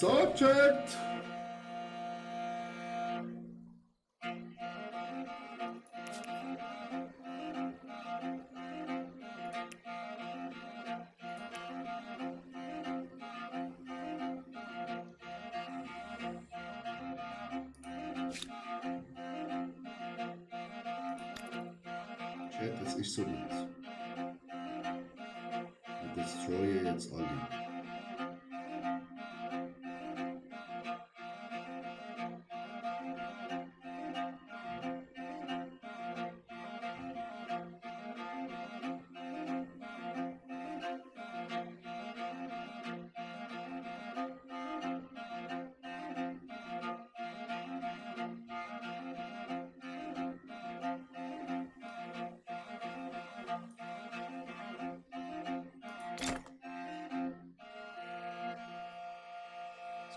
So, Chat! Chat, das ist so nicht. Ich destroye jetzt alle.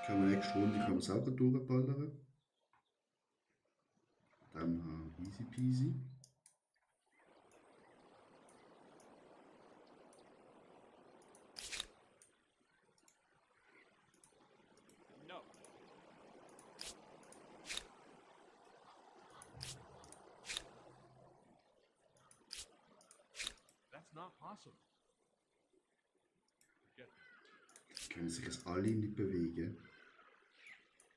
Kann man nächste Runde kann man selber durchballern. Dann easy peasy. No. That's not possible. Forget it. Können sich jetzt alle nicht bewegen.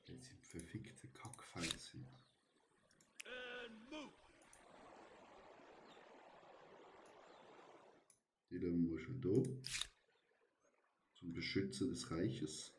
Weil sie verfickte Kackfeinde sind. And move. Die lassen wir schon da. Zum Beschützen des Reiches.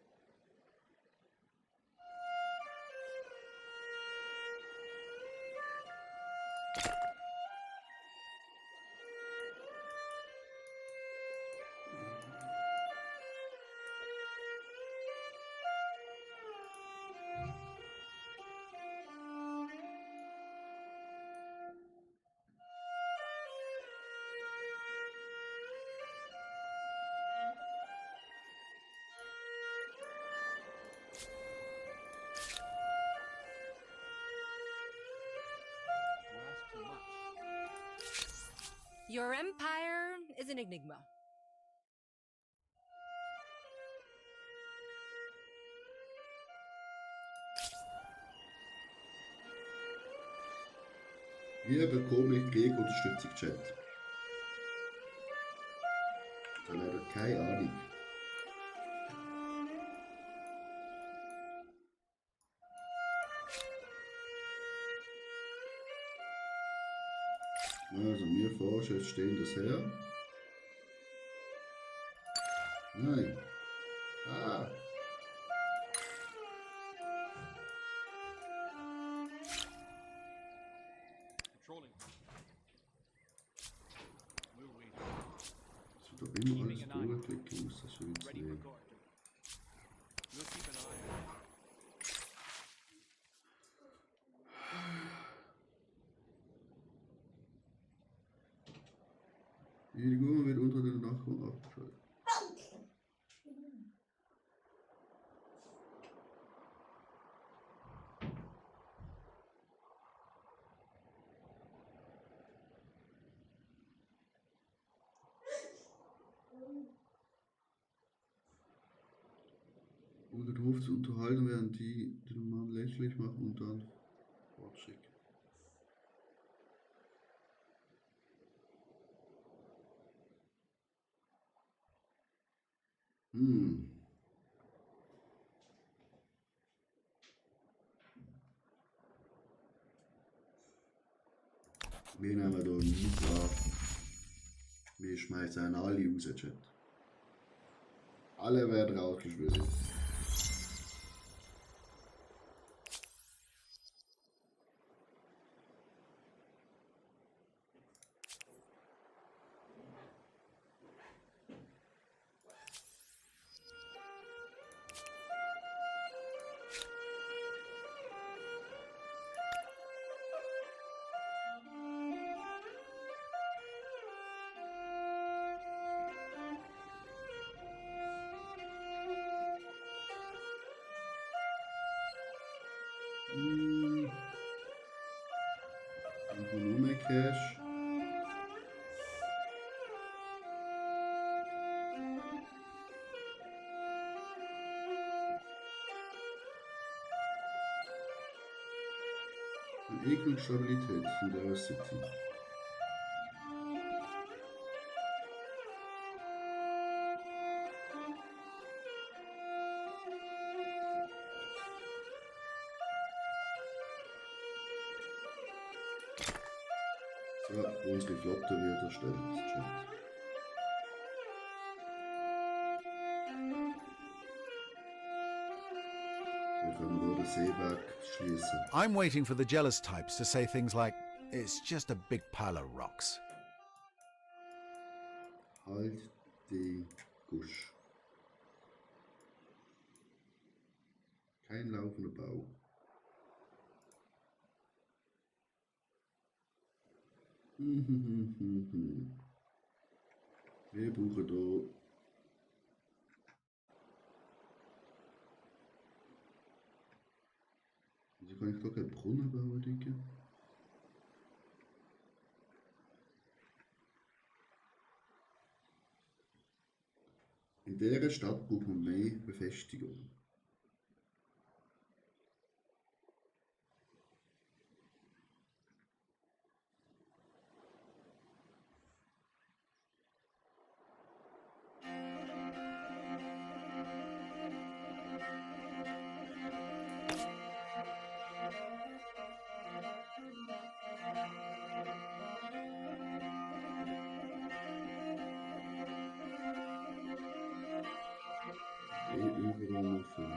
You ask too much. Your empire is an enigma. Wie bekomme ich Gegenunterstützung, Chat? Ich habe leider keine Ahnung. Also, wir Forscher stehen das her. Nein. Ah. Controlling. We're waiting. So, da immer alles durchklicken muss, das schon wieder Ready for sehen. guard. We'll keep an eye on it. Die Figur wird unter den Nachbarn abgeschaltet. Um den Hof zu unterhalten, während die den Mann lächerlich machen und dann fortschicken. Wir nehmen hier nichts an. Wir schmeißen alle raus, Chat. Alle werden rausgeschmissen. Ekel und Stabilität in der City. So, unsere Flotte wird erstellt. Chat. Wir können nur den Seeberg schließen. I'm waiting for the jealous types to say things like, it's just a big pile of rocks. Halt die Gusch. Kein laufender Bau. Wir brauchen hier wieso kann ich gar keinen Brunnen bauen, Digga? In dieser Stadt braucht man mehr Befestigung. Überall nur 5.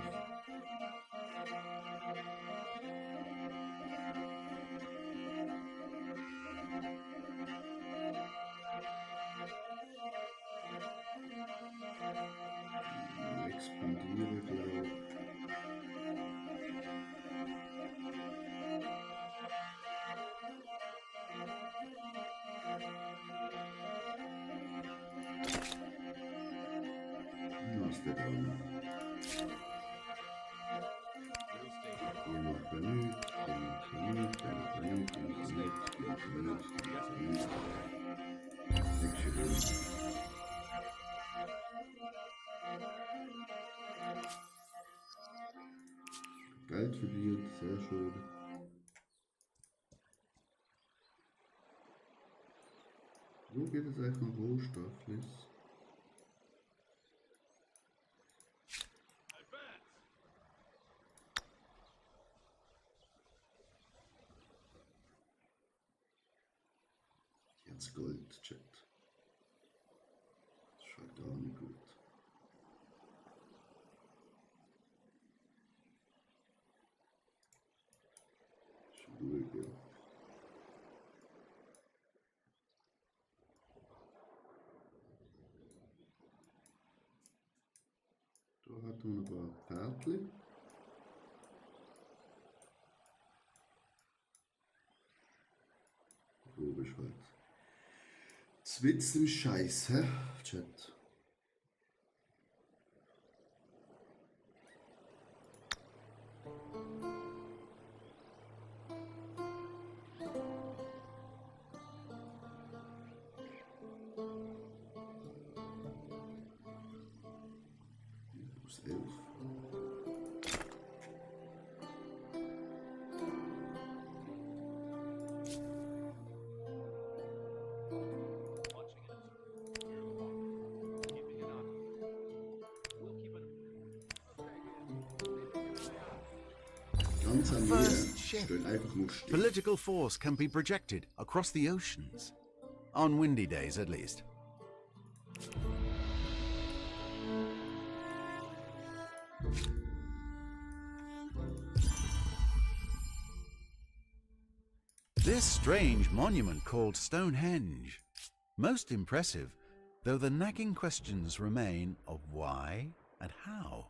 Expandiere, glaube ich. Was ist der da? New station. Hier macht er nichts, hier macht er nichts, hier macht er nichts, hier macht er nichts, hier macht er nichts, hier macht er nichts. Nichts schön. Geld verdient, sehr schön. Wo geht es eigentlich nach Rohstofflis? Jetzt Gold, Chat. Das schaut gar nicht gut. Schwierige. Da hat man ein paar Pferdchen. Wo ist halt? Zwitz im Scheiß, hä? Chat. Plus 11. Watching it. You're the one. Keeping an eye. We'll keep an Ganz am First Meer ship. stehen einfach nur still. Political force can be projected across the oceans. On windy days, at least. This strange monument called Stonehenge. Most impressive, though the nagging questions remain of why and how.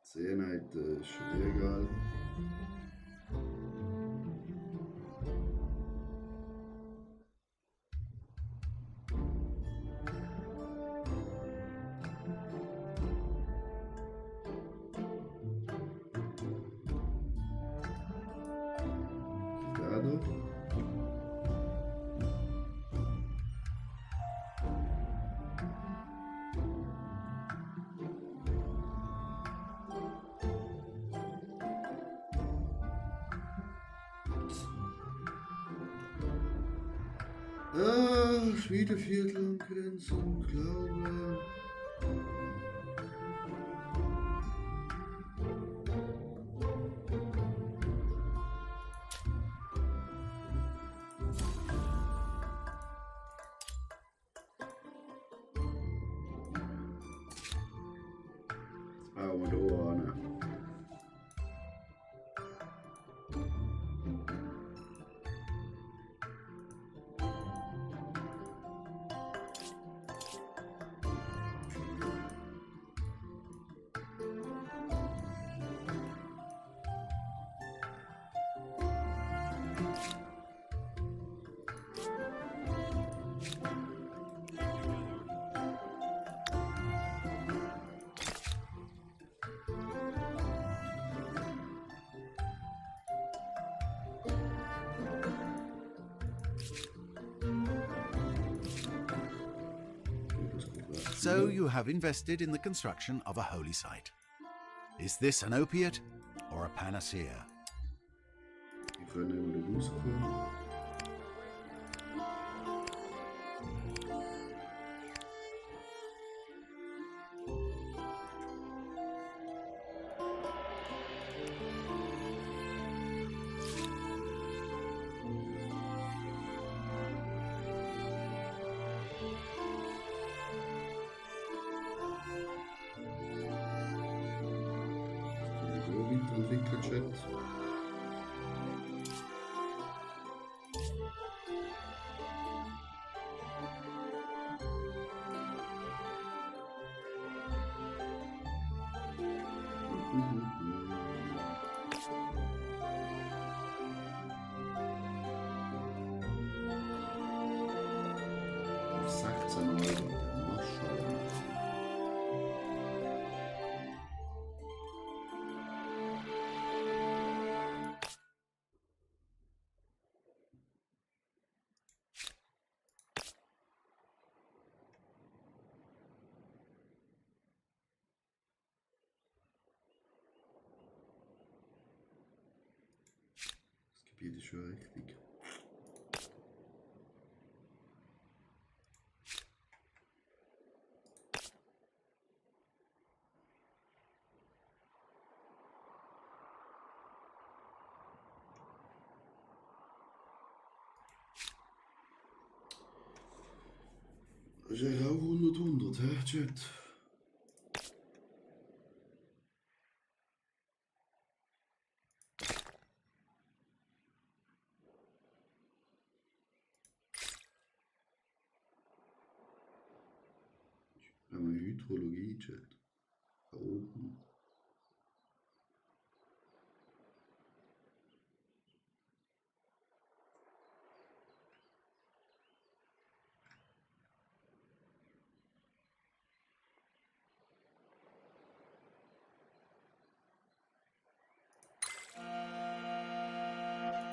Seenheit ist mir egal. Da doch. Schmiedeviertel, Grenzen, Glaube. Das bauen wir hier an. So you have invested in the construction of a holy site. Is this an opiate or a panacea? Die können wieder rauskommen. So weiterentwickelt, Chat. Auf 16 Euro. Maschallah. Das Gebiet ist schon richtig. Das ist ja auch 100, hä, Chat? Wir haben eine Hydrologie, Chat. Da oben.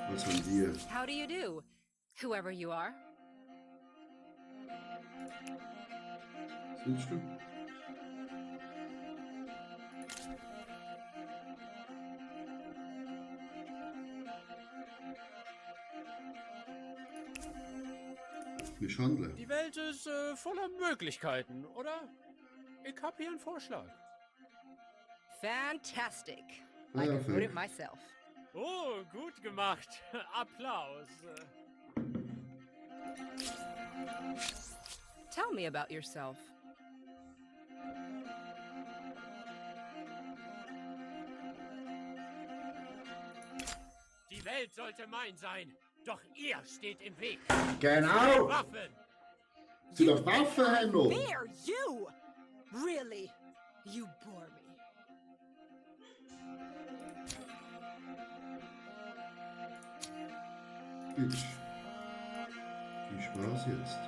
Was haben wir? How do you do, whoever you are? Was willst du? Misshandeln. Die Welt ist voller Möglichkeiten, oder? Ich hab hier einen Vorschlag. Fantastic. I could vote it myself. Oh, gut gemacht. Applaus. Tell me about yourself. Die Welt sollte mein sein, doch ihr steht im Weg. Genau! Waffen! Sie doch Waffen haben noch! Bear, you! Really? You bore me. Bitch. Viel Spaß jetzt.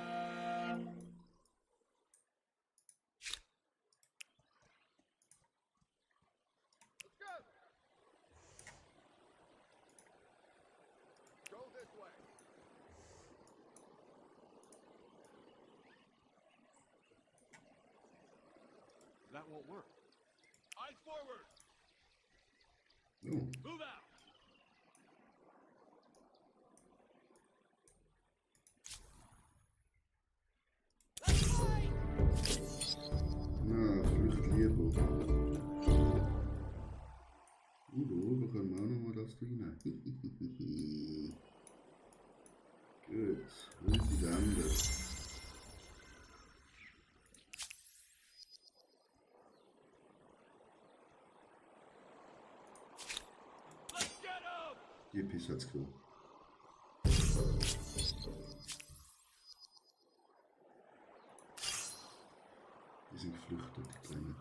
That won't work. Eyes forward! Oh. Move out! das da hinein. Gut, ruhig Hände. Let's get him! Die Pisse hat's genommen. Die sind geflüchtet, die Kleinen.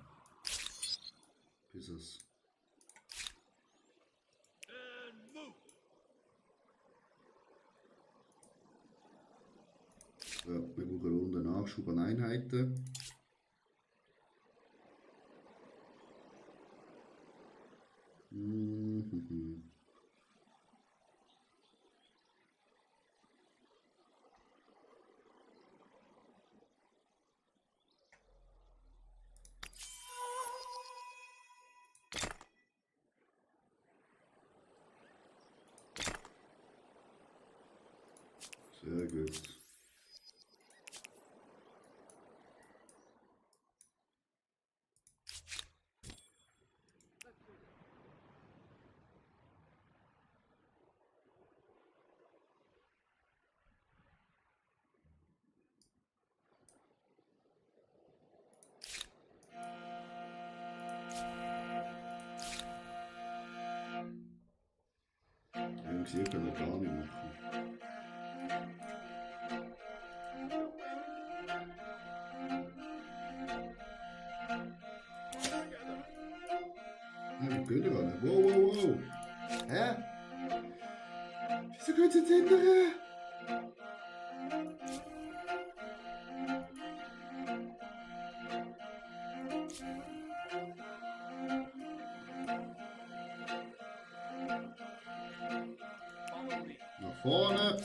Pisses. And move! Ja, wir brauchen eine Runde Nachschub an Einheiten. Mhm. Sehr gut. Jungs, hier können wir gar nicht machen. Ja, wir können alle. Wow, wow, wow. Hä? Wieso geht's jetzt hinterher? Follow me. Nach vorne.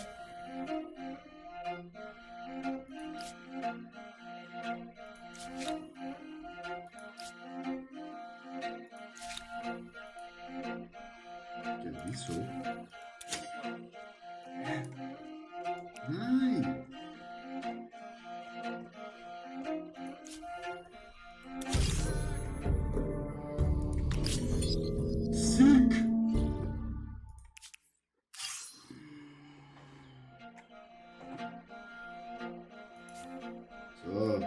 Ja, wieso? Nein! Sick! So.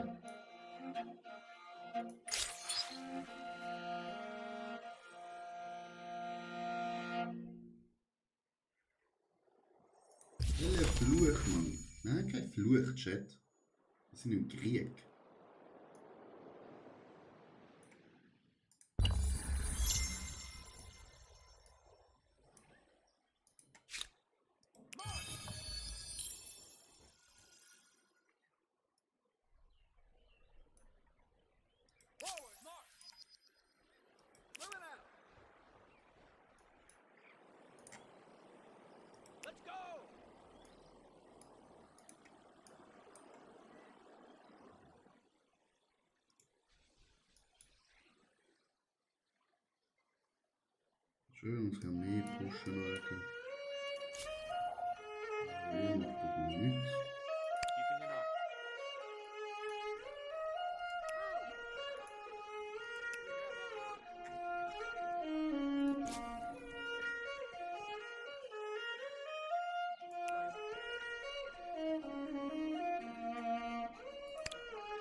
Welcher Fluch, Mann? Nein, kein Fluch, Chat. Wir sind im Krieg. Forward, march! Moving out! Let's go! Schön, uns kann mehr pushen, Alter. Wir machen nichts. Keeping it up.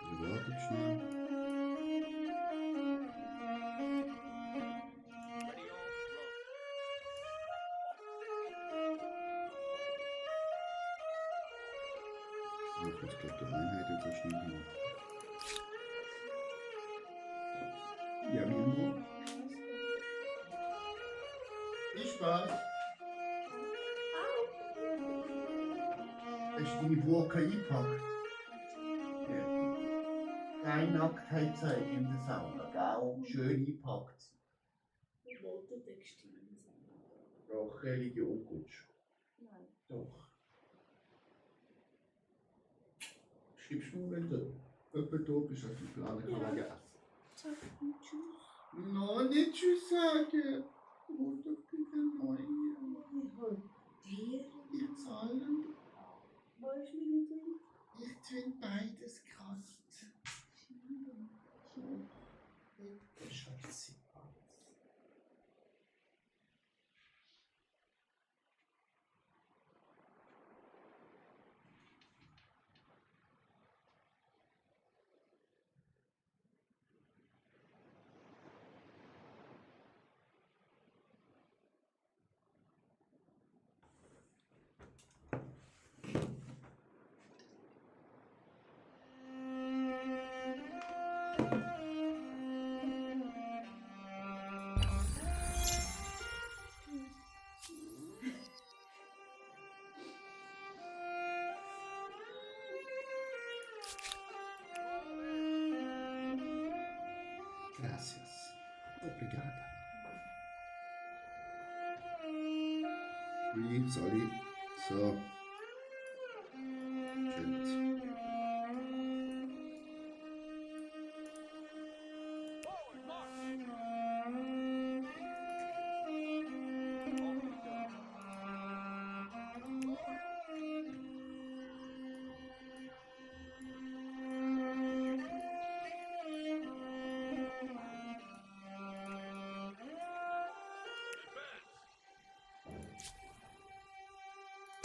Wir warten schnell. Ready, all, roll. Ich muss jetzt gerade die Einheit etwas schnell machen. Ja, wie immer. Viel Spaß. Hast du deine Burka eingepackt? Ja. Keine Nacktheit zeigen in der Sauna, gell? Schön eingepackt. Ich wollte Textilien sein. Doch, Religion Gutsch. Nein. Doch. Schreibst du, wenn du jemand da bist, dass du planen kann, Ja. essen? Sag und tschüss. No, nicht Tschüss sagen. Hol doch bitte neue. Ich hol dir. Ich zahle. Wo ist meine Tinte? Ich tue beides krass. Schatzi. Obrigado. Wie soll ich? So. Chat. Forward, march!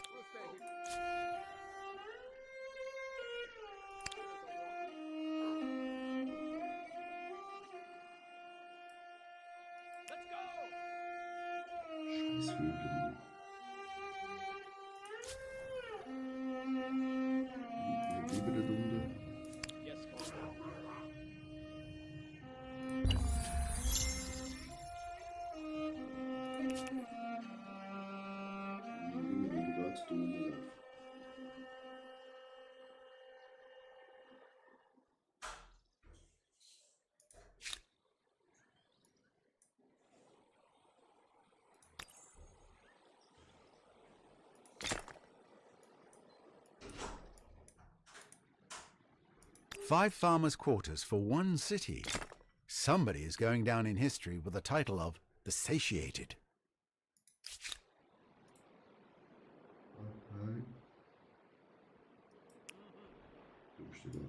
We'll stay here. Let's go! Scheiß Vögel. Wir geben das unter. Yes, Father. Wir geben dort da unten. Five farmers' quarters for one city. Somebody is going down in history with the title of the Satiated. Okay. Du bist da.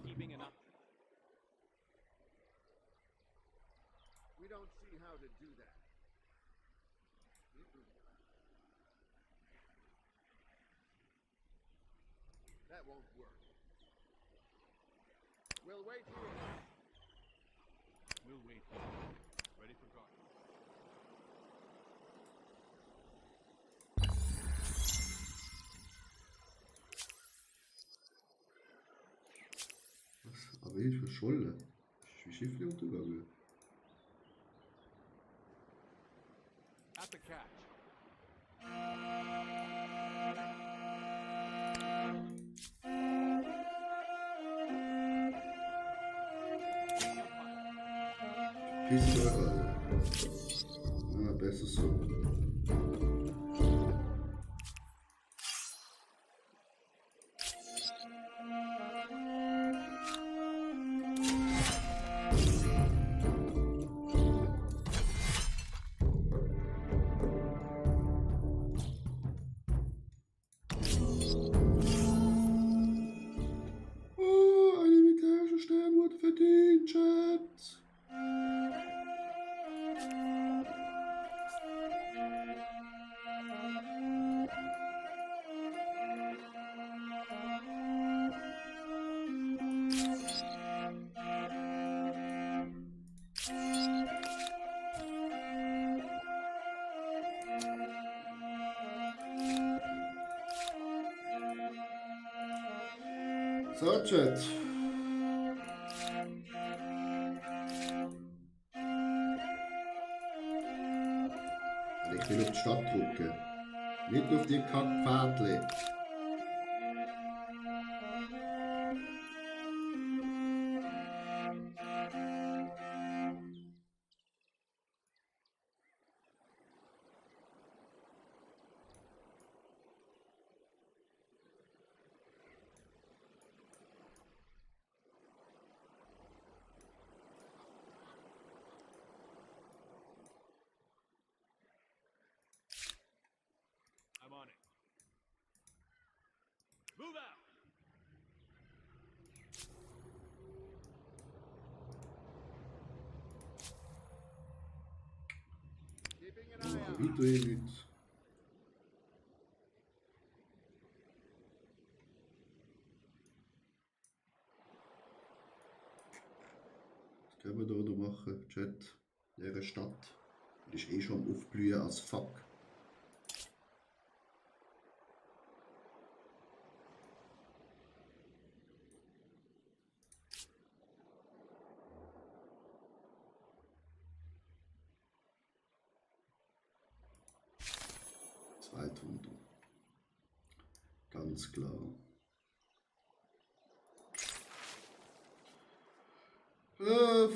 Keeping an eye. We don't see how to do that. That won't work. We'll wait here. We'll wait here. Ready for guard. Was? Aber ich verschollen. Ist wie Schiffli untergegangen. At the catch. Piss euch alle. Na, besser so. Oh, ein militärischer Stern wurde verdient, Chat. So, Chat. Ich will auf die Stadt drücken. Nicht auf die Kackpfadli. I'm on it. Move out! Keeping an Ich eye mache out. weiterhin nichts. Was können wir da machen, Chat? In dieser Stadt. Die ist eh schon am Aufblühen als fuck. Waldwunder. Ganz klar.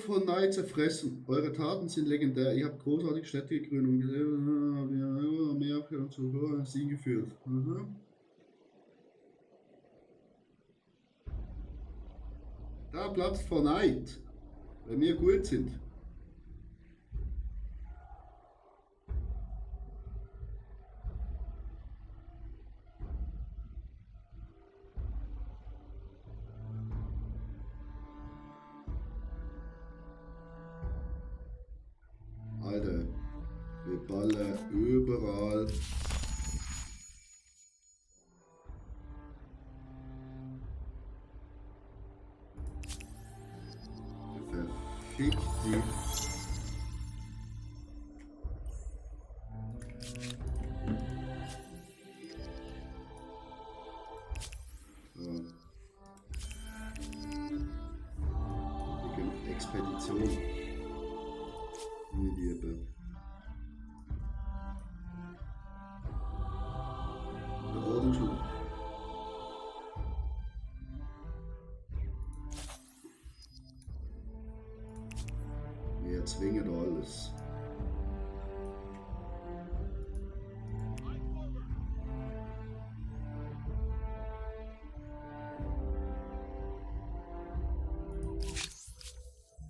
Von Neid zerfressen. Eure Taten sind legendär. Ihr habt großartige Städte gegründet und gesehen, wir haben immer mehr zu Sieg geführt. Da platzt vor Neid, weil wir gut sind. Alter, wir ballern überall. Verfickt die. So. Wir gehen Expedition. Meine Liebe. Der Ordensschule. Wir erzwingen alles.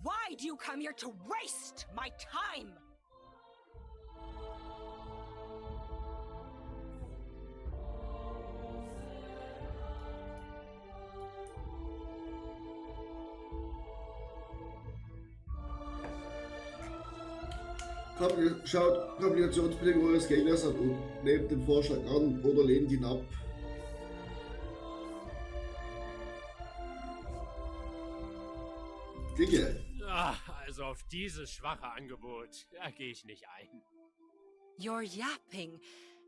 Why do you come here to waste my time? Schaut Kombinationsbedingungen eures Gegners an und nehmt den Vorschlag an oder lehnt ihn ab. Dinge. Also auf dieses schwache Angebot, da gehe ich nicht ein. Your yapping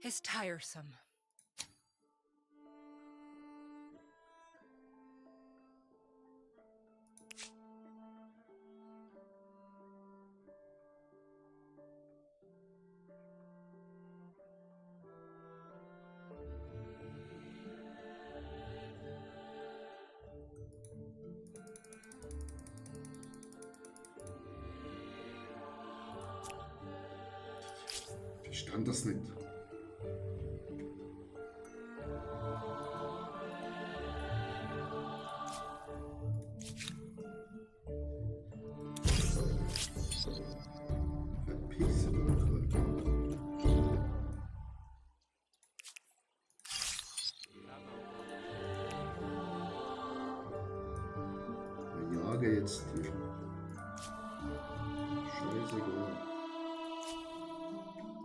is tiresome. Ich verstand das nicht. Verpiss dich, wir jagen jetzt die. Scheißegal.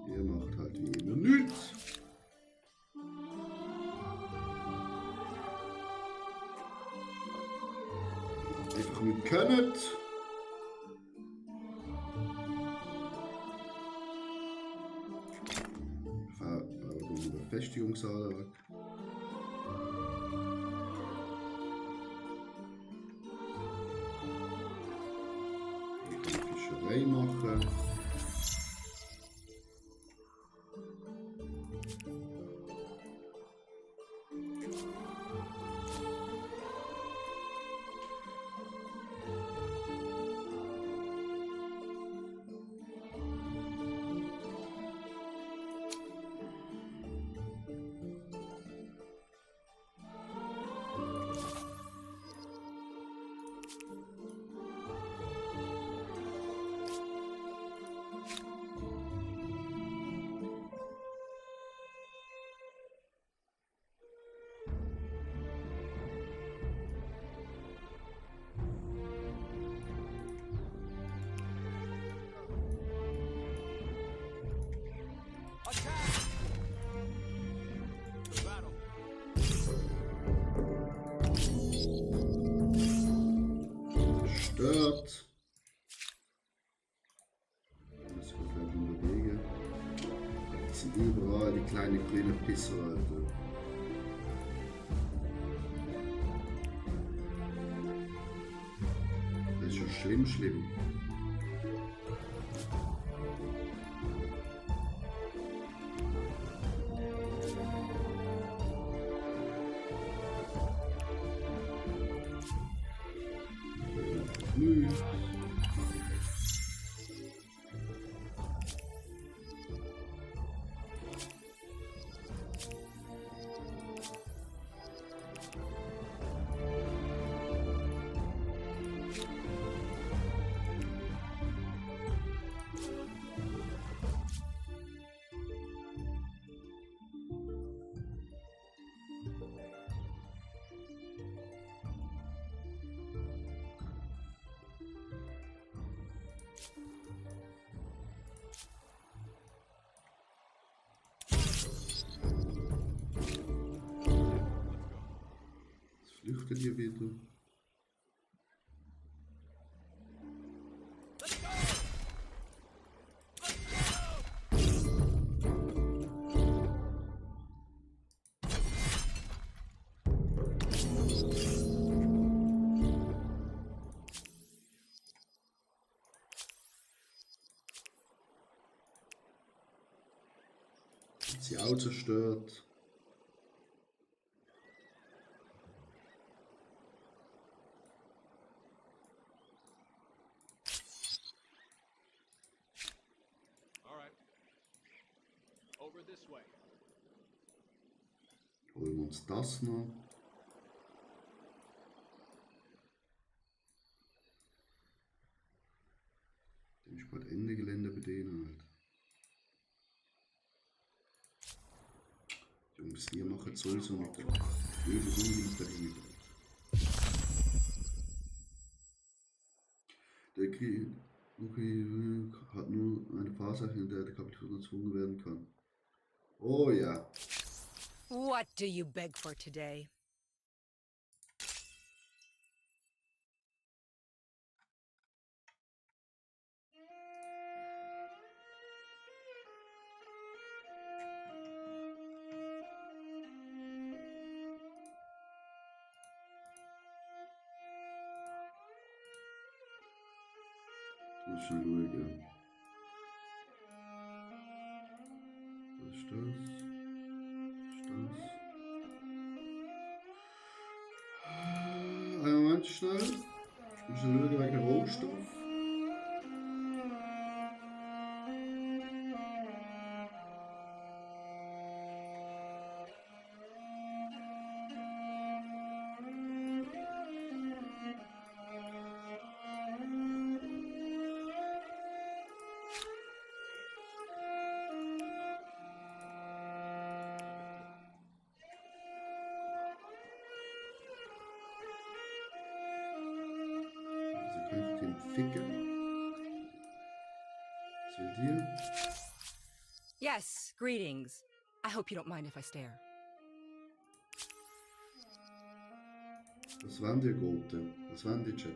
Ihr macht halt wie immer nichts. Einfach nicht können. Bauen die Befestigungshalle weg. Ich kann Fischerei machen. Stört. Das wird vielleicht in der Wege. Das sind überall die kleinen grünen Pisser, Alter. Das ist schon schlimm, schlimm. suchte dir wieder. Sie auch zerstört. All right. Over this way. Holen wir uns das noch. Dem ich bald Ende Gelände bedienen halt. Jungs, ihr macht jetzt sowieso mit der Öl unbedingt dahin. Der Krieg hat nur eine Phase, in der der Kapitalismus erzwungen werden kann. Oh ja. What do you beg for today? Das ist schon ruhiger. Was ist das? Was ist das? Einen Moment schnell. Ich muss schon schauen wegen Rohstoff. Also kann ich den ficken. Was will dir? Yes, greetings. I hope you don't mind if I stare. Was waren die Gote? Was waren die Chat?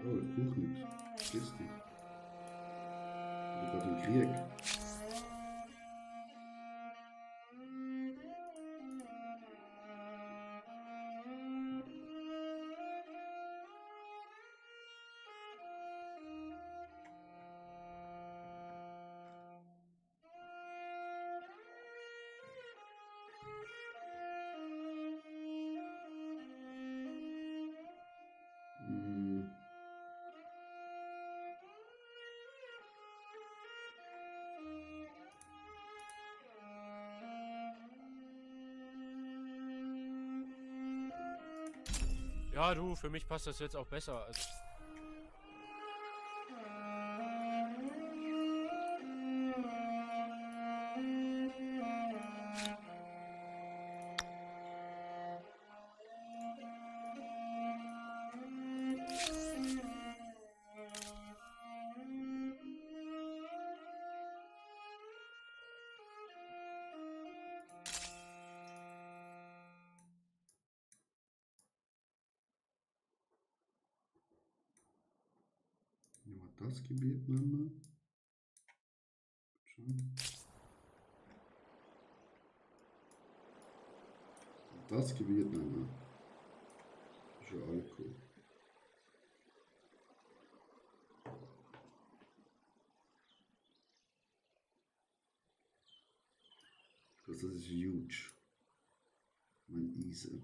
Oh, ich buch nicht. Vergiss dich. Ich bin gerade im Krieg. Hm. Ja, du, für mich passt das jetzt auch besser. Also, Ja, das Gebiet nehmen wir. Schon. Das Gebiet nehmen wir. Ist ja auch cool. Das ist huge. Mein Easy.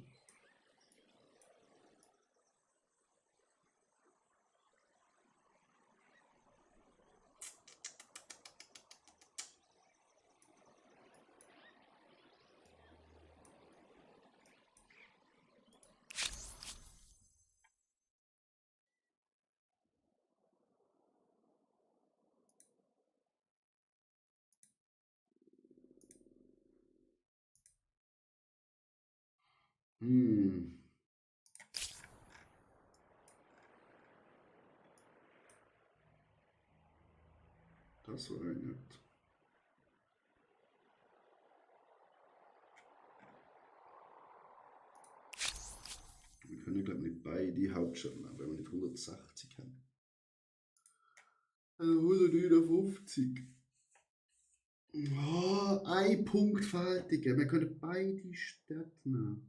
Hm. das war nicht. Wir können, glaube ich, nicht beide Hauptstadt nehmen, wenn wir nicht 160 haben. 159. Oh, ein Punkt fertig. Wir können beide Städte nehmen.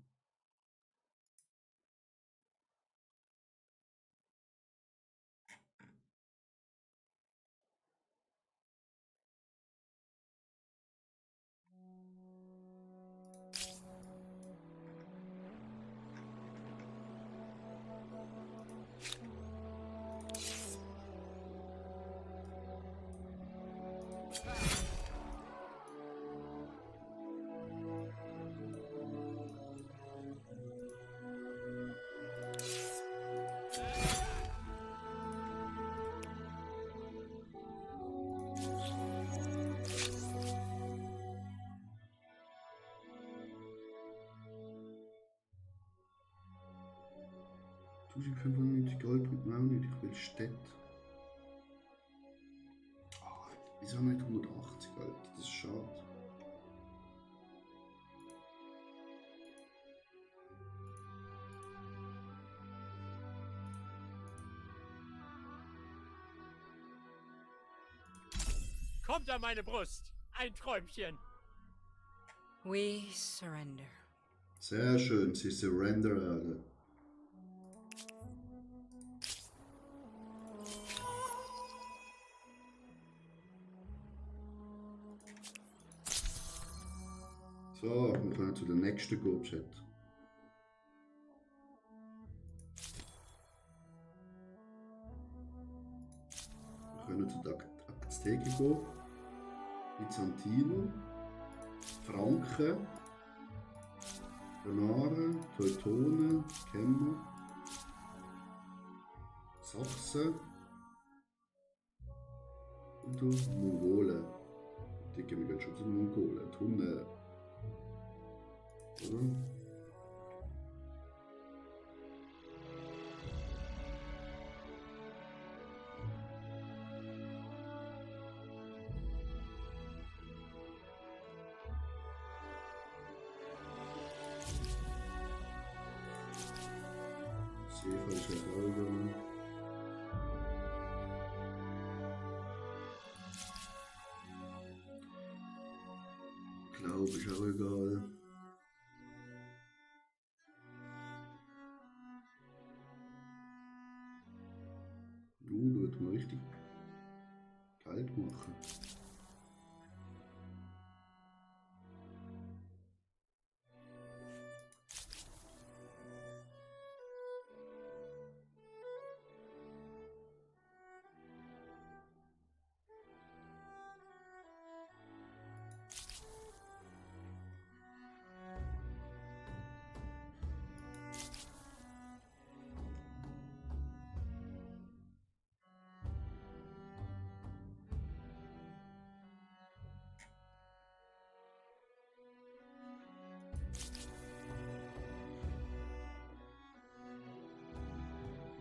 Gold und auch nicht, ich will Städte. Oh, wieso haben wir nicht 180, Alter? Das ist schade. Kommt an meine Brust. Ein Träumchen. We surrender. Sehr schön, sie surrender, Alter. So, wir können zu der nächsten gehen, Chat. Wir können zu den Azteken gehen, Byzantiner, Franken, Bonaren, Teutonen, Kämmer, Sachsen und die Mongolen. Die gehen wir schon zu den Mongolen. Die Hunde. Oder? Seefahrt Erfolge. Glaube ich auch egal. Da wird man richtig kalt machen.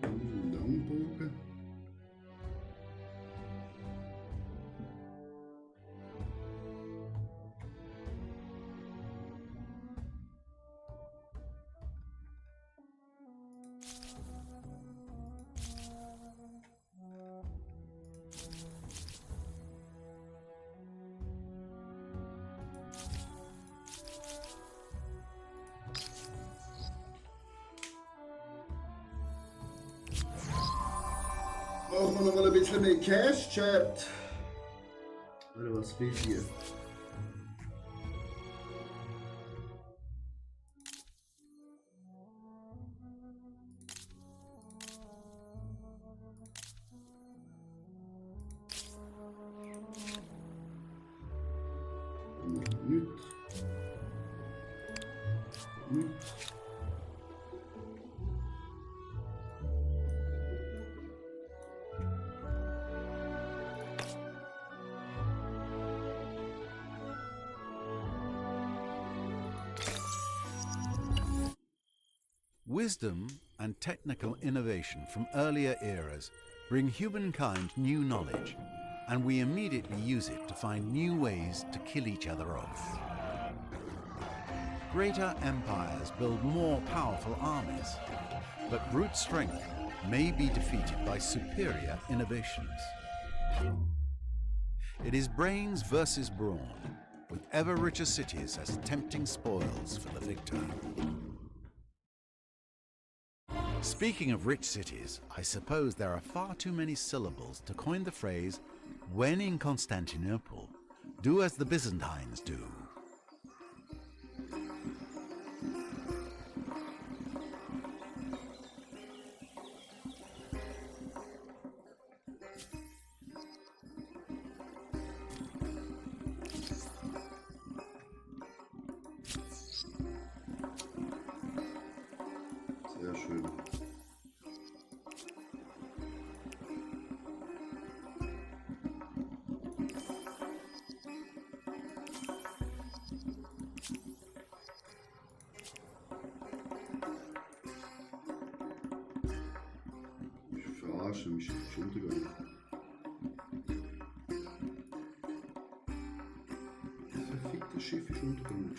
Langbogen. Brauchen wir noch mal ein bisschen mehr Cash, Chat. Oder was will ich hier? Nicht. Wisdom and technical innovation from earlier eras bring humankind new knowledge, and we immediately use it to find new ways to kill each other off. Greater empires build more powerful armies, but brute strength may be defeated by superior innovations. It is brains versus brawn, with ever richer cities as tempting spoils for the victor. Speaking of rich cities, I suppose there are far too many syllables to coin the phrase, when in Constantinople, do as the Byzantines do. Sehr schön. Ich verarsche mich, Entschuldigung. Das verfickte Schiff ist untergegangen.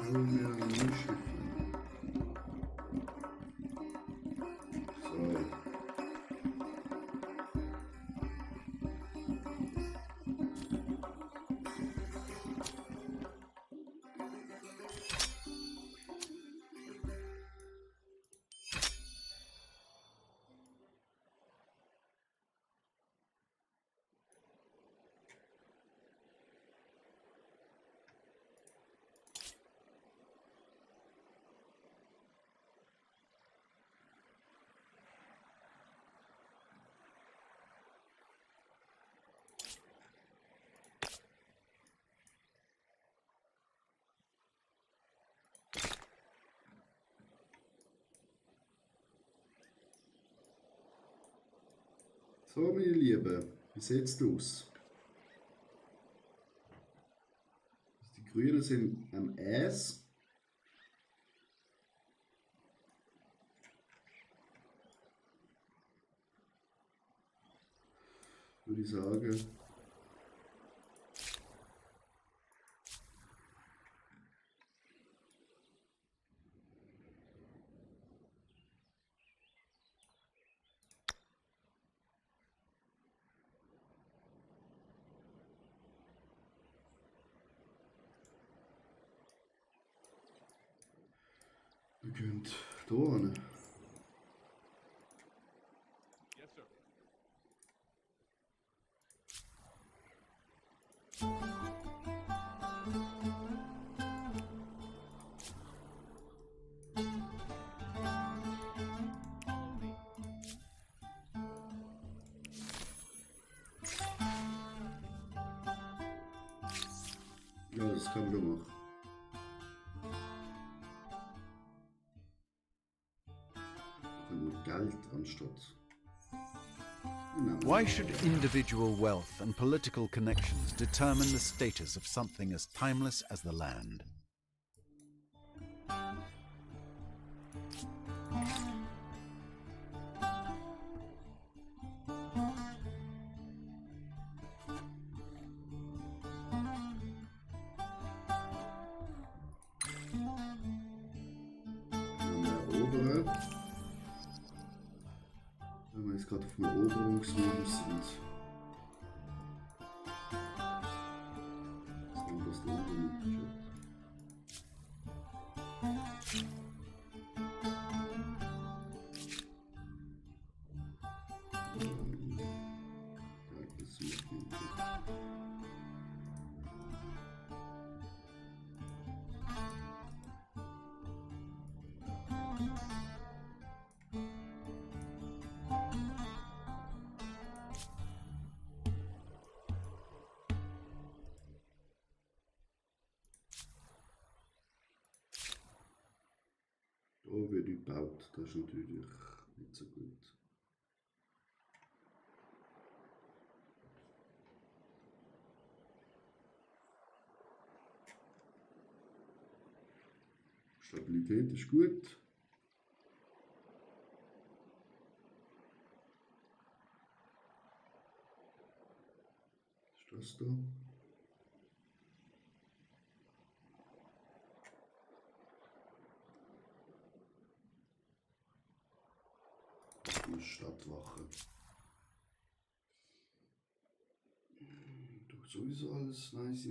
Oh ja, ein Schiff. So. So, meine Lieben, wie sieht es aus? Die Grünen sind am Äs. Würde ich sagen. Wir können hier hin. Yes, sir. Follow me. Ja, das kann man schon machen. Und Geld anstatt. Nein. Why should individual wealth and political connections determine the status of something as timeless as the land? Erobern. Wenn wir jetzt gerade auf dem Eroberungsraum sind. Was ist das da oben? Da wird gebaut, das ist natürlich nicht so gut. Stabilität ist gut. Was ist das da? Die Stadtwache. Doch sowieso alles nice.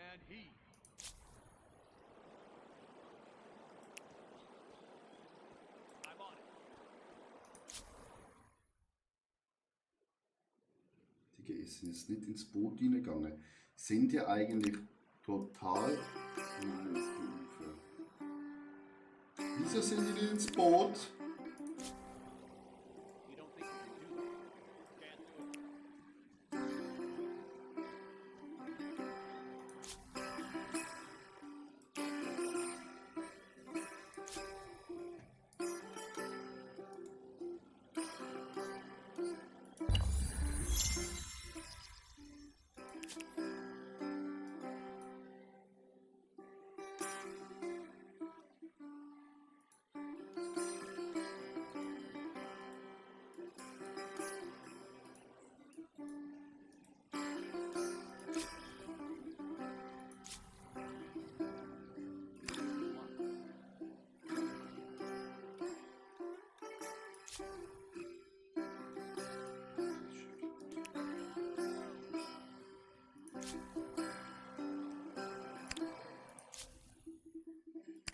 And heat. I'm on it. Die sind jetzt nicht ins Boot reingegangen. Sind ja eigentlich total. Nein, jetzt die Ufer. Wieso sind die nicht ins Boot? You don't think you can do that? Can't do it.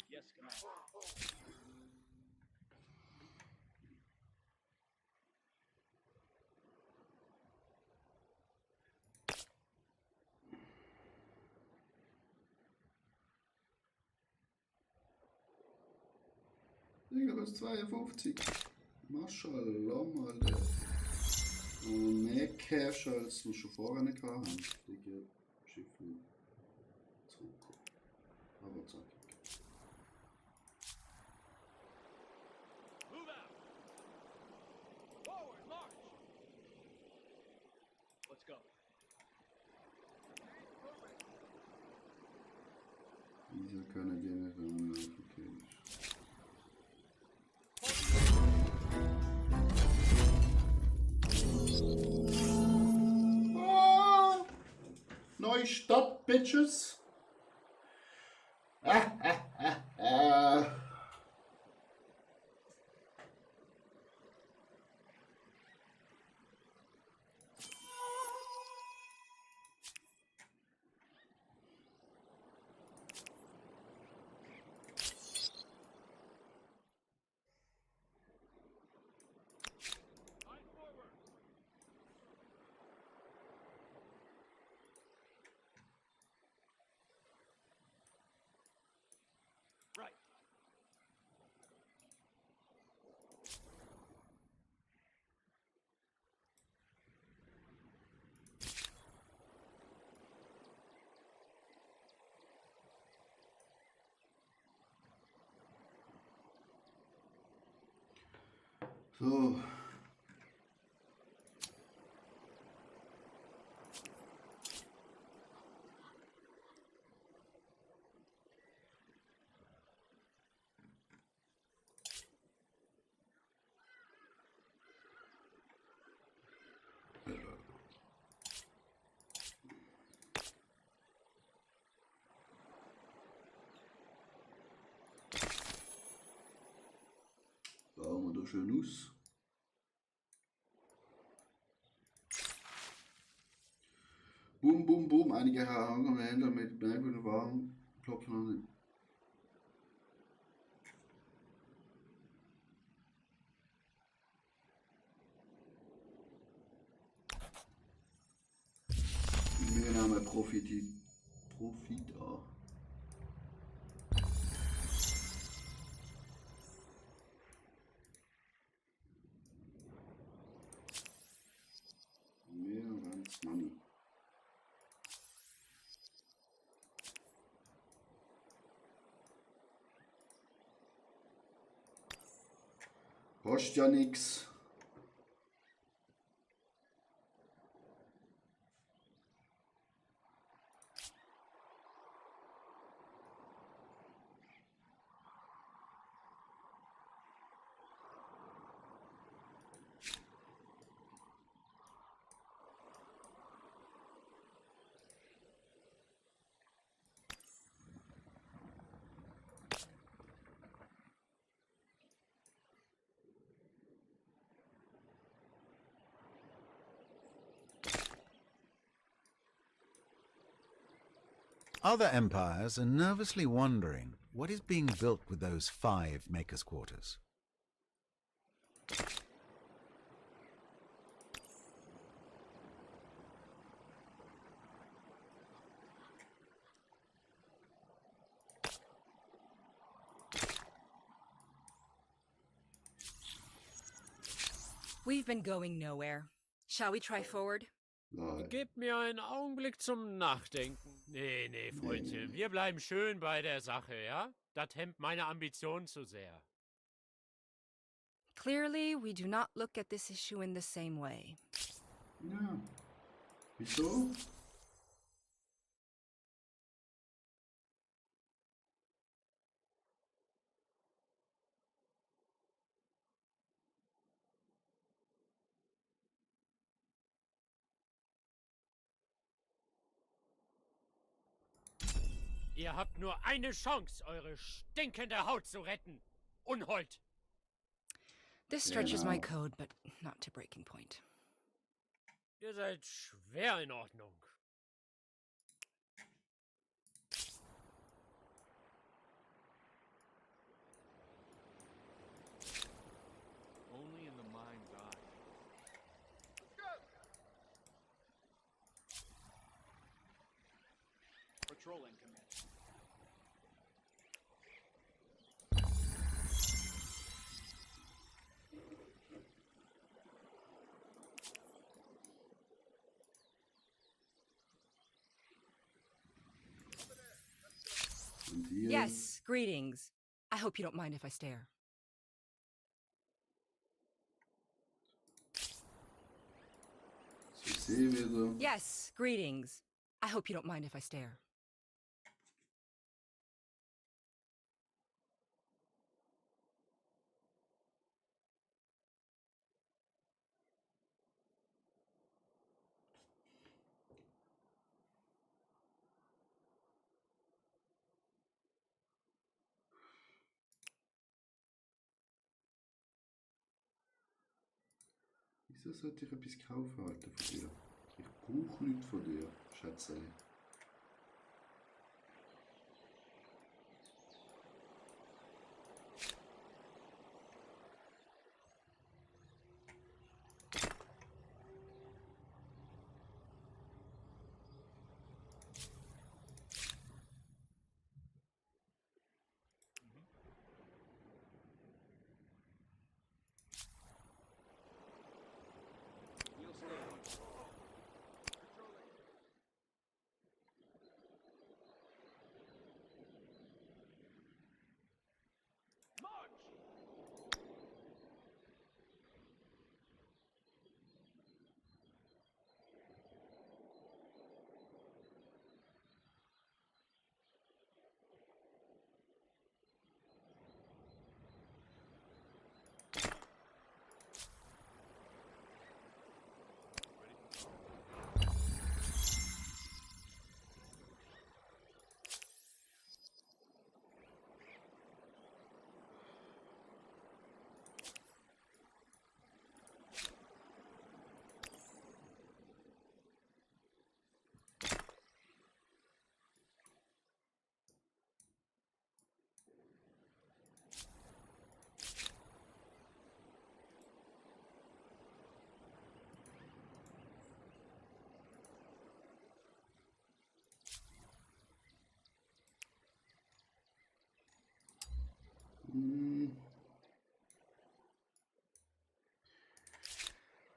Yes, Commander. Digga, das ist 52. Maschallah, Alter. Und mehr Cash als wir schon vorher nicht hatten. Digga, Schiffe zurückkommen. Aber zack. Move out. Forward, march. Let's go. Wieso können die nicht okay. Oh, neue Stadt, Bitches. Line forward. Right. So. Bauen wir da schön aus. Boom, boom, boom. Einige Händler mit bleibenden Waren klopfen an den. Wir nehmen profitieren Kostet ja nix. Other empires are nervously wondering what is being built with those 5 makers' quarters. We've been going nowhere. Shall we try forward? Nein. Gebt mir einen Augenblick zum Nachdenken. Nee, Freundchen. Nee. Wir bleiben schön bei der Sache, ja? Das hemmt meine Ambitionen zu sehr. Clearly, we do not look at this issue in the same way. Ja. Wieso? Ihr habt nur eine Chance, eure stinkende Haut zu retten. Unhold! This stretches my Genau. code, but not to breaking point. Ihr seid schwer in Ordnung. Only in the mind's eye. Patrolling command. Und hier. Yes, greetings. I hope you don't mind if I stare. So, ich sehe wieder. Yes, greetings. I hope you don't mind if I stare. Wieso sollte ich etwas kaufen halten von dir? Ich brauche nichts von dir, Schätzeli. We'll stay on patrol.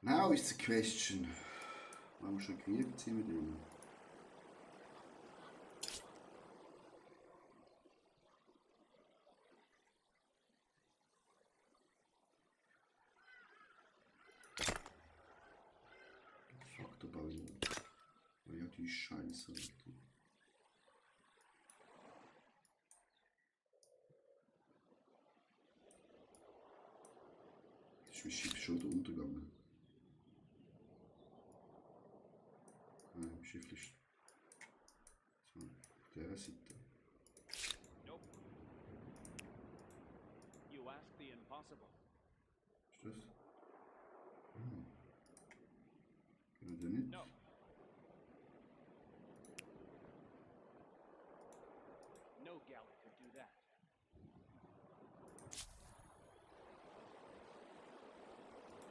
Now is the question. Haben wir schon geredet sie mit ihm? Bataillon. Oh ja, die Scheiße. Wirklich. Ist mein Schiff schon wieder untergegangen? Nein, mein Schiff ist so auf dieser Seite. Nope. You ask the impossible. Ist das? Können wir nicht? No. No galley could do that.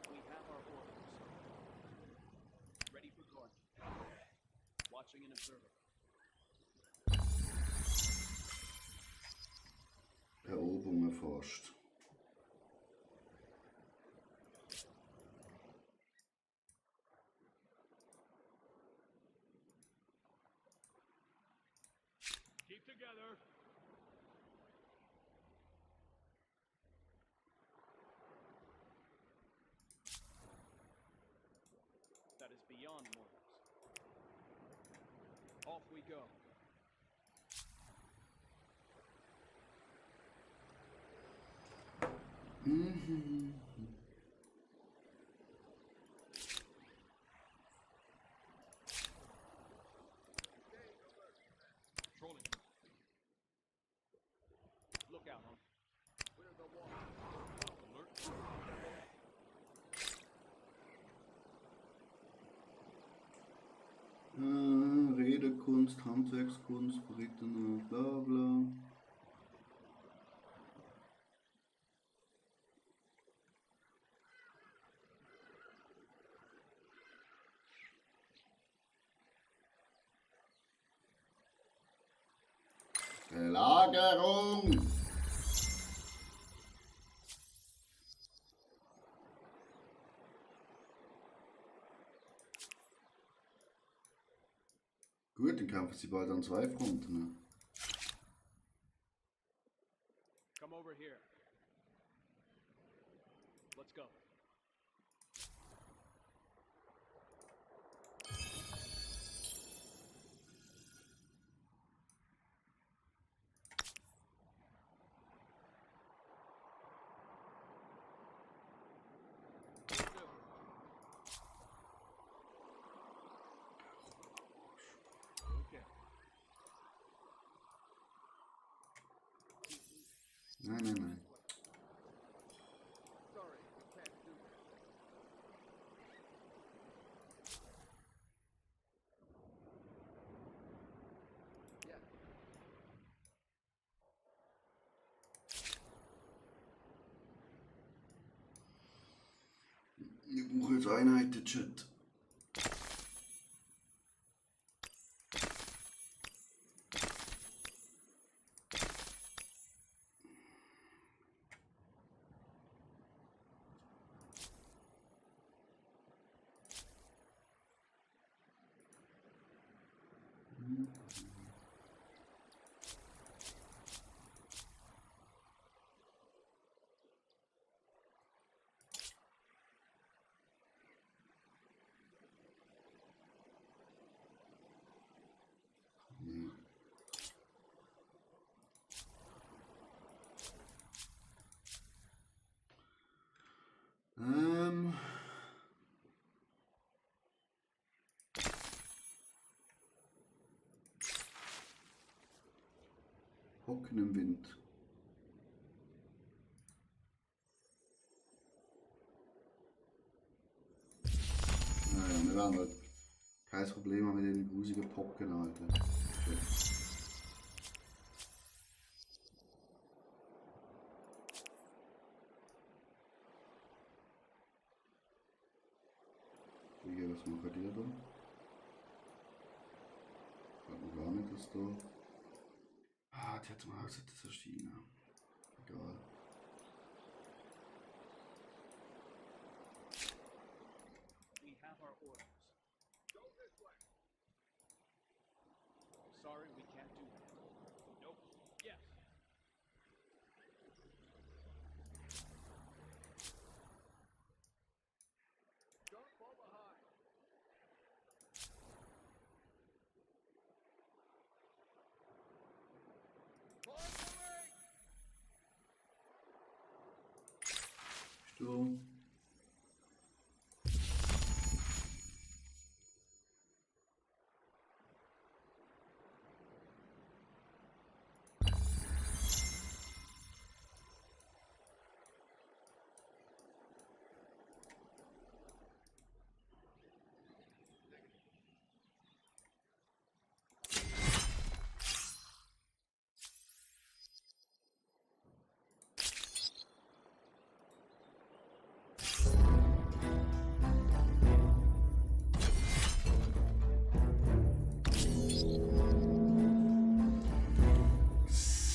We have our orders. Ready for launch. Watching and observing. Eroberung erforscht. Keep together. That is beyond mortals. Off we go. Trolling. Look out, huh? Clear the water. Alert. Redekunst, Handwerkskunst, berichtende, bla bla. Belagerung! Gut, dann kämpfen sie bald an zwei Fronten. Ne? Come over here. Let's go. Okay. Nein, nein, nein. Sorry, we can't do that. Yeah. Ich brauche jetzt Einheiten, Chat. Nee. Hocken im Wind. Naja, wir werden halt kein Problem haben mit den grusigen Pocken, Alter. Hier, was macht ihr da? Hat man gar nicht, das da. Ah, die hat mal gesagt, das ist China. Egal. We have our orders. Go this way. Sorry, we can't do that. Nope. Yes. Don't fall behind. Du.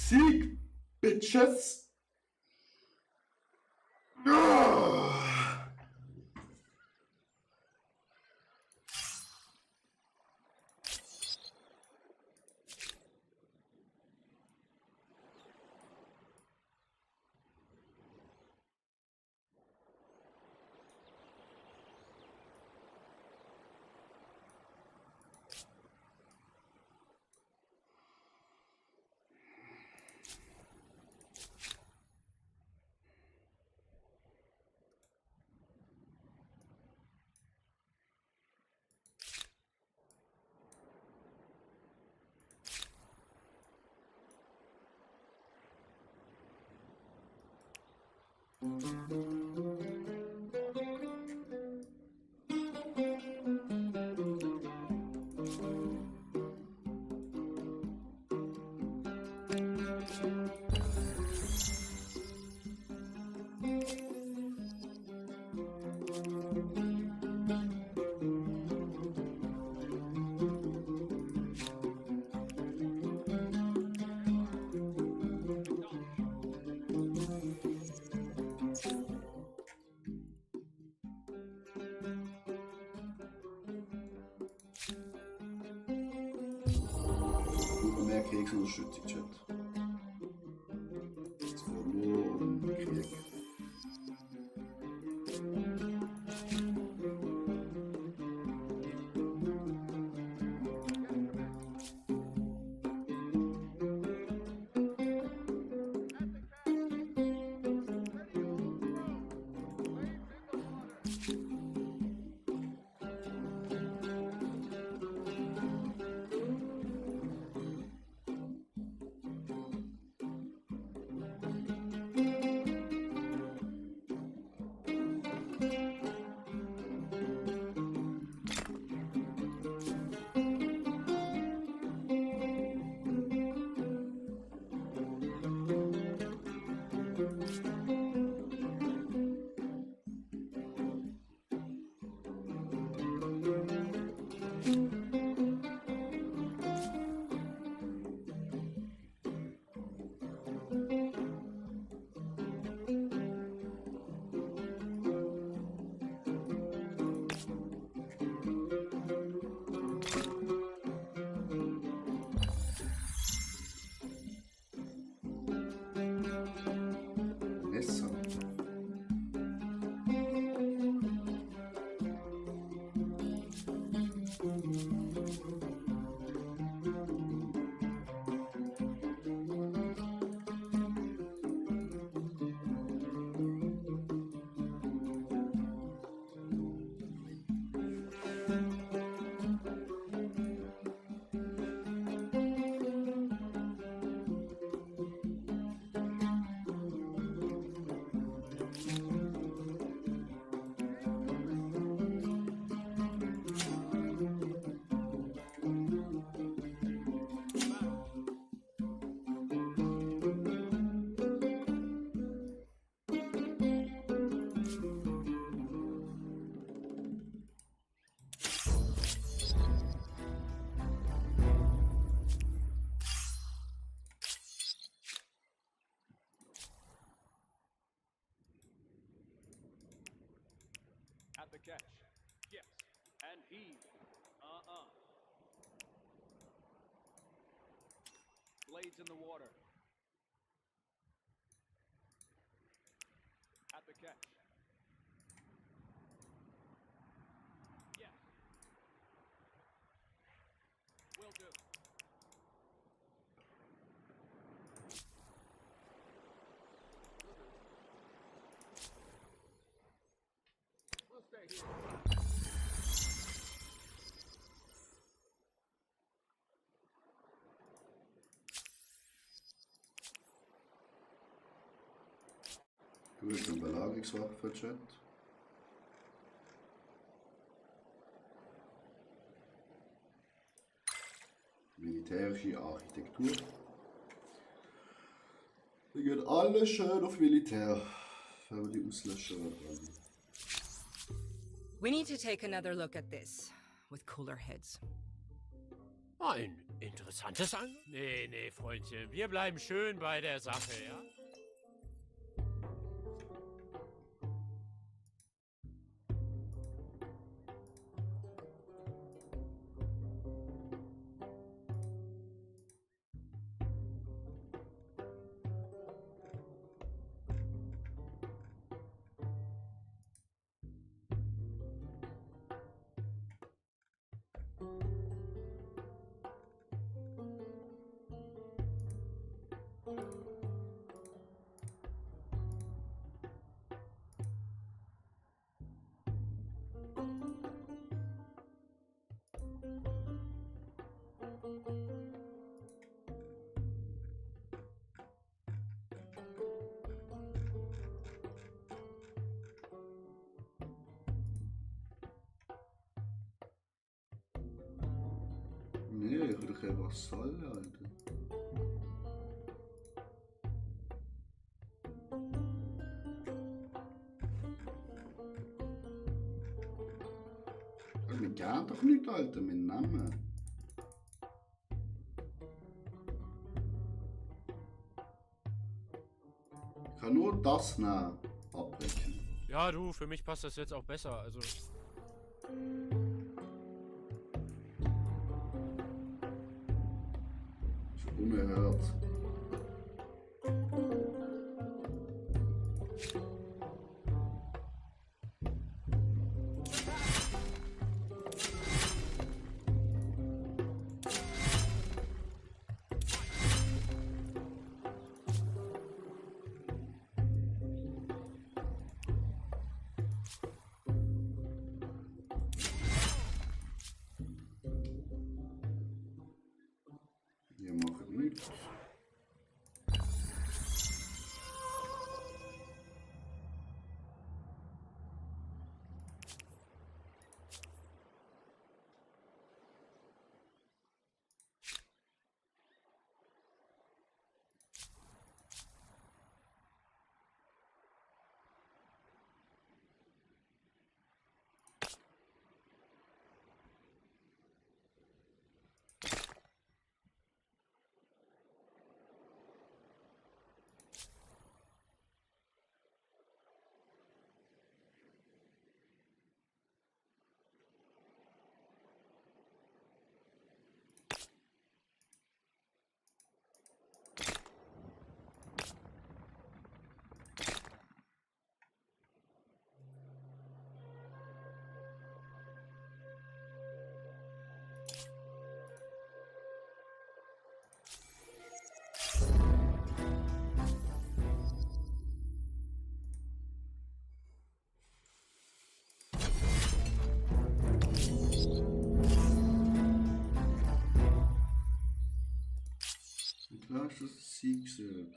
Sieg, Bitches! Ah. Mehr Kriegsunterstützung, Chat. Jetzt wäre nur um Krieg. Messer. At the catch. Yes. And heave. Blades in the water. At the catch. Yes. Will do. Gut, ein Belagerungswaffen-Chat. Militärische Architektur. Wir gehen alle schön auf Militär. Wenn wir die Auslöscher dran. We need to take another look at this with cooler heads. Ein interessantes An... Nee, Freundchen. Wir bleiben schön bei der Sache, ja? Nee, ich will kein Vasall, Alter. Wir gehen doch nicht, Alter, wir nehmen. Ich kann nur das nehmen, abbrechen. Ja, du, für mich passt das jetzt auch besser. Also, Das ist unerhört. Wir machen nichts. Klar ist das Sieg gesehen.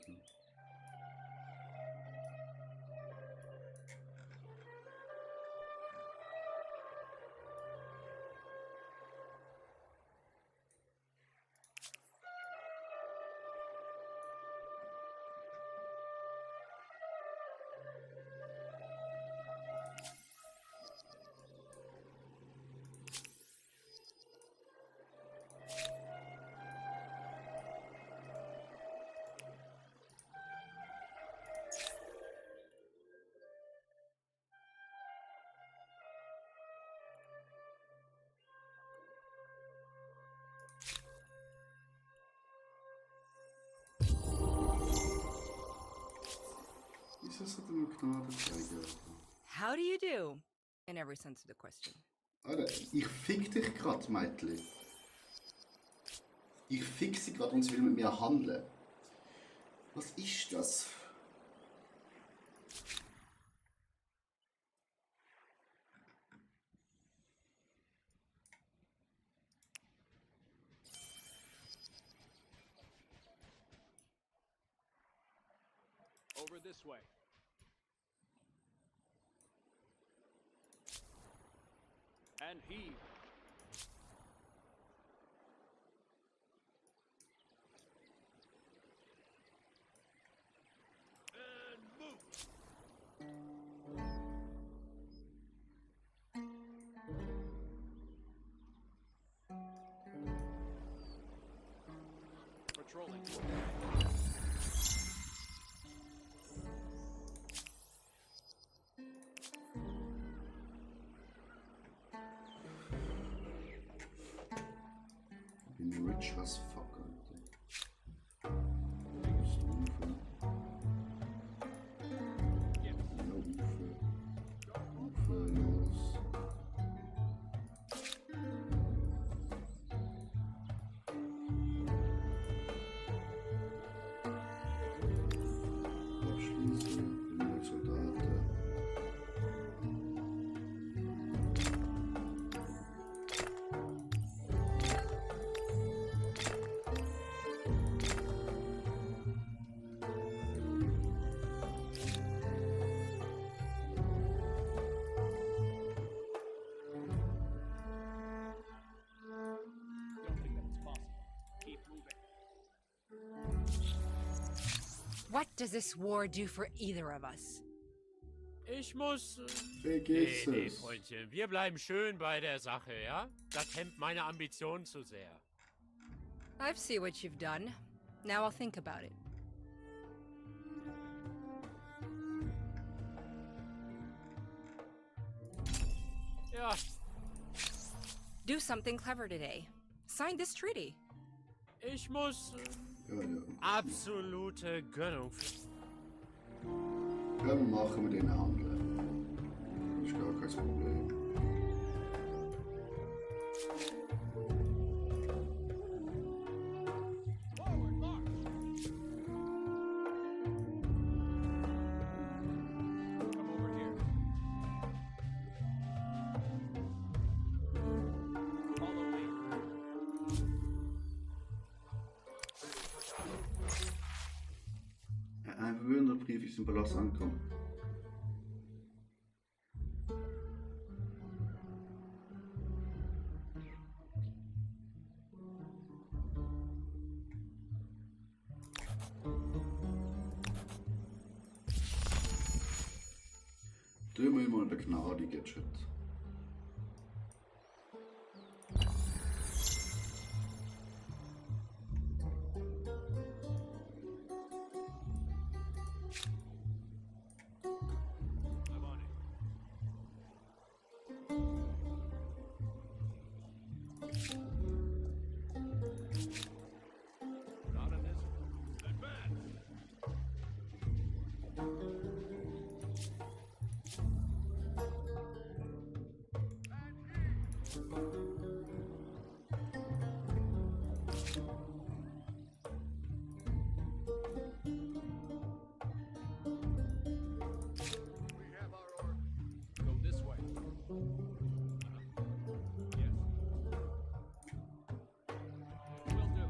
Wieso sollte man Gnade zeigen? How do you do? In every sense of the question. Alter, ich fick dich grad, Mädchen. Ich fick sie grad und sie will mit mir handeln. Was ist das? Over this way. And heave. And move. Patrolling. Ich bin rich as fuck, Alter. Katastrophe. Yes. Ja, Ufer. Ufer, los. Abschließen. Genug Soldaten. Don't think that's possible. Keep moving. What does this war do for either of us? Ich muss... Vergiss Nee, es. Freundchen, wir bleiben schön bei der Sache, ja? Das hemmt meine Ambitionen zu sehr. I see what you've done. Now I'll think about it. Ja, Do something clever today. Sign this treaty. ich muss... Ja, ja. absolute Gönnung. Dann machen wir den Handel. Das ist gar kein Problem. Forward, march. Come over here. Follow me. Ein verwöhnender Brief ist im Palast angekommen. Tun wir mal den gnadigen Chat. I'm on it. Not in this. Advance. We have our order. Go this way. Yes. Will do.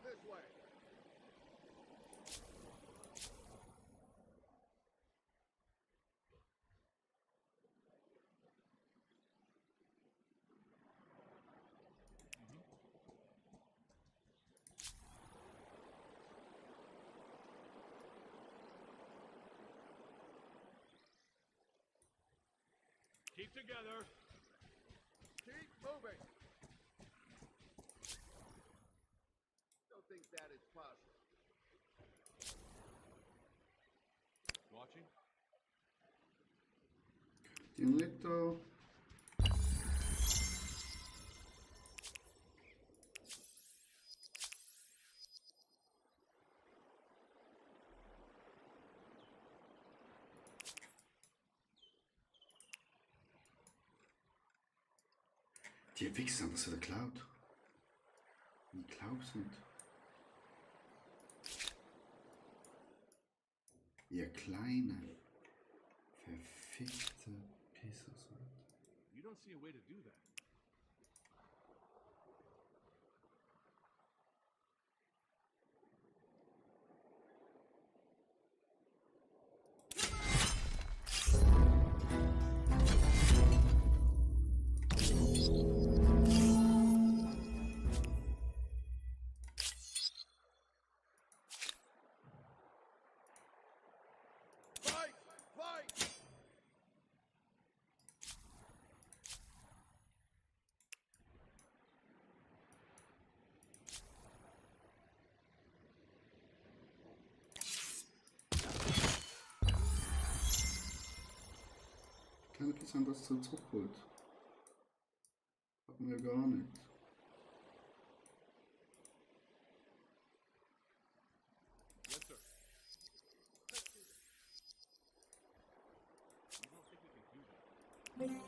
this way. Keep together. Keep moving. Don't think that is possible. Watching. Den Ritter. Die Wichser haben das wieder geklaut. Ich glaub's nicht. Ihr kleine, verfickte Pisser seid. You don't see a way to do that. Fight! Fight! Kleine Pisser haben das zurückgeholt. Hatten wir gar nicht. Yes, sir. You don't think we can do that?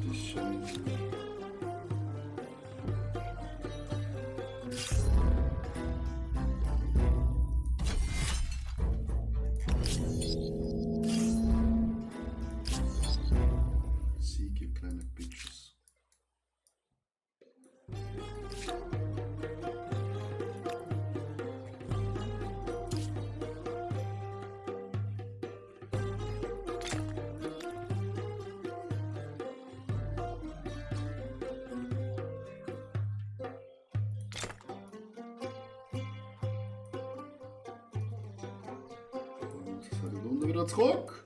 Die Scheiße. Sieg, ihr kleine Bitches. Und seid ihr Runde wieder zurück.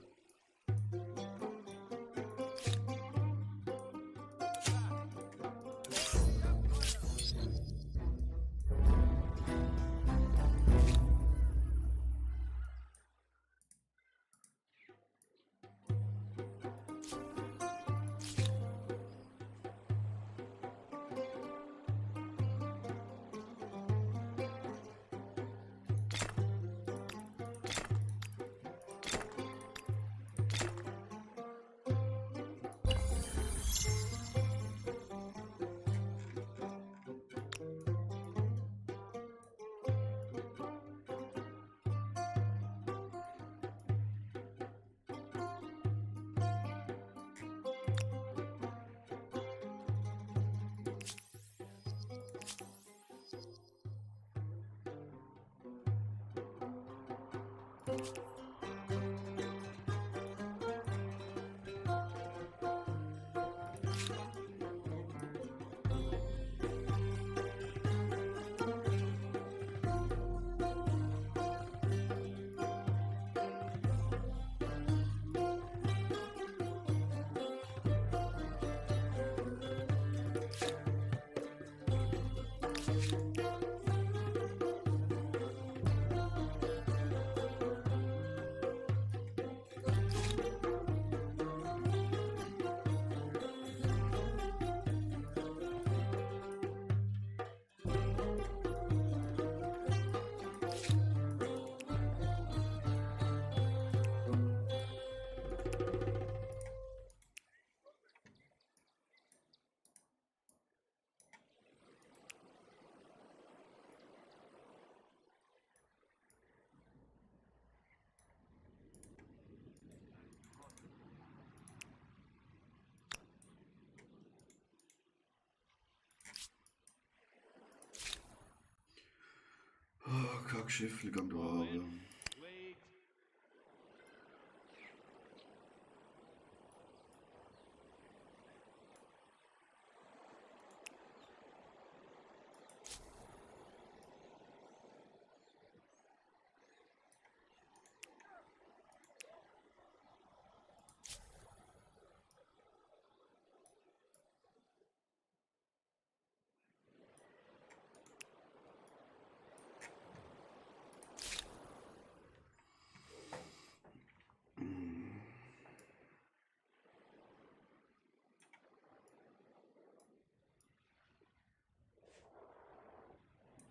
Geschäfte gehen da runter.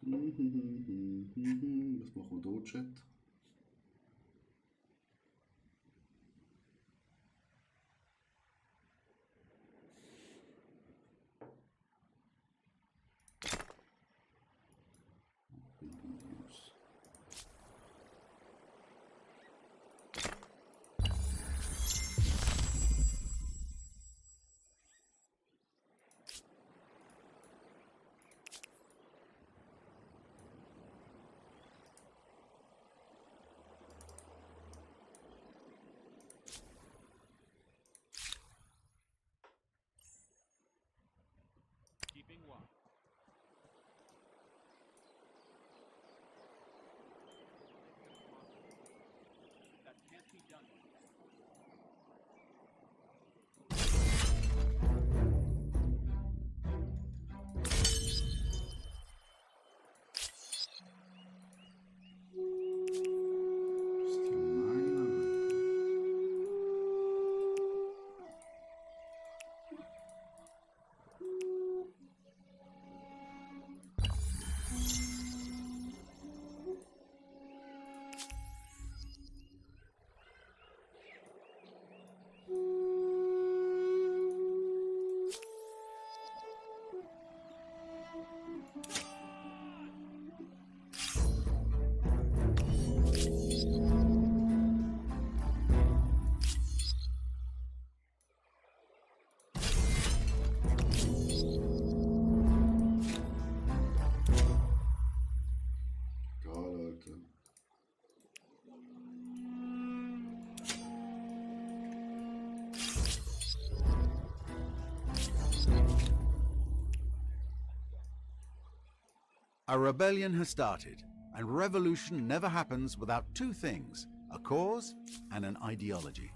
Blade. Was machen wir da, Chat? Keeping watch. That can't be done. Ist ja meiner. Egal, Alter. A rebellion has started, and revolution never happens without two things: a cause and an ideology.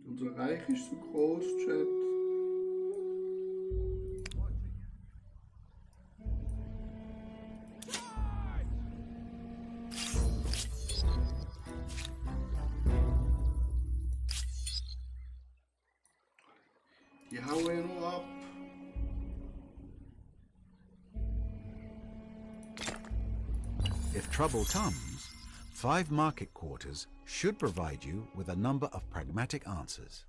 Unser Reich ist so groß, Chat. Die hauen ja nur ab. If trouble comes, 5 market quarters should provide you with a number of pragmatic answers.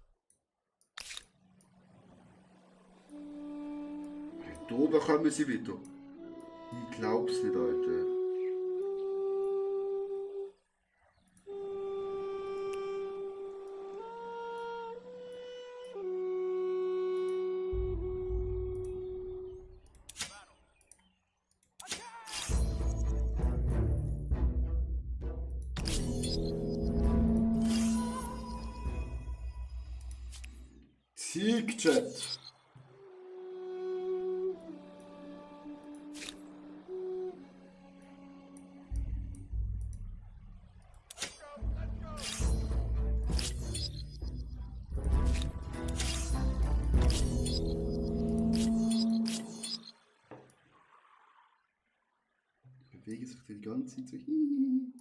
Da oben kommen sie wieder. Ich glaub's nicht, Alter. Sieg, Chat. Bewegen sich die ganze Zeit so. Hihihi.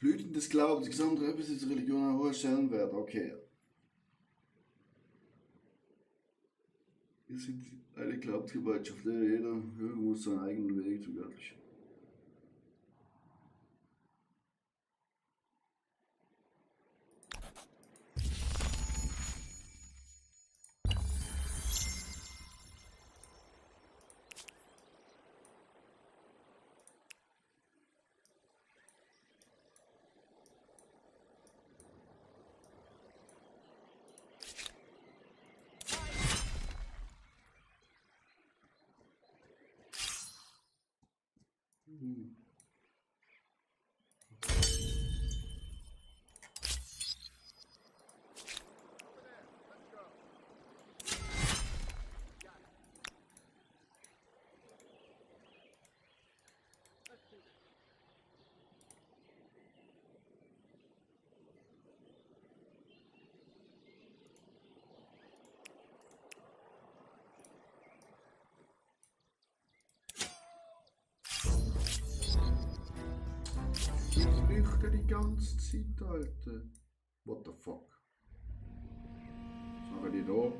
Blüten des Glaubens, gesamte Ephesus Religion einen hohen Stellenwert. Okay. Wir sind eine Glaubensgemeinschaft, der jeder irgendwo seinen eigenen Weg zum Göttlichen. Ich leuchte die ganze Zeit, Alter. What the fuck? Was machen die da?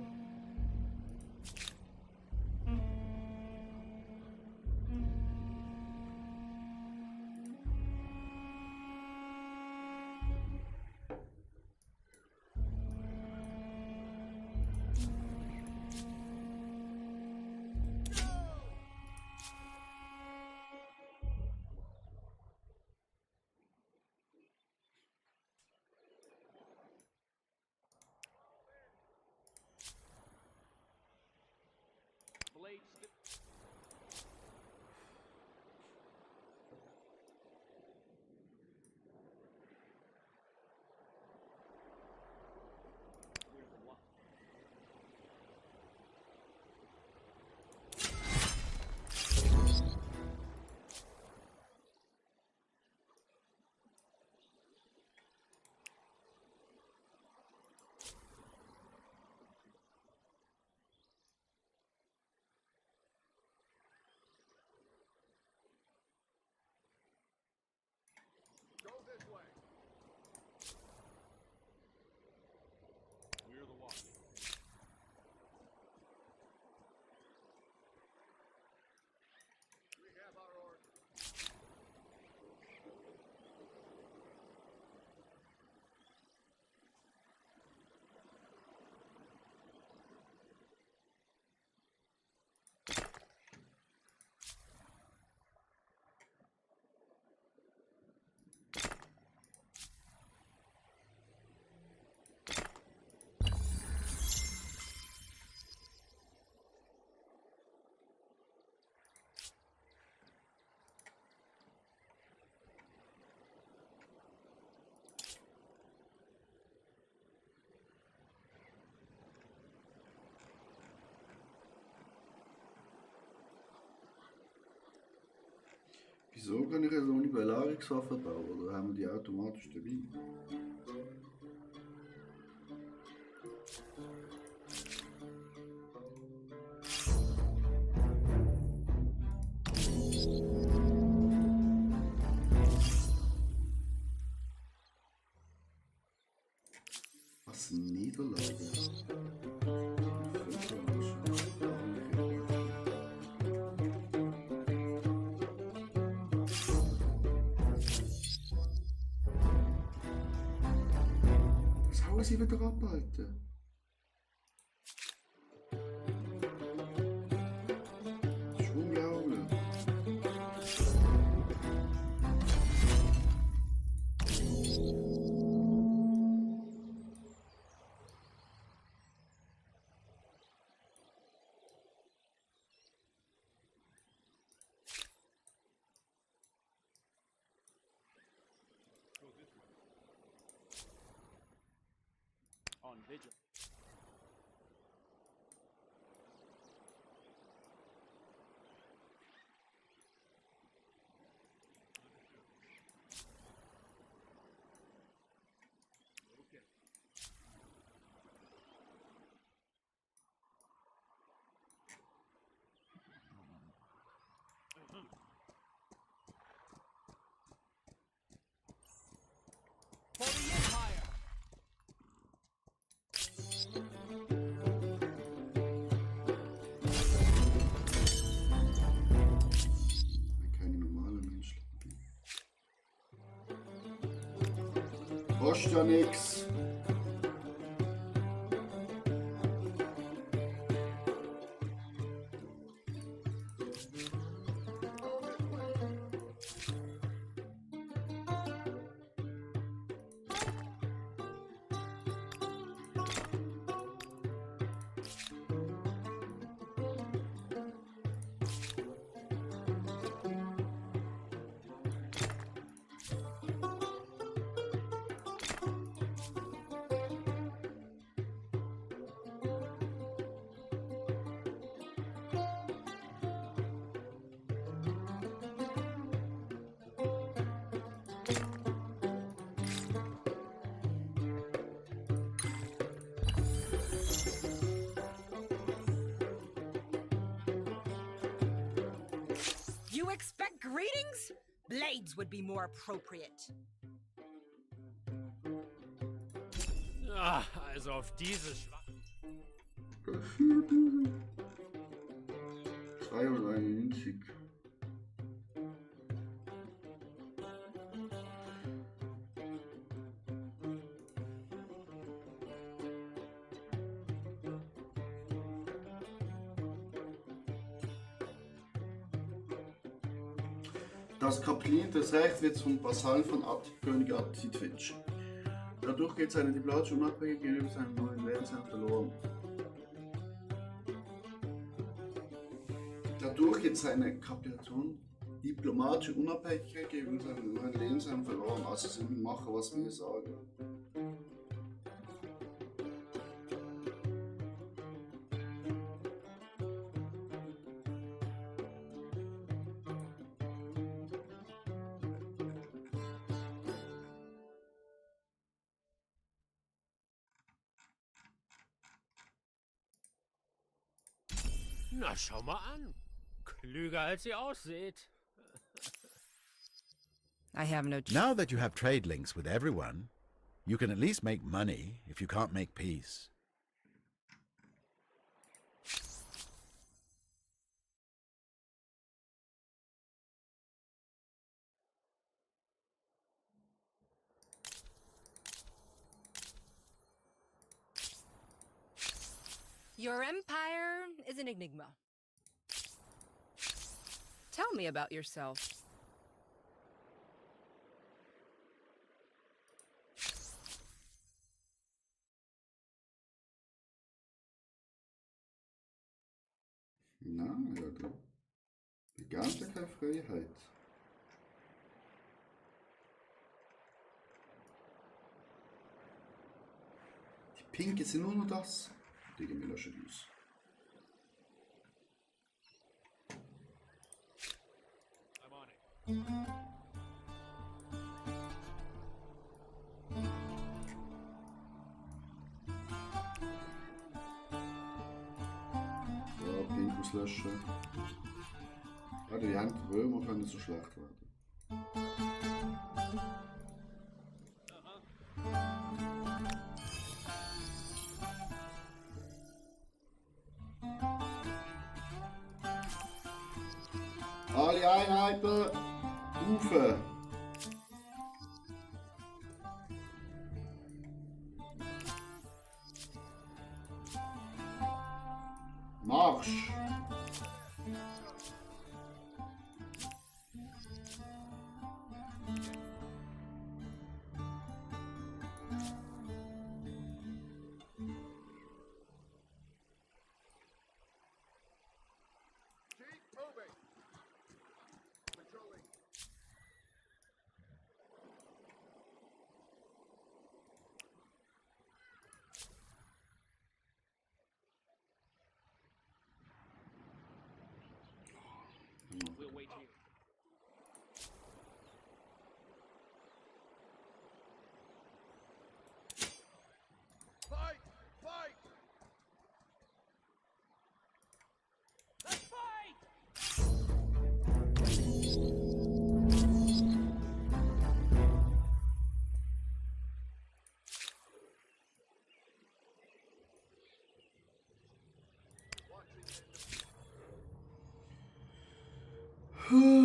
Blade Go this way. Clear the walk. We have our orders. Wieso kann ich also ohne Belagerungswaffe bauen? Oder haben wir die automatisch dabei? Was Niederlage? Was hauen sie wieder ab, Alter? Schwung Augen. Go this way. On vigil. Okay. Kostet ja nix. You expect greetings? Blades would be more appropriate. Ah, also auf diese Schwach... 391. Das Kapitän des Rechts wird zum Vasallen von König Attitwitsch. Dadurch geht seine diplomatische Unabhängigkeit gegenüber seinem neuen Lebensherrn verloren. Dadurch geht seine Kapitulation diplomatische Unabhängigkeit gegenüber seinem neuen Lebensherrn verloren. Also sie machen, was wir sagen. Na, schau mal an. Klüger als ihr aussieht. I have no choice. Now that you have trade links with everyone, you can at least make money if you can't make peace. Your empire is an enigma. Tell me about yourself. Na, ja, da begann ja keine Freiheit. Die Pinke sind nur noch das. Digga, mir löschen aus. I'm on it. Ja, Pink auslöschen. Ja, die haben die Römer können so schlecht werden. Alle Einheiten rufen! Marsch! Keep moving. Patrolling. We'll wait here. Fight! Fight! Let's fight! Watching it.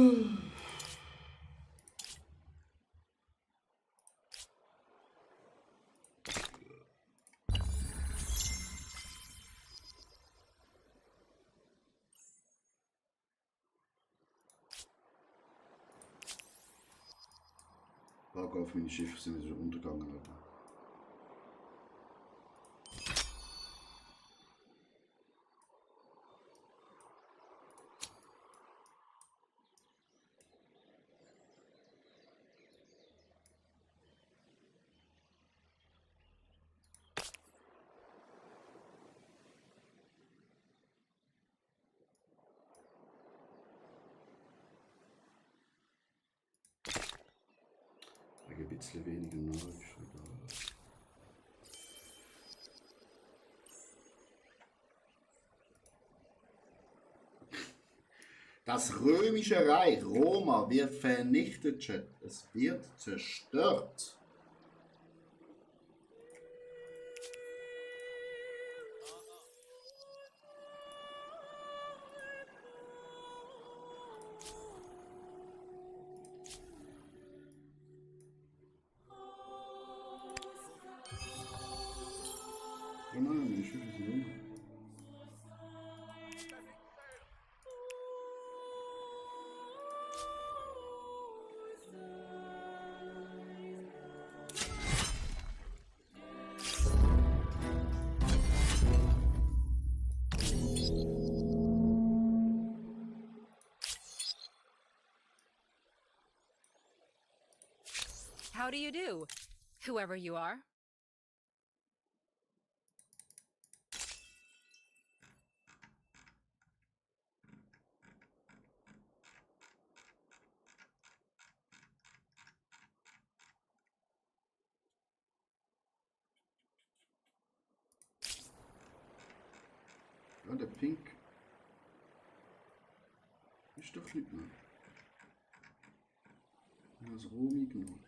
Frage auf, meine Schiffe sind schon untergegangen. Oder? Ein bisschen weniger neu. Das römische Reich Roma wird vernichtet, Chat. Es wird zerstört. Oh nein, meine Schiffe sind unten. How do you do, whoever you are? Ja, der Pink ist doch nicht mehr. Das Romi genommen.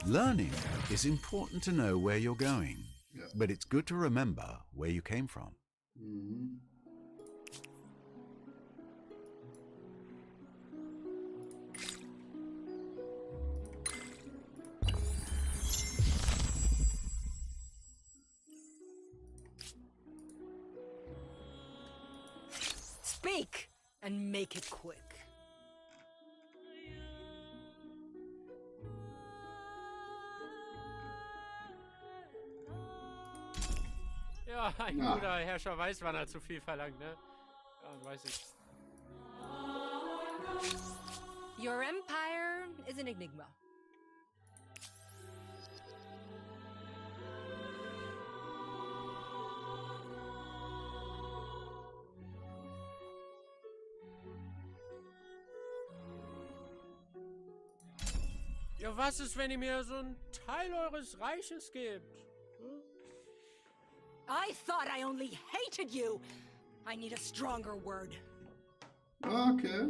Learning is important to know where you're going, Yeah. but it's good to remember where you came from. Mhm. Speak and make it quick. Ja, ein Ja. guter Herrscher weiß, wann er zu viel verlangt, ne? Ja, weiß ich. Your empire is an enigma. Ja, was ist, wenn ihr mir so einen Teil eures Reiches gebt? Hm? I thought I only hated you. I need a stronger word. Ah, okay.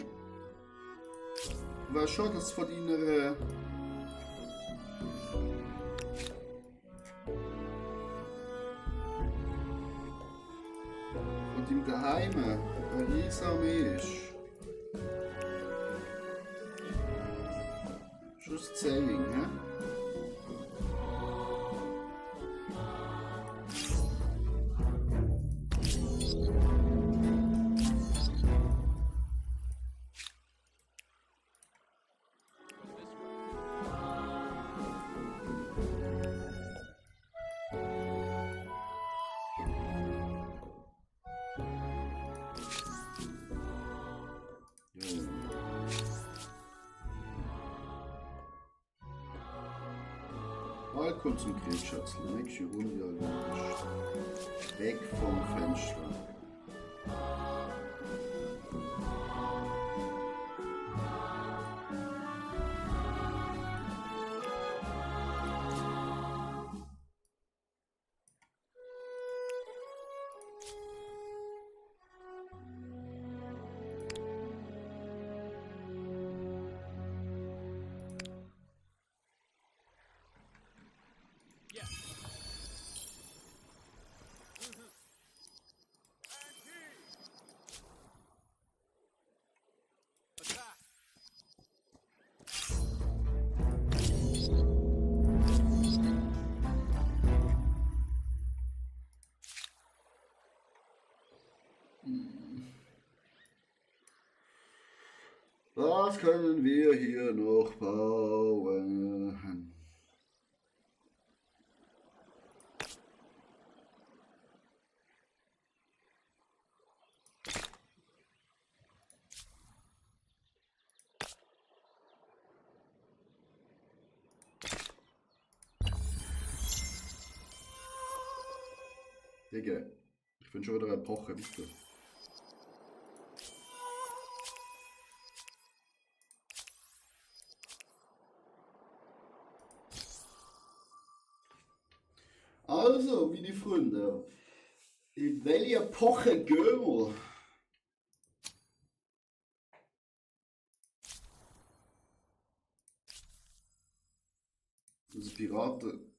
War schon das von deiner von deinem Geheimen eine riesige Armee ist. Just saying, hä? Total konzentriert, Schatzle. Nächste Runde erledigt. Weg vom Fenster. Attack! Was können wir hier noch bauen? Digga, ich bin schon wieder eine Epoche weiter. Also, meine Freunde, in welche Epoche gehen wir? Also Piraten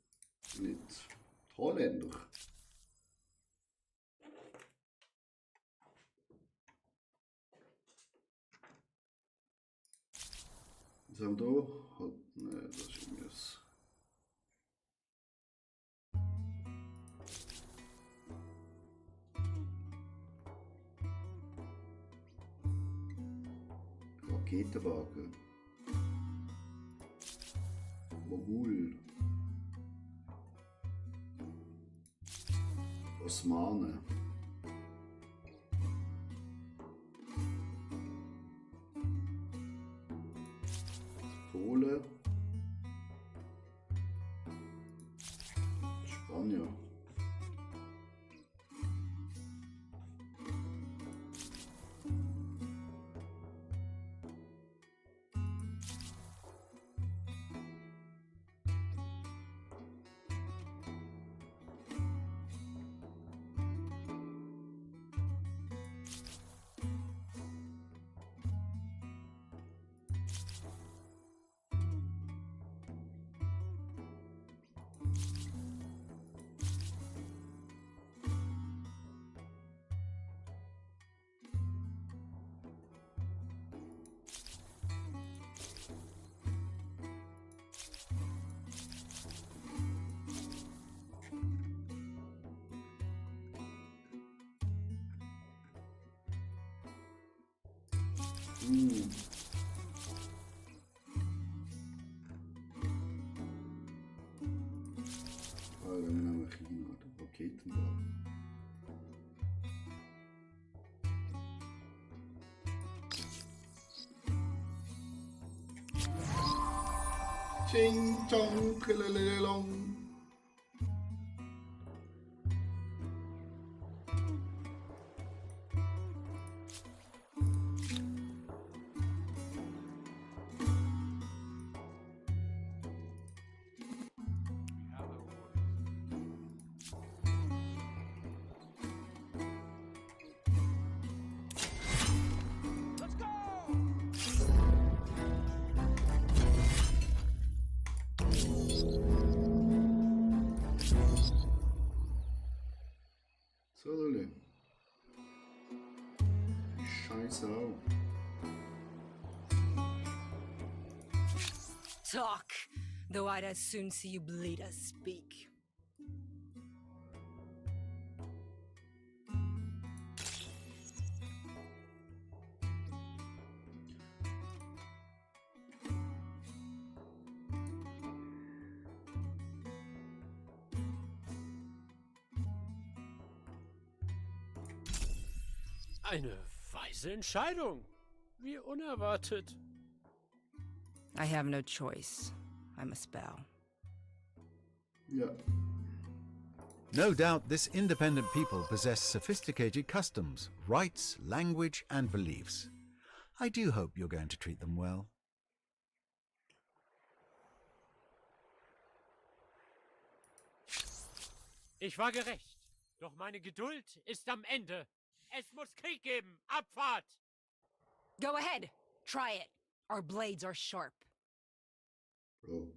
mit Holländer. Was haben wir da? Ne, das ist irgendwie das. Raketenwagen. Mogul. Osmanen. Polen. Spanier. Dann nehmen wir China, den Raketenwagen. Ching chong, klelelelong. Let's go! So, Leute. Scheiße auch. Talk, though I'd as soon see you bleed as speak. Eine weise Entscheidung. Wie unerwartet. I have no choice. I'm a spell. Ja. No doubt this independent people possess sophisticated customs, rights, language, and beliefs. I do hope you're going to treat them well. Ich war gerecht. Doch meine Geduld ist am Ende. Es muss Krieg geben. Abfahrt! Go ahead. Try it. Our blades are sharp. Bro.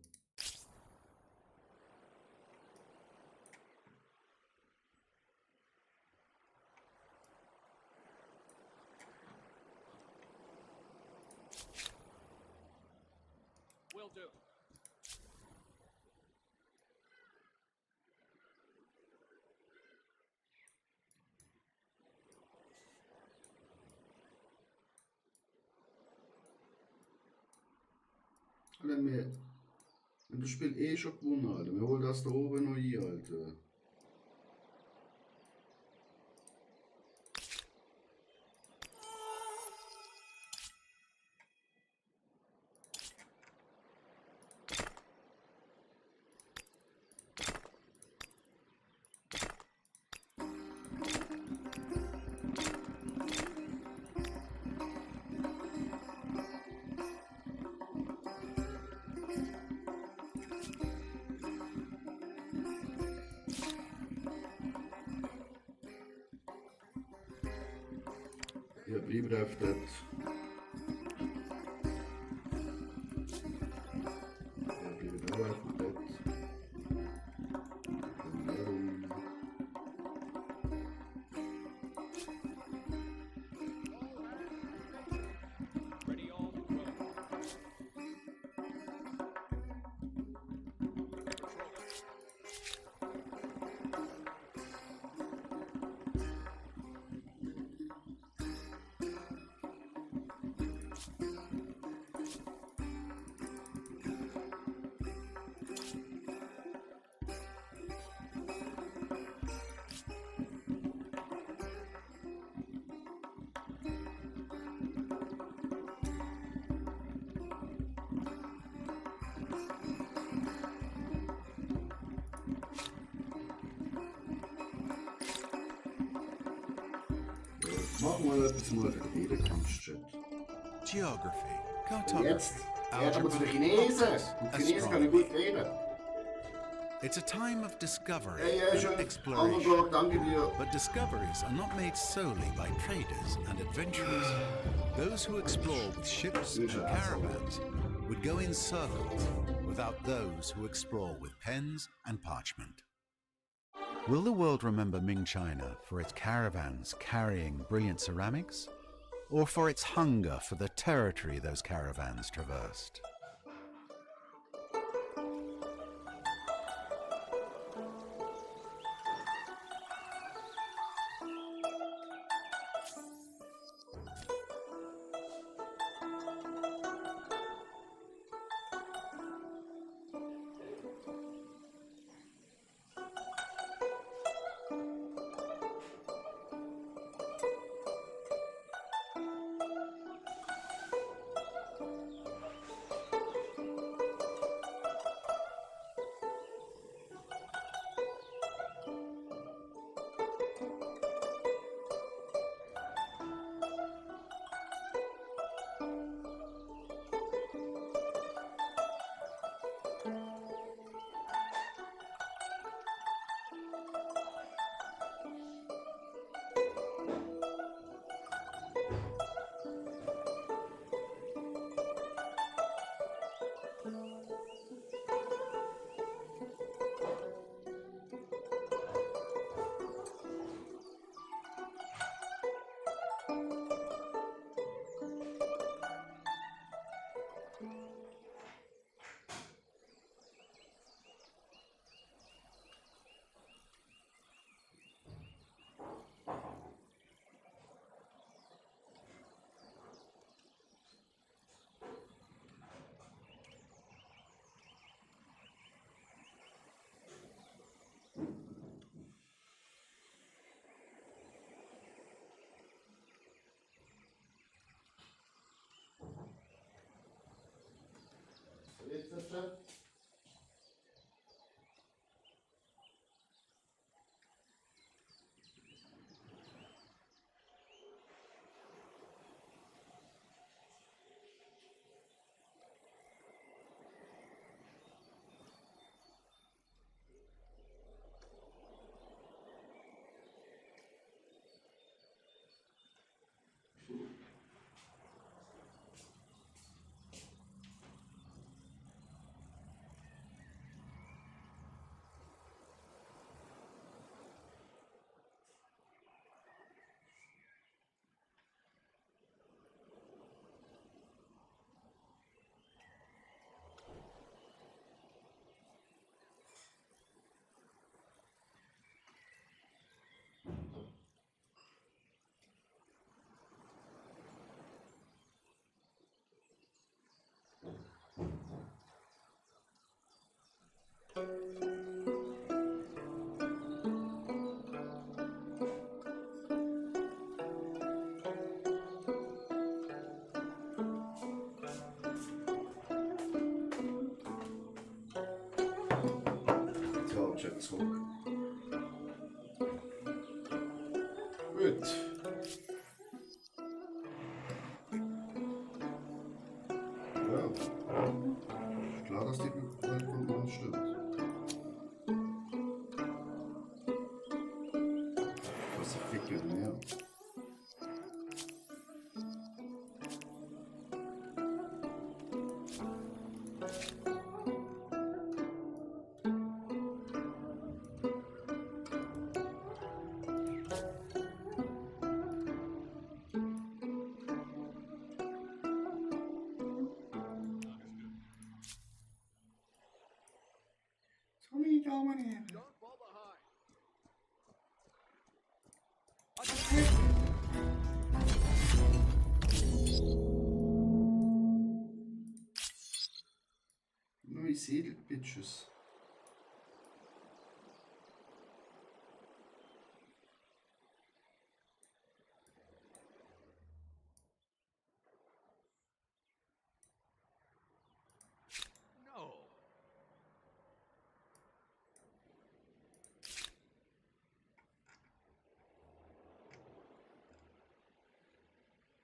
Will do. Wenn das Spiel eh schon gewonnen, Alter. Wir holen das da oben noch ein, Alter. Ja, bleibt auf das. Ja, bleibt auch auf das. Ready all to go. Machen wir etwas mal für den Kampfchat. Geography, Jetzt cartography, werden wir zu den algebra, Chinesen. optics, Und die Chinesen können gut astronomy. reden. It's a time of discovery Ja, ja, and schon. exploration. Andertag, danke dir. But discoveries are not made solely by traders and adventurers. Those who explore with ships and caravans would go in circles without those who explore with pens and parchment. Will the world remember Ming China for its caravans carrying brilliant ceramics, or for its hunger for the territory those caravans traversed? Jetzt, Ja, Chat zurück. Gut. Ja. Ist klar, dass die Welt von uns stimmt. Was ich ficke mehr. So, meine Damen und Herren. Don't fall behind. Neue Siedel, Bitches. No.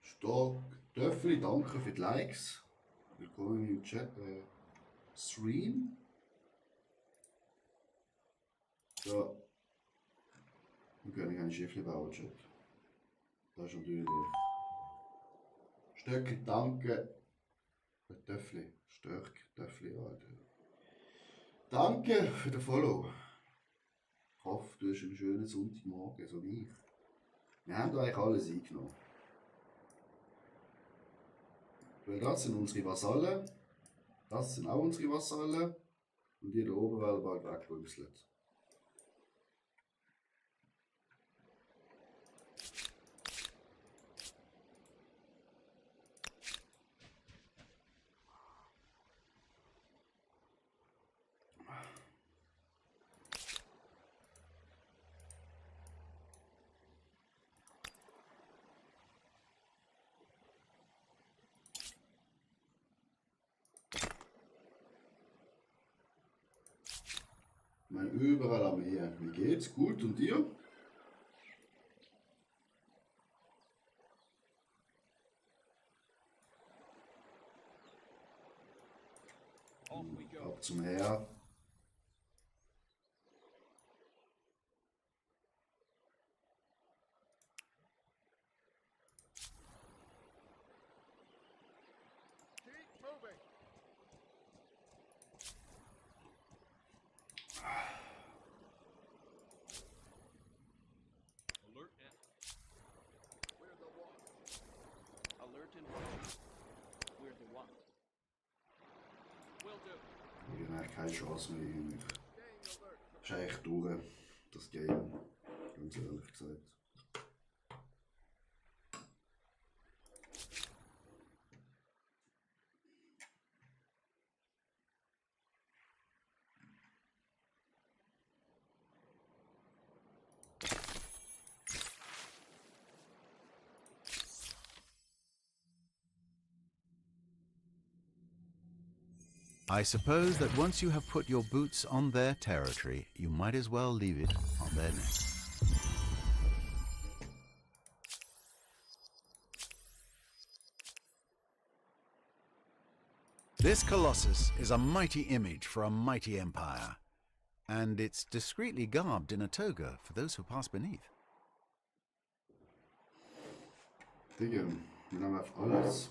Stark. Töffeli, danke für die Likes. Willkommen im Chat. Stream. Ja. Wir können keine Schiffle bauen, Chat. Das ist natürlich. Stöcki, danke. Töffli. Störk, Töffli, Alter. Danke für den Follow. Ich hoffe, du hast einen schönen Sonntagmorgen, so wie ich. Wir haben da eigentlich alles eingenommen. Weil das sind unsere Vasallen. Das sind auch unsere Vasallen. Und die da oben werden bald weggerüsselt. Ich meine, überall am Meer. Wie geht's? Gut und dir? Off we go. Ab zum Meer. Keep moving. Alert and We're the one. alert and watch. We're the one. Will do. Ich habe eigentlich keine Chance mehr. Ich Staying alert. ist eigentlich durch, das Game. Ganz ehrlich gesagt. I suppose that once you have put your boots on their territory, you might as well leave it on their neck. This Colossus is a mighty image for a mighty empire, and it's discreetly garbed in a toga for those who pass beneath. Digga, wir nehmen auf alles.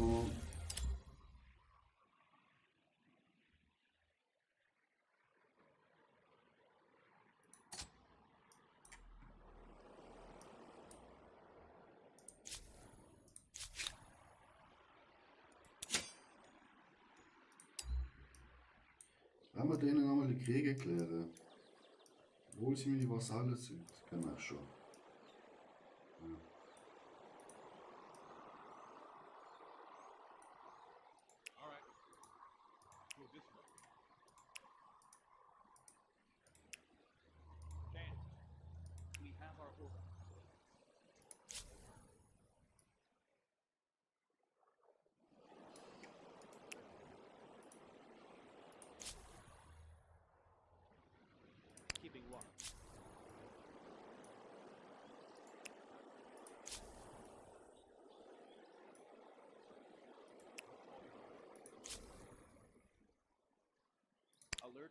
Oh. Wenn wir denen einmal die Kriege klären, obwohl sie meine Vasallen sind, können wir auch schon. Ja.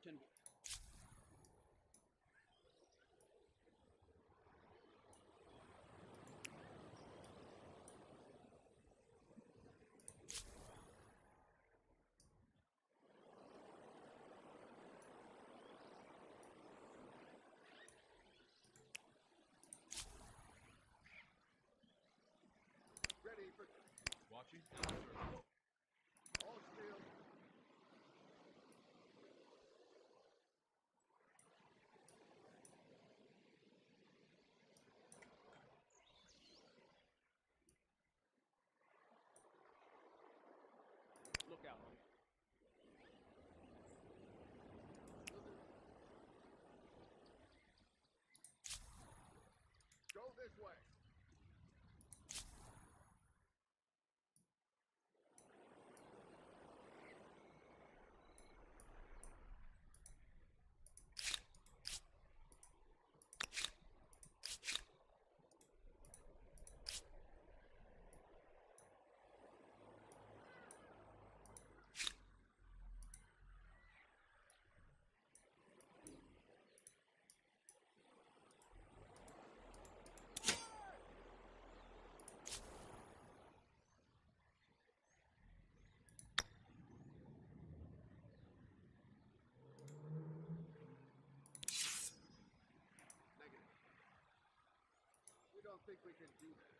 Alert and Ready for watching. all steel. Look out. Go this way. Negative. We don't think we can do that.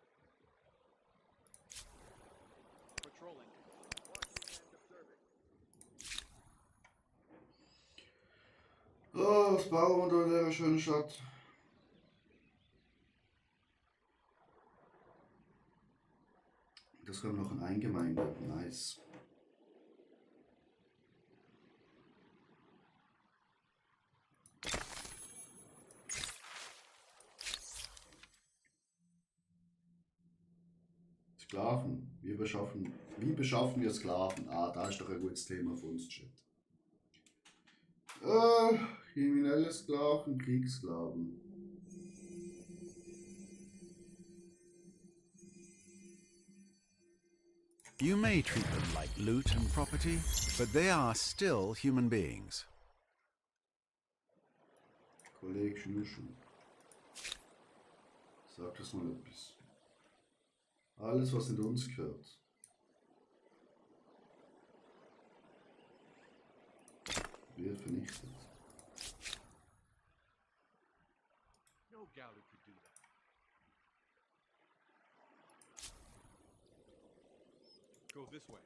Patrolling. Watching and observing. Oh, was bauen wir da in dieser schönen Stadt? Das kommt noch in Eingemeinde. Nice. Sklaven. Wie beschaffen wir Sklaven? Ah, da ist doch ein gutes Thema für uns, Chat. Kriminelle Sklaven, Kriegssklaven. You may treat them like loot and property, but they are still human beings. Kollege Schnuschen. Sag das mal etwas. Alles, was nicht uns gehört. Wird vernichtet. No galley could do that. Go this way.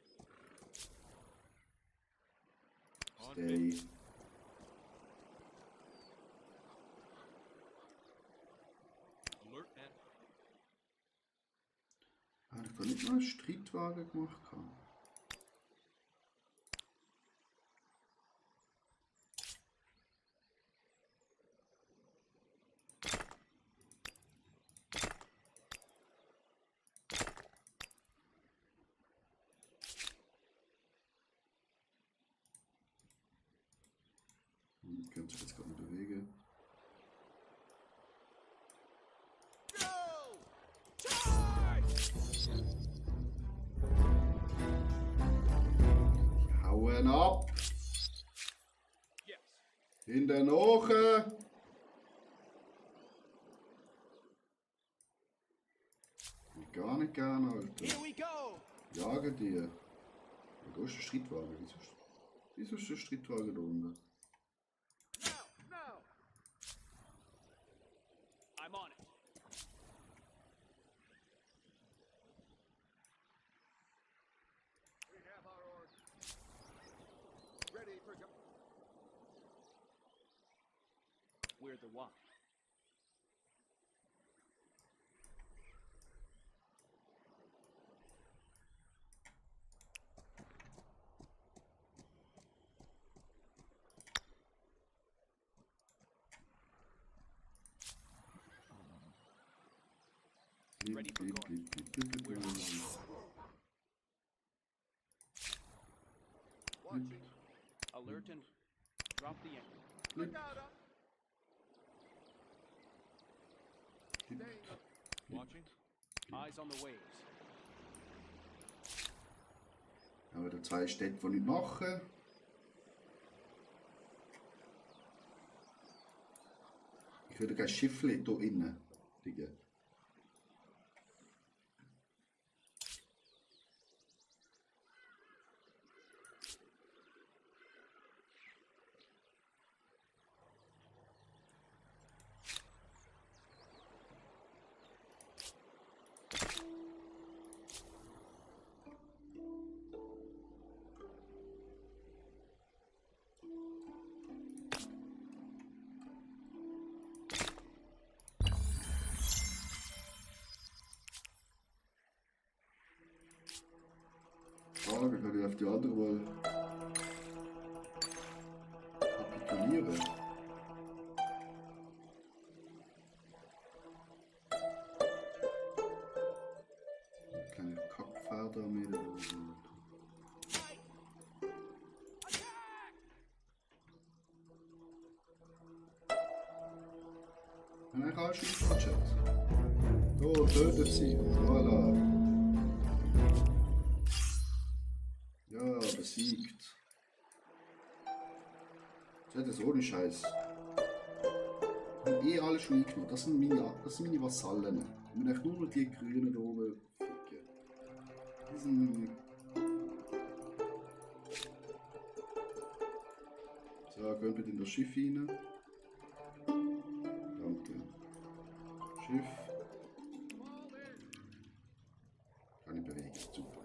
On me. Stay. Alert and Habe ich da nicht mal einen Streitwagen gemacht? Könnte sich jetzt gerade nicht bewegen. Hauen ab! yes. In den Ochen! Gar nicht gern, Alter. Here we go. Jagen die. Wo ist der Streitwagen? Wieso ist der Streitwagen da unten? Now! Now! I'm on it. We have our orders. Ready for We're the one. Ready for going. watching. Alert and drop the anchor. Look out up. Staying up. Watching. Eyes on the waves. Haben wir da zwei Städte, die nicht machen. würde kein Schiffli hier innen liegen. Frage, kann ich auf die andere mal kapitulieren? Kleine Kackpferdarmee da oben. Und dann kannst du nicht Chat. So, tötet sie. Voilà. Ja, besiegt. Das ist ohne Scheiß. Ich habe eh alle schon eingenommen. Das sind meine Vasallen. Ich muss echt nur noch die Grünen da oben ficken. Die sind... So, gehen bitte in das Schiff rein. Danke. Schiff. Kann ich bewegen. Super.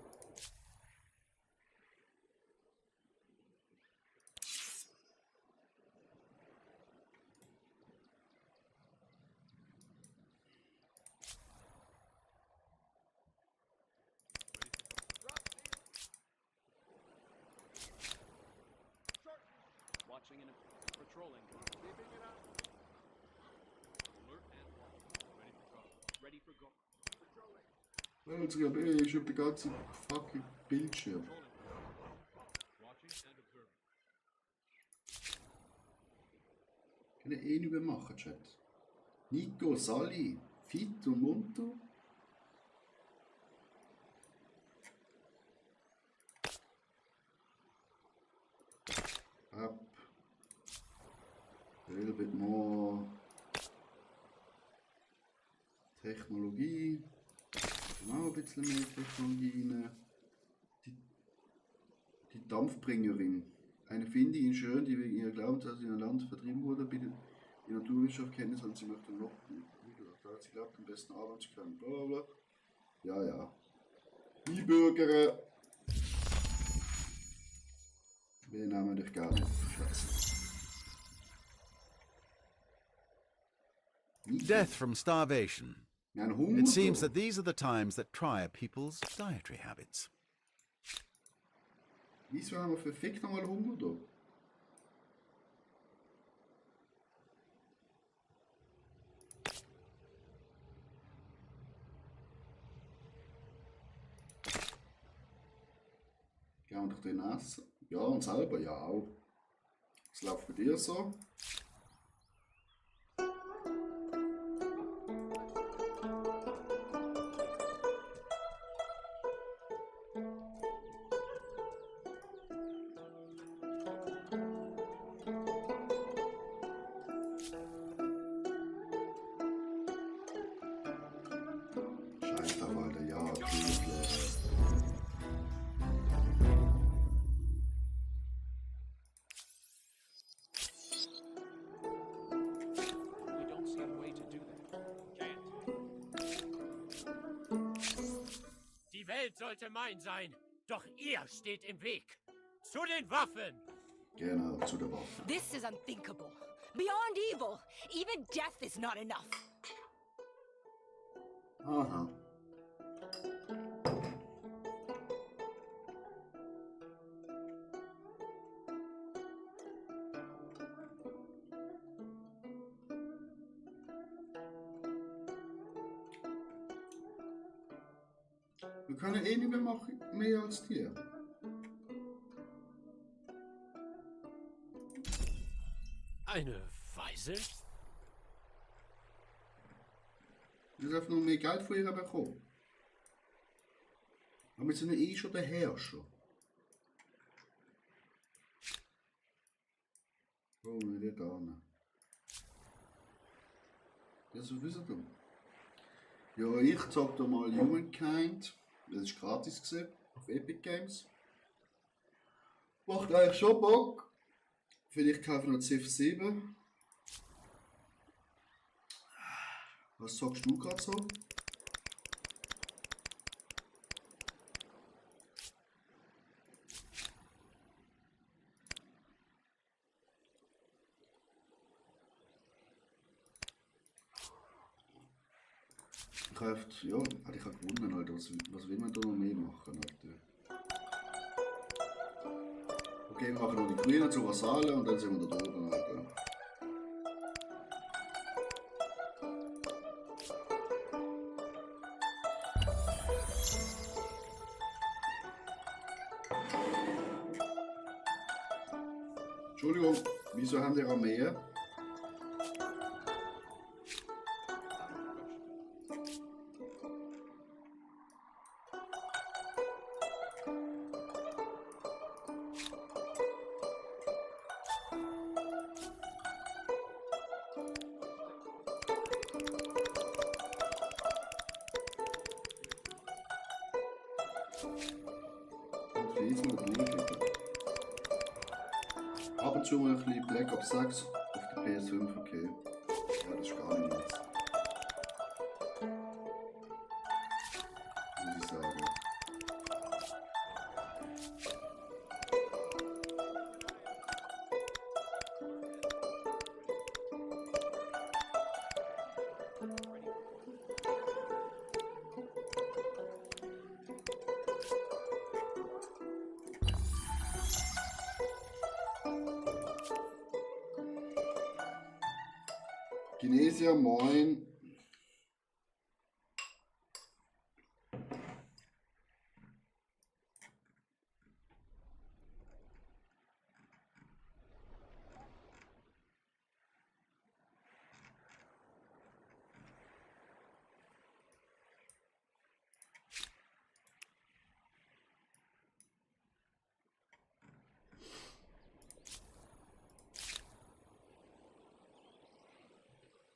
Watching and patrolling. Keeping it up. Alert and watch. Ready for go. Patrolling. Jetzt glaube ich, ist auf der ganzen fucking Bildschirm. Patrolling. Watching and observing. Kann ich eh nicht mehr machen, Chat. Nico, Sally, fit und munter. Ab. A little bit more Technologie. Genau, ein bisschen mehr Technologie rein. Die Dampfbringerin. Eine Findigin schön, die wegen ihrer Glaubenssätze in ein Land vertrieben wurde, bietet die Naturwissenschaft Kenntnis und sie möchte noch wieder. Sie glaubt, am besten arbeiten zu können. Bla bla bla. Ja, ja. Die Bürger. Wir nehmen dich gerne auf. Scheiße. Death from starvation. Wir haben Hunger. It seems that these are the times that try a people's dietary habits. Wieso haben wir verfickt nochmal Hunger da? Gehen wir doch den essen. Ja, und selber ja auch. Was läuft bei dir so? Scheiß drauf, Alter. Ja, Kühlfläche. We don't see a way to do that. Can't. Die Welt sollte mein sein, doch ihr steht im Weg. Zu den Waffen! Genau, zu der Waffe. This is unthinkable. Beyond evil. Even death is not enough. Aha. Wir können eh nicht mehr machen, mehr als dir. Eine Weise? Du hast einfach nur mehr Geld von ihr bekommen. Aber wir sind ja eh schon der Herrscher. Warum wir da hin? Ja, so wisst ihr. Ja, ich zeig dir mal Humankind. Das ist gratis gesehen auf Epic Games. Macht eigentlich schon Bock. Vielleicht kaufen wir noch Civ 7. Was sagst du gerade so? Kraft, ja, ich habe gewonnen, Alter. Was will man da noch mehr machen, Alter? Okay, wir machen noch die Grünen zu Vasallen und dann sind wir da oben, Alter. Entschuldigung, wieso haben die Armee? Ab und zu mal ein bisschen Black Ops 6 auf der PS5, okay. Ja, das ist gar nicht nichts. Muss ich sagen. Chinesia, moin.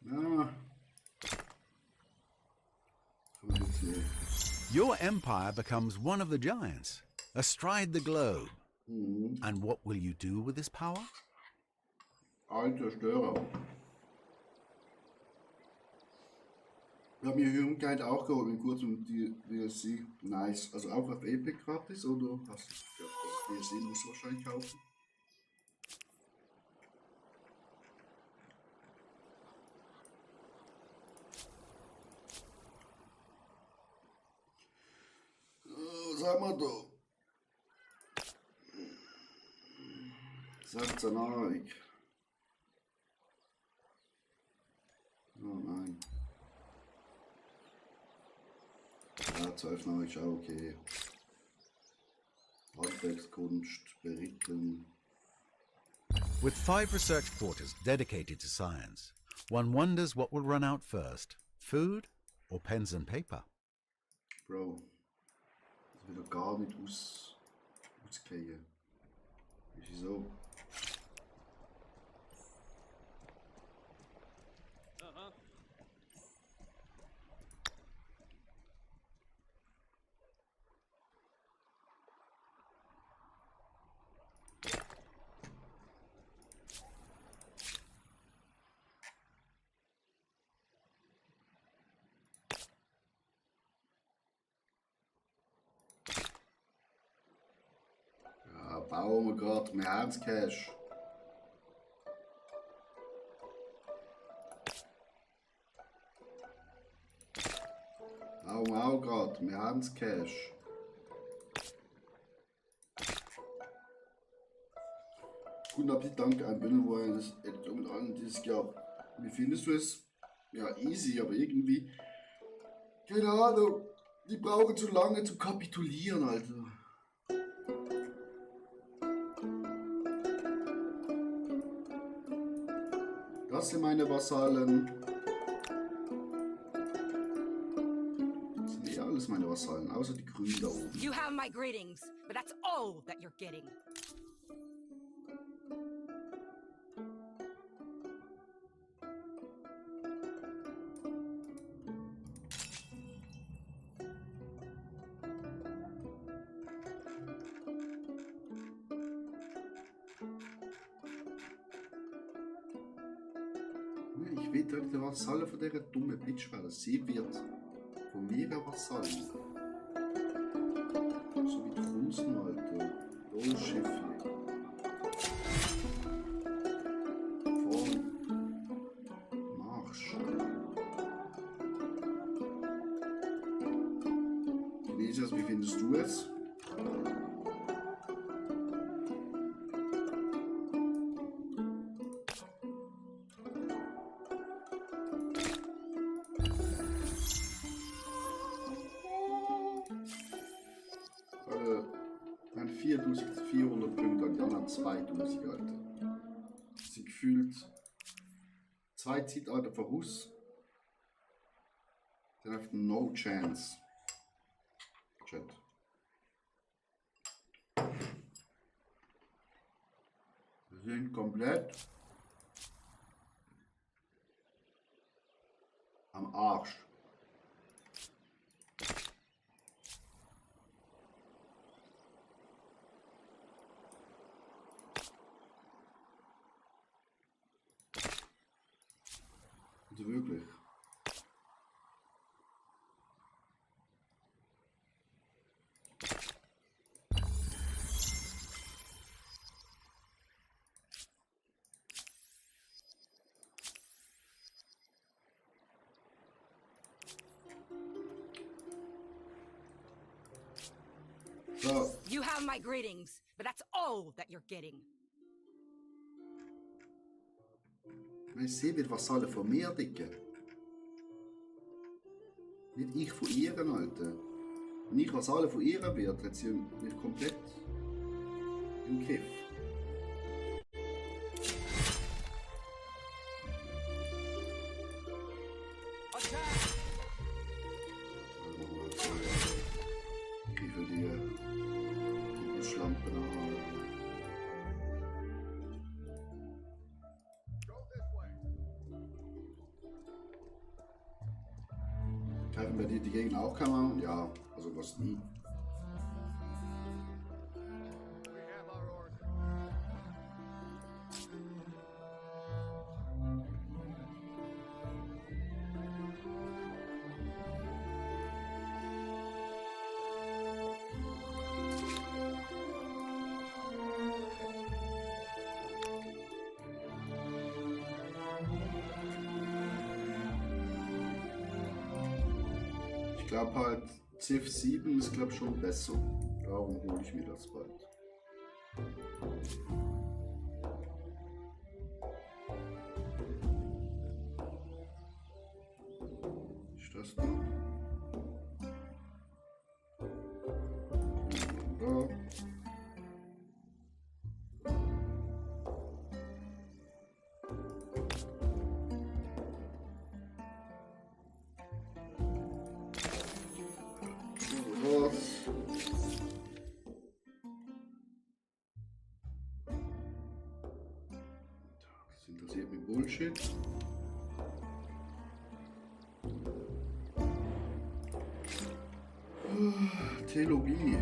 Ja. Your empire becomes one of the giants, astride the globe. And what will you do with this power? Alter Störer. Ich habe mir Humankind auch geholt in kurzem die DLC. Nice. Also auch auf Epic gratis oder hast du das DLC musst du wahrscheinlich kaufen? Was haben wir da? 16 Nahrung. Oh nein. Ja, 12 Nahrung ist auch okay. Handwerkskunst, Beritten. With 5 research quarters dedicated to science, one wonders what will run out first, food or pens and paper? Bro, das will doch gar nicht ausgehen. Wieso? Uh-huh. Ja, bauen wir gerade mehr Herzcash. Bauen wir auch gerade mehr Herzcash. Guten Appetit, danke an Binnenwollen, das und an dieses Jahr. Wie findest du es? Ja, easy, aber irgendwie. Keine Ahnung. Die brauchen zu lange zu kapitulieren, Alter. Das sind meine Vasallen. Das sind eh alles meine Vasallen, außer die Grünen da oben. You have my greetings, but that's all that you're getting. Ich will doch der Vasalle von dieser dummen Bitch werden. Sie wird von mir ein Vasall. So wie draußen, Alter. Oh, Schiffli. Vorn. Marsch. Genesias, wie findest du es? Ein 4400 Punkte und die anderen 2000, Alter. Sie gefühlt 2 Zeitalter voraus. Dann hat no chance. Chat. Wir sind komplett am Arsch. Also wirklich. So, You have my greetings, but that's all that you're getting. ich sehe, wird Vasalle von mir, Dicke. Nicht ich von ihr, Alter. Wenn ich Vasalle von ihr wird, hat sie mich komplett im Griff. Ich für die Schlampen an. Go this way. Greifen bei dir die Gegend auch keiner an? Ja, also was nie. We have our order. Ich glaube halt, Civ 7 ist glaube schon besser. Darum hole ich mir das bald. Ist das da? Da. Was? Das interessiert mich Bullshit. Theologie.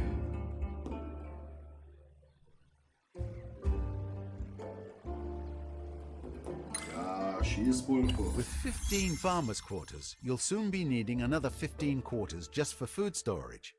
Ja, Schießpulver. With 15 farmers' quarters, you'll soon be needing another 15 quarters just for food storage.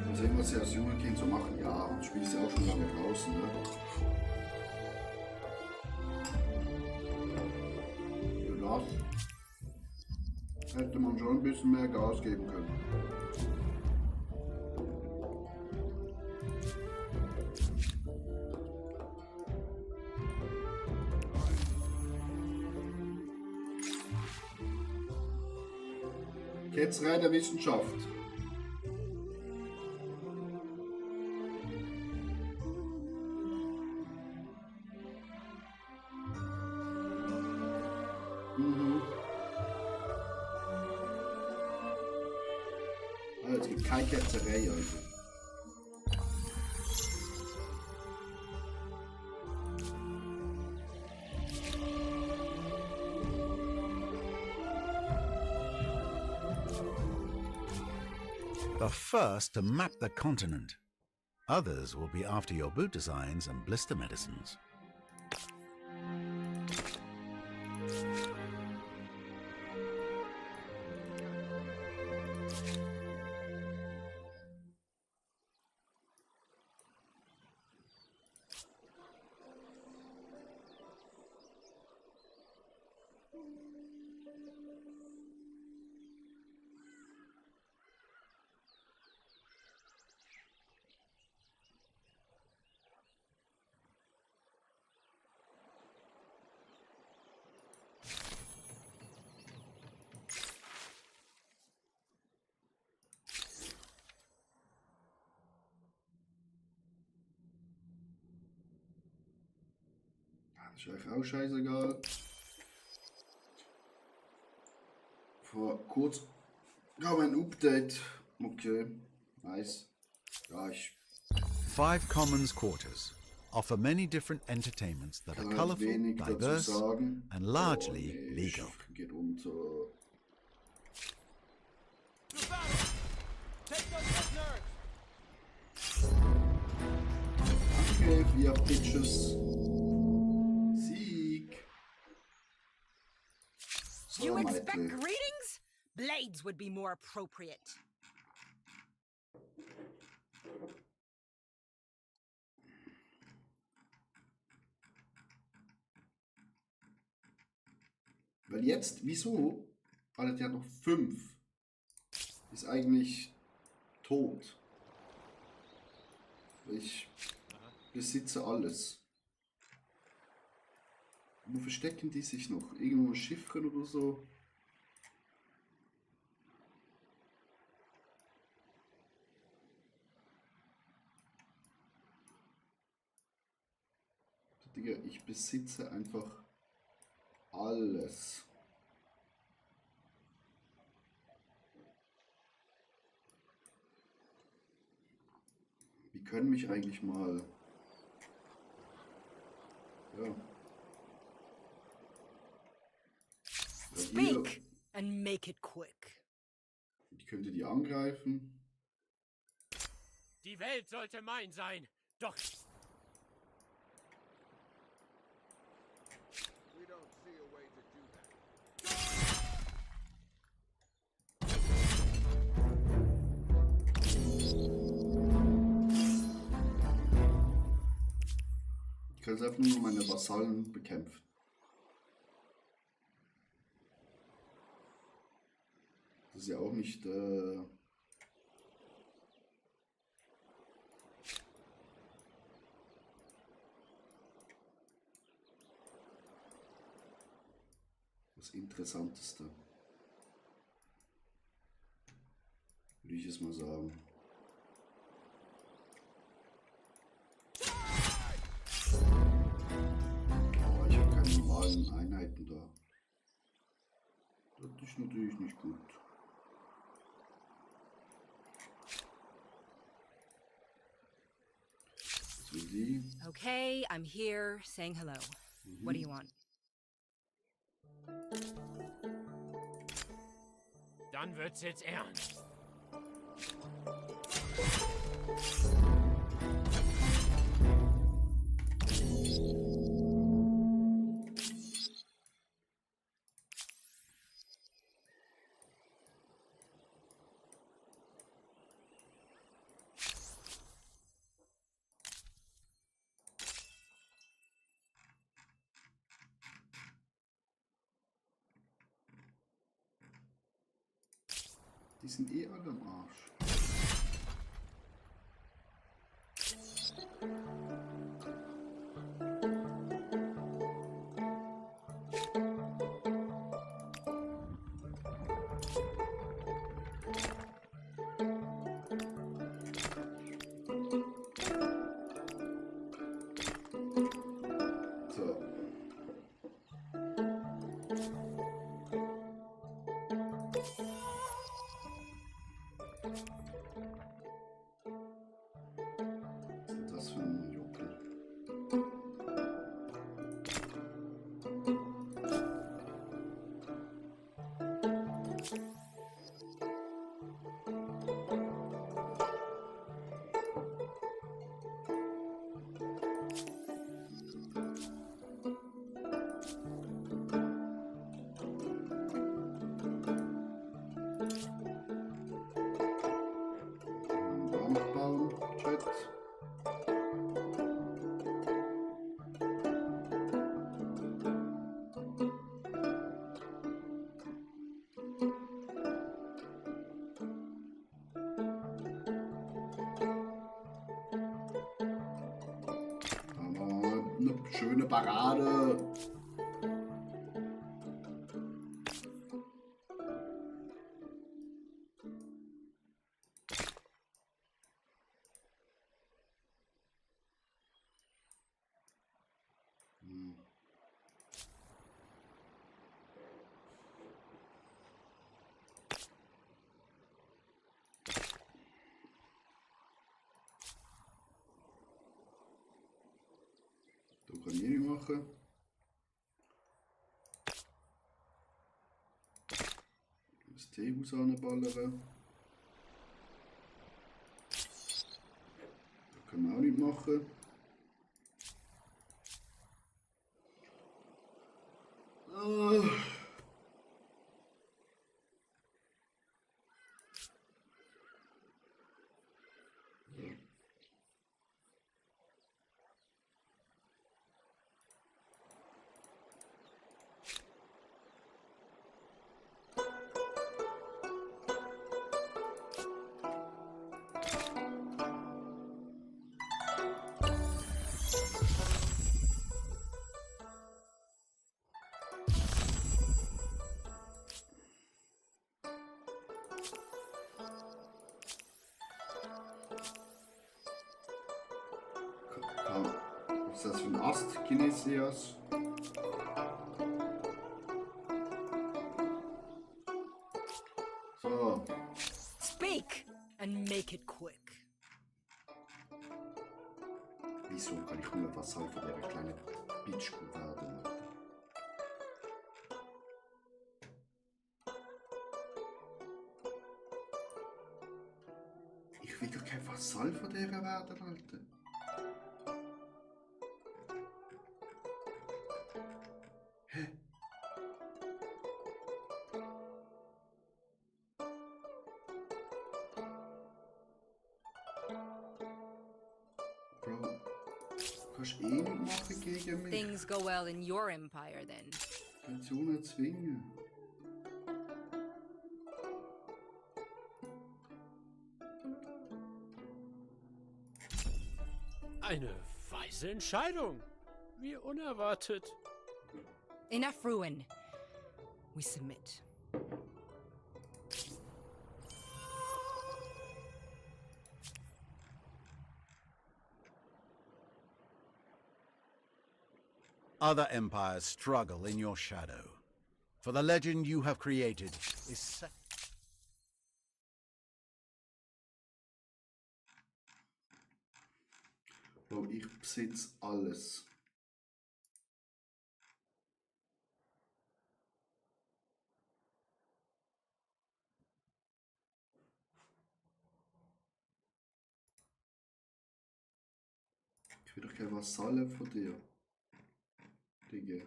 Mal sehen, was sie als junge Kind so machen. Ja, und spielst ja auch schon lange draußen, ne? Ja, das hätte man schon ein bisschen mehr Gas geben können. Ketzerei der Wissenschaft. keine Ketzerei, also. The first to map the continent. Others will be after your boot designs and blister medicines. Ist euch auch scheißegal. Vor kurz kam ein Update. Okay, nice. Ja, ich 5 Commons Quarters offer many different entertainments that are kann halt colorful, wenig dazu diverse, sagen. and largely Oh, nee, legal. Schiff geht unter. Take those prisoners! Okay, wir Bitches. Sieg. So, You expect Meitle. greetings? Blades would be more appropriate. Weil jetzt, wieso? Alter, der hat noch 5. Ist eigentlich tot. Ich besitze alles. Wo verstecken die sich noch? Irgendwo ein Schiffchen oder so? Digga, ich besitze einfach alles. Die können mich eigentlich mal. Ja. Speak and make it quick. Ich könnte die angreifen. Die Welt sollte mein sein. Doch We don't see a way to do that. Ich kann jetzt einfach nur meine Vasallen bekämpfen. Das ist ja auch nicht. Das Interessanteste. Würde ich es mal sagen. Oh, ich habe keine normalen Einheiten da. Das ist natürlich nicht gut. So die. Okay, I'm here saying hello. What do you want? dann wird's jetzt ernst. Die sind eh alle am Arsch. So. schöne Parade. Da kann ich nicht machen. Das Teehaus anballern. Da können wir auch nicht machen. Was ist das für ein Ast, Kinesias? So, Speak and make it quick. wieso kann ich nur was halt von der kleinen Bitchkuh werden? Alter? Ich will doch kein Vasall von der werden, Alter. Hä? Bro, du kannst eh nicht machen gegen mich. Things go well in your empire then. Kannst du nicht zwingen. Eine weise Entscheidung. Wie unerwartet. Enough ruin. We submit. Other empires struggle in your shadow. For the legend you have created is set. Bro, ich besitze alles. Ich will doch kein Vasallen von dir. Digga.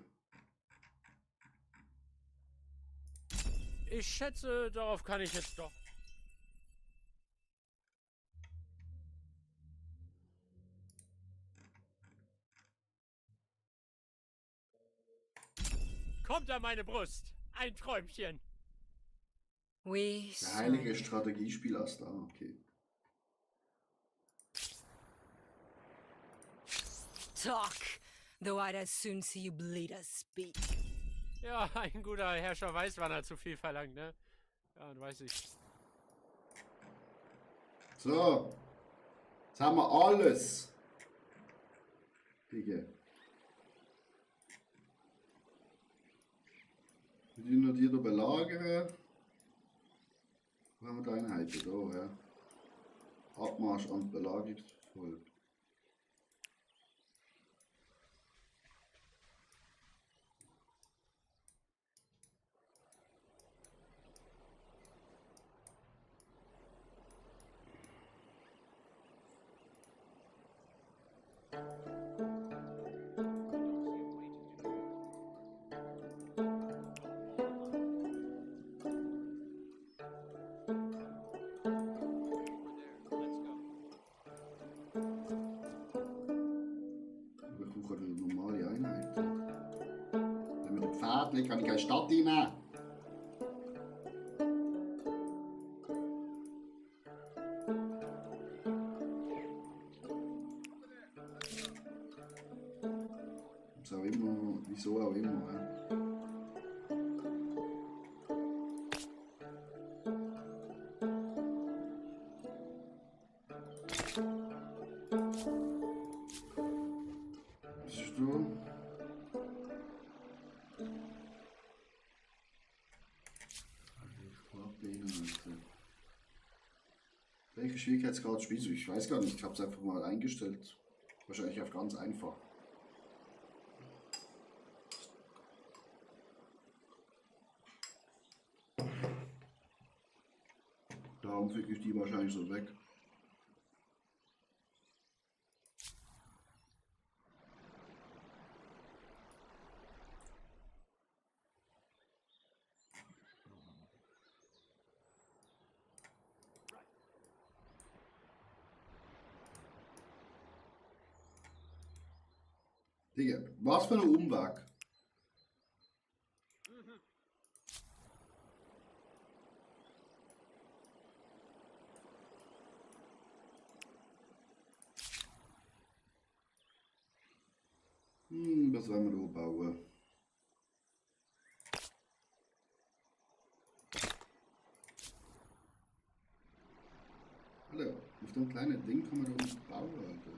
Ich schätze, darauf kann ich jetzt doch. Kommt an meine Brust. Ein Träumchen. We Der heilige serve. Strategiespiel aus da, okay. Talk, though I'd as soon see you bleed as speak. Ja, ein guter Herrscher weiß, wann er zu viel verlangt, ne? Ja, dann weiß ich. So. Jetzt haben wir alles. Digga. Wir tun noch die da belagern. Wo haben wir die Einheiten? Da, ja. Abmarsch an Belagerungsvolk. Wir brauchen eine normale Einheit. Wenn wir den Pferd legen, kann ich keine Stadt reinnehmen. welche Schwierigkeitsgrad spielst du? Ich weiß gar nicht, ich habe es einfach mal eingestellt. Wahrscheinlich auf ganz einfach. Darum füge ich die wahrscheinlich so weg. Digga, was für ein Umweg. Was wollen wir da bauen? Alter, auf dem kleinen Ding kann man da nicht bauen, Alter.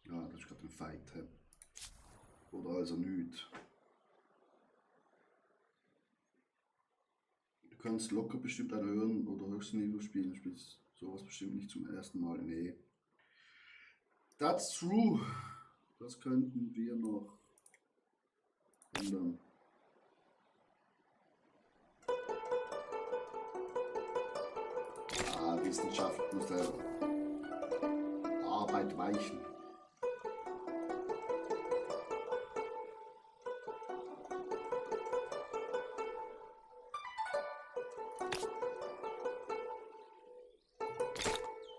Ja, das ist gerade ein Fight. He. Oder also nichts. Du kannst locker bestimmt ein höheren oder höchsten Niveau spielen. Du spielst sowas bestimmt nicht zum ersten Mal. Nee. That's true. Das könnten wir noch ändern. Wissenschaft muss der Arbeit weichen.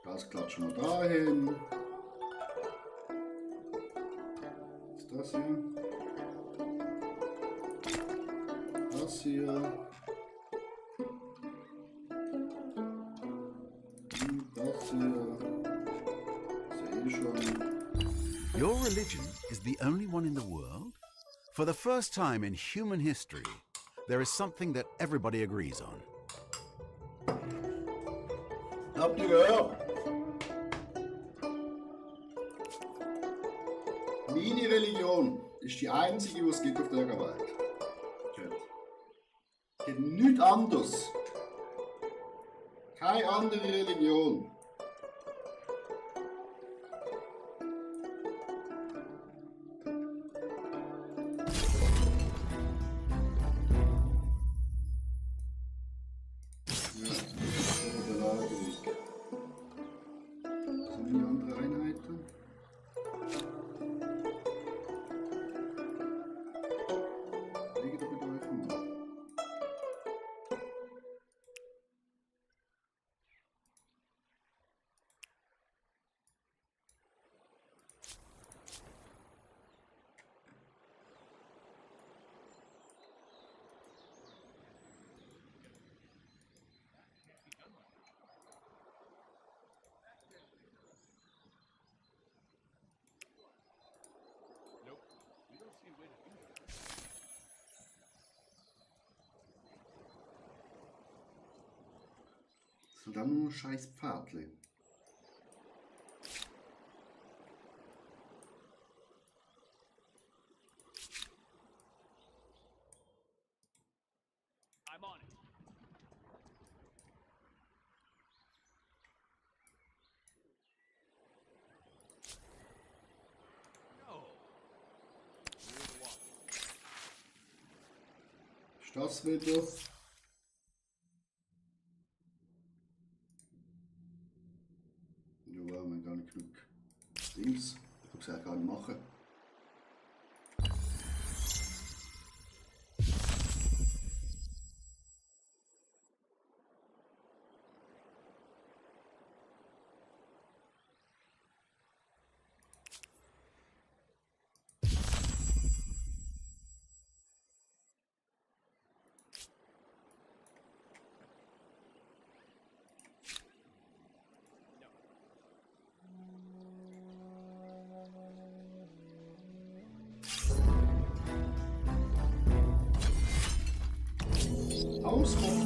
Das klatschen wir dahin. Was ist das hier? Das hier. Das hier. Sehe ich schon. Your religion is the only one in the world? For the first time in human history, there is something that everybody agrees on. Habt ihr gehört? Meine Religion ist die einzige, die es gibt auf der Welt. Es gibt nichts anderes. Keine andere Religion. Nope. We don't see a way to do that. So, dann nur scheiß Pfadle. I'm on it. No. Clear the walk. Ist das wieder? Ja, wir haben gar nicht genug Dings. Ich kann es ja gar nicht machen. raus, Rocco.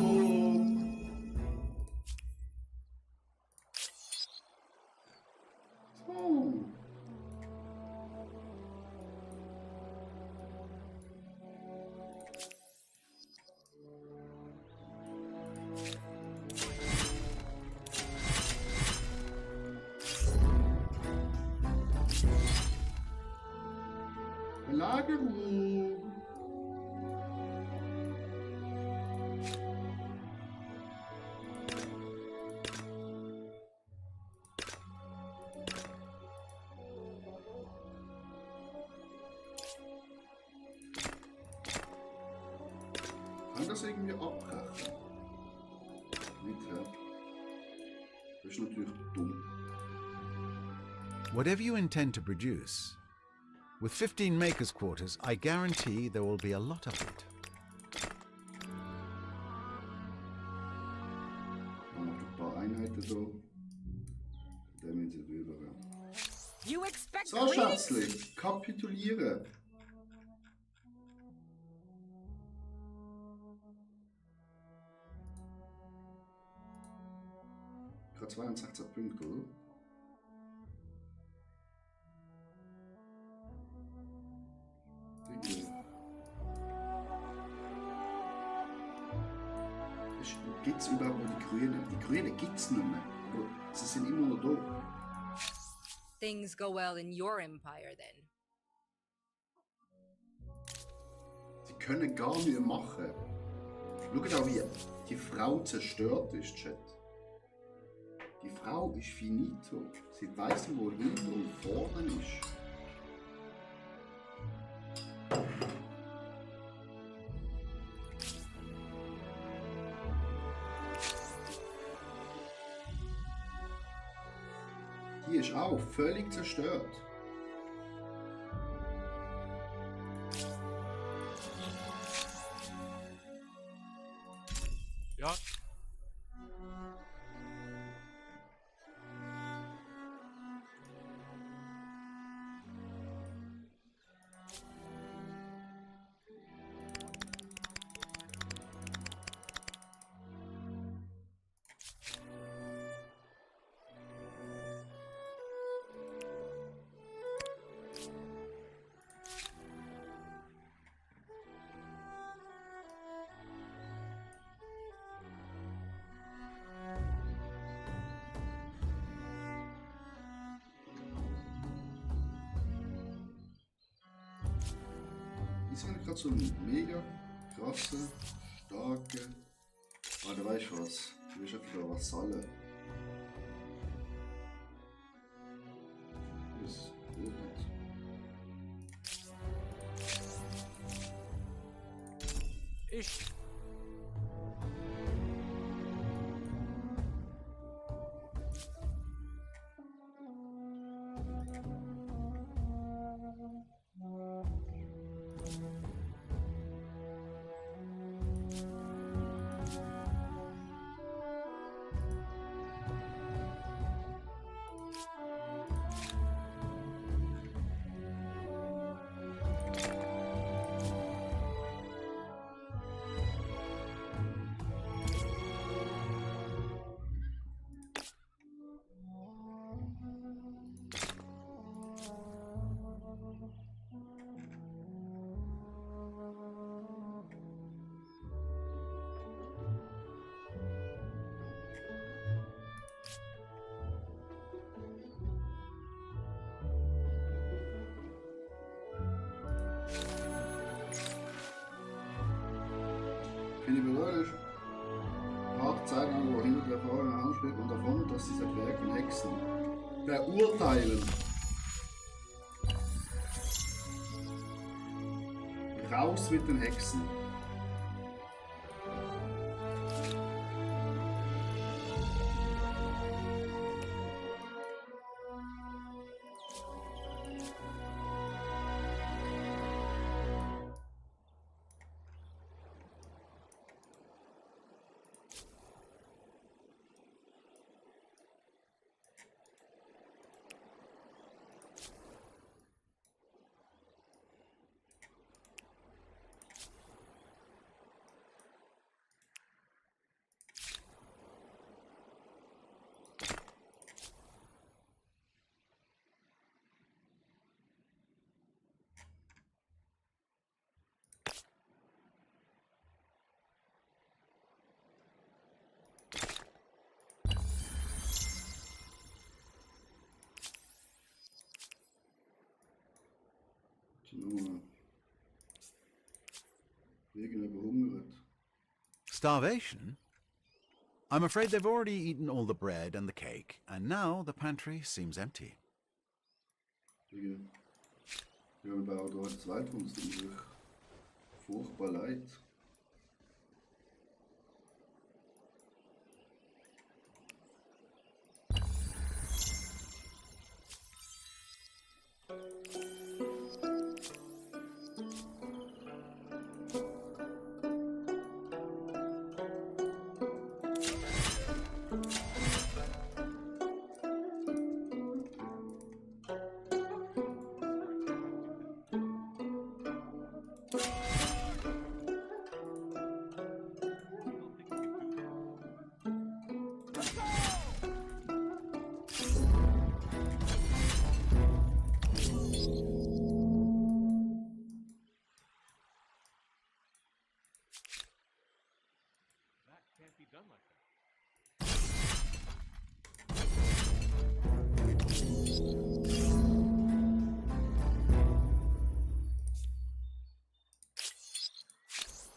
So. Belagerung. Kann das irgendwie abbrechen? Nicht, hä? Das ist natürlich dumm. Whatever you intend to produce, with 15 makers' quarters, I guarantee there will be a lot of it. Dann noch ein paar Einheiten da. Dann müssen sie drüber. You expect So, greetings? Schatzli, kapituliere. Gerade 62 Punkte, oder? Gibt es überhaupt noch die Grünen? Die Grünen gibt es nicht mehr. Aber sie sind immer noch da. Things go well in your empire then. Sie können gar nichts machen. Schaut auch, wie die Frau zerstört ist, Chat. Die Frau ist finito. Sie weiß, wo hinten und vorne ist. Die ist auch völlig zerstört. Ja. Ist eigentlich gerade so ein mega krasse, starke. Ah, da weißt du was. Du bist einfach ein Vasalle. Das geht nicht. Ich. Finde ich bedeutet, harte Zeit an, wo hinter der Frau eine Hand steht und davon, dass diese Werk und Hexen verurteilen. Raus mit den Hexen. Junge. Irgendjemand hungert. Starvation? I'm afraid they've already eaten all the bread and the cake, and now the pantry seems empty. Ja, wir bauen da ein Zweitwohn, das tut mir furchtbar leid. That can't be done like that.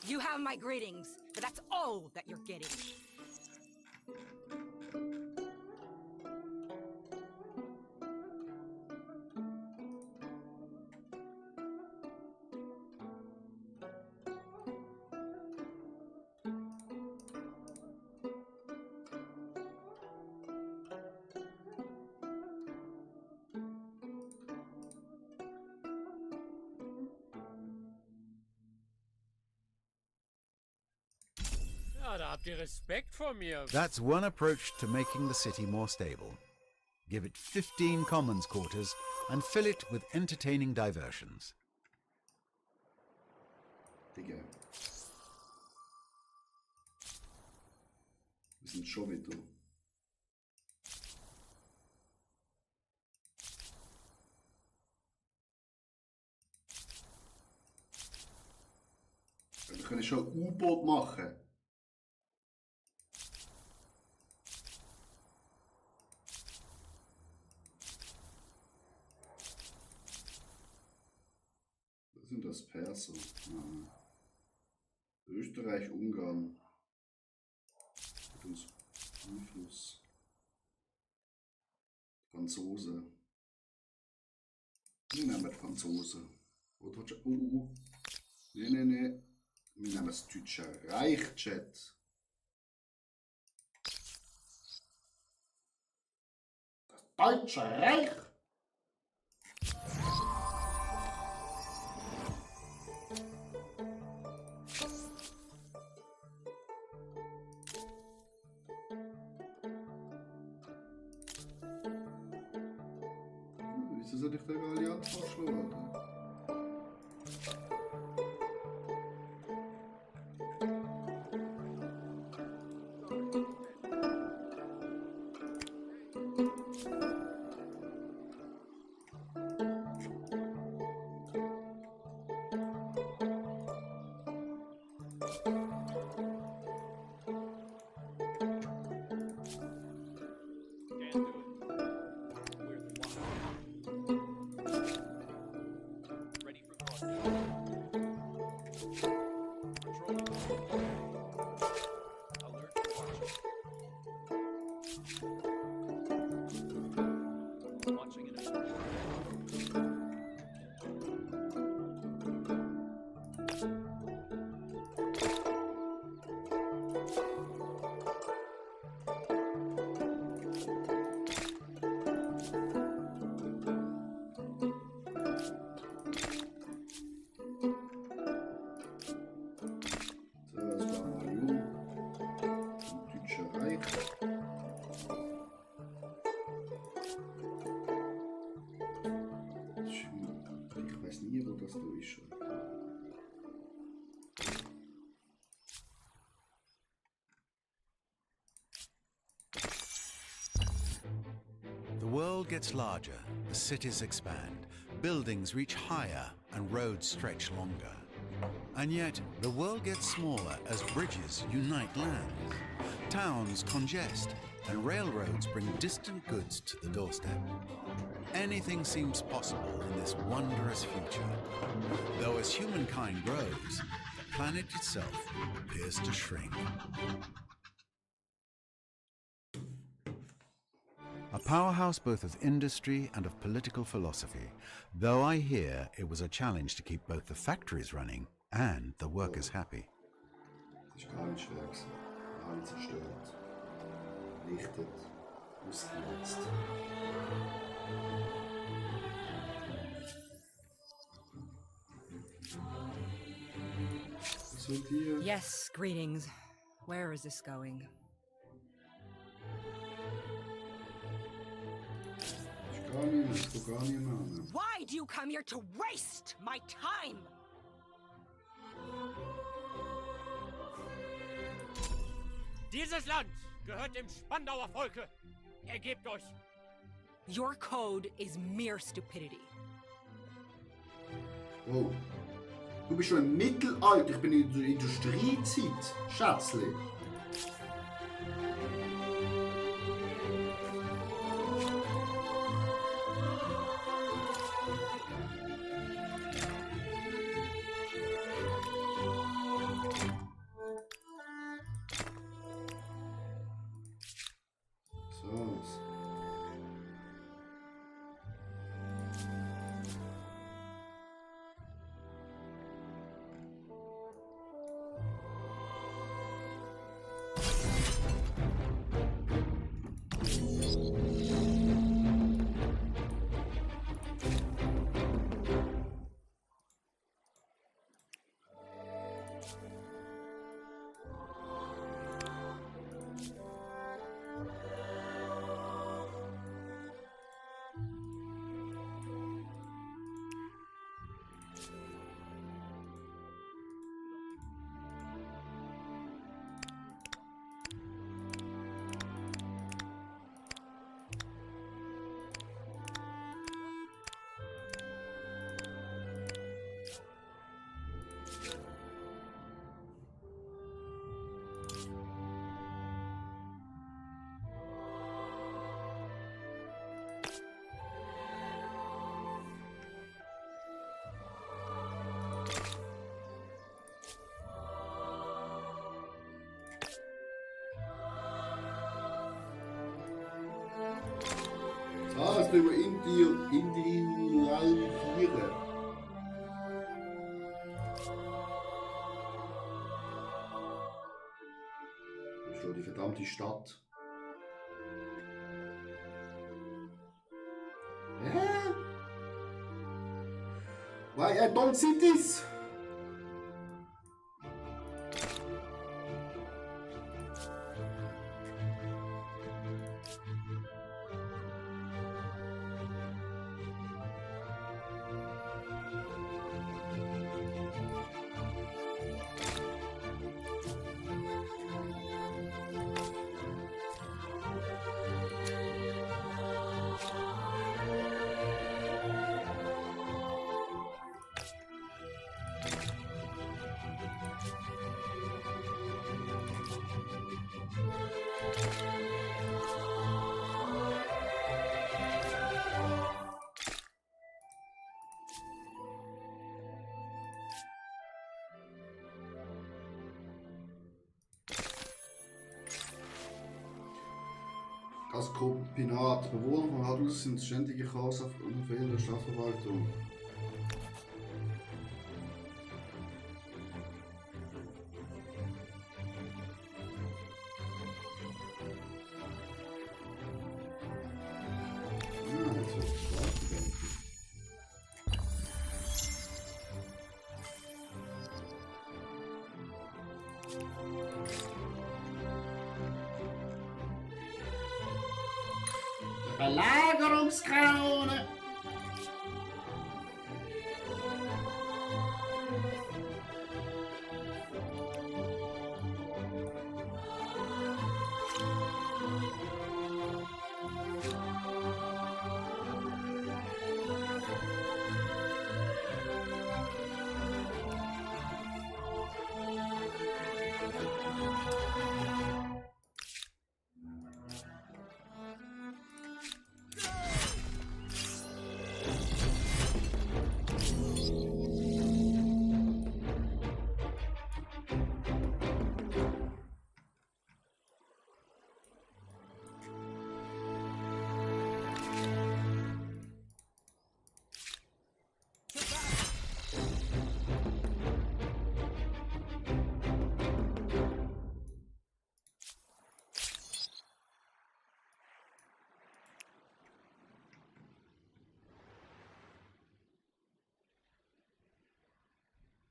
You have my greetings, but that's all that you're getting. Ja, da habt ihr Respekt vor mir. That's one approach to making the city more stable. Give it 15 commons quarters and fill it with entertaining diversions. Digga. Wir sind schon wieder. Wir können schon ein U-Boot machen. Was sind das Perser? Ah. Österreich, Ungarn. Hat uns Einfluss. Franzose. Wir nehmen die Franzosen. Oder willst du... Nee. Wir nehmen das Deutsche Reich, Chat. Das Deutsche Reich! Wieso soll ich der Allianz vorschlagen? Can't do it. We're ready for crossing. Patrolling. Alert watching. Watching it. Das war Mario. Deutsche Reich. Ich weiß nie, wo das da ist. The world gets larger, the cities expand, buildings reach higher, and roads stretch longer. And yet, the world gets smaller as bridges unite lands, towns congest, and railroads bring distant goods to the doorstep. anything seems possible in this wondrous future. Though as humankind grows, the planet itself appears to shrink. A powerhouse both of industry and of political philosophy, though I hear it was a challenge to keep both the factories running and the workers happy. Das ist gar nicht schwer gewesen. Alle zerstört, vernichtet, ausgenutzt. Was wird hier? Yes, greetings. Where is this going? Ich gar nicht mehr, ich guck gar nicht mehr an. Why do you come here to waste my time? Dieses Land gehört dem Spandauer Volke. Ergebt euch. Your code is mere stupidity. Oh. Du bist schon im Mittelalter, ich bin in der Industriezeit, Schätzli. So. Ah, das müssen wir individualisieren. Wo ist da die verdammte Stadt? Hä? Why I don't see this? Das Kombinat. Bewohner von Hadus sind ständige Chaos auf fehlender Stadtverwaltung. Ah, jetzt wird es stark, denke ich. Belagerungskanone!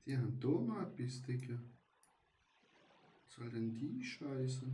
Die haben da noch etwas, Digga. Was soll denn die Scheiße?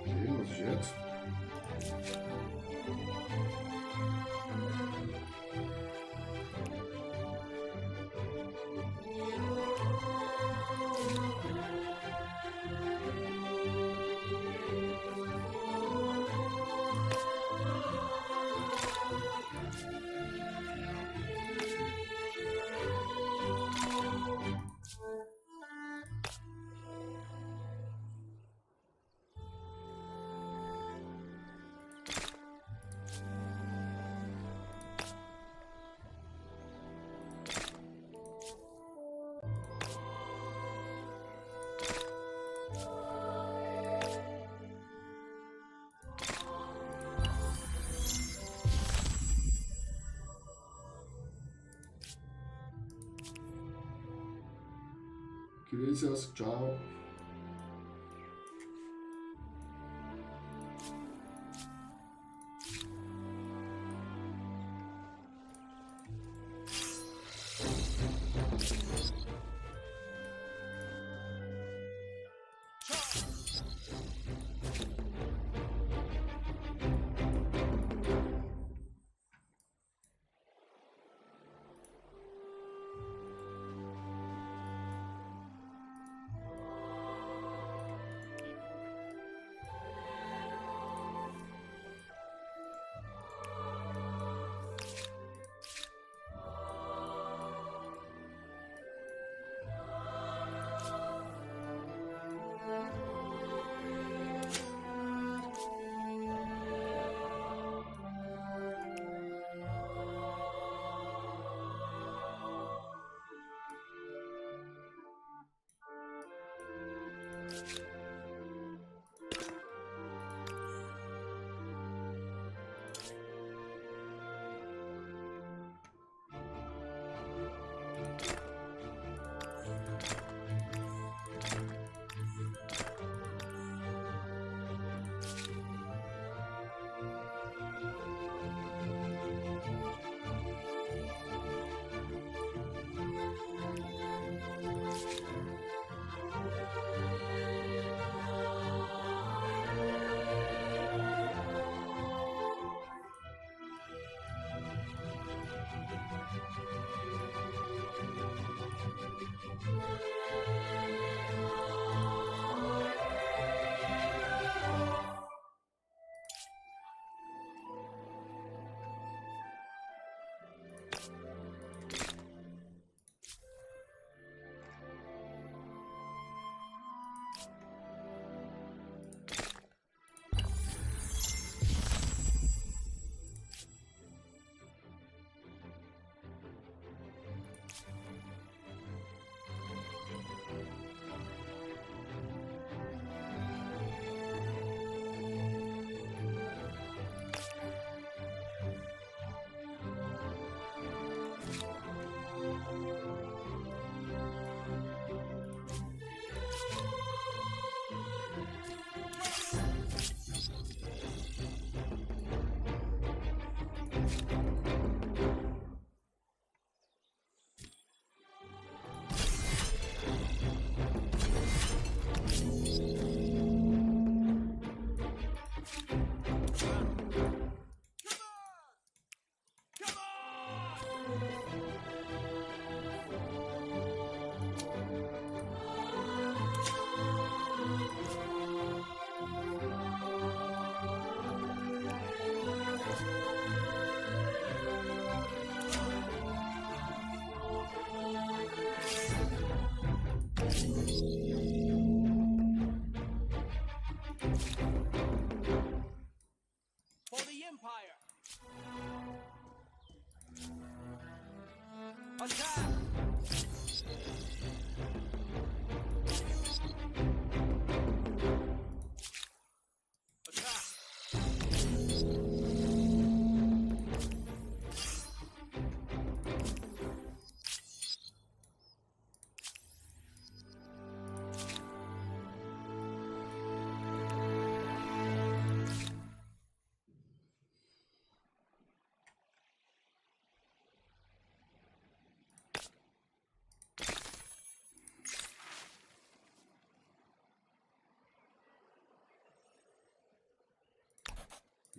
Okay, was ist jetzt? Gracias, ciao.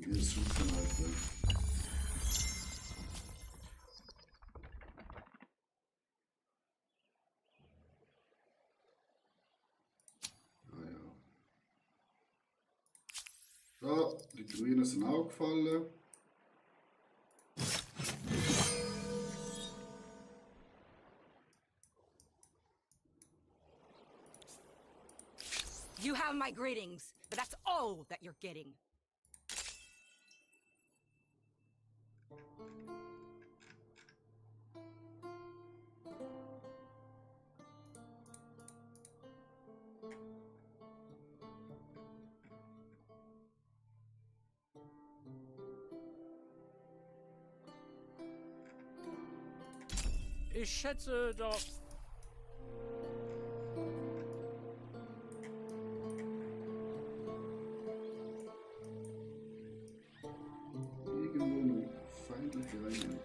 Wir suchen, Alter. Ah ja. So, die Grünen sind auch gefallen. You have my greetings, but that's all that you're getting. Ich schätze doch. Irgendwo noch feindliche Einheiten.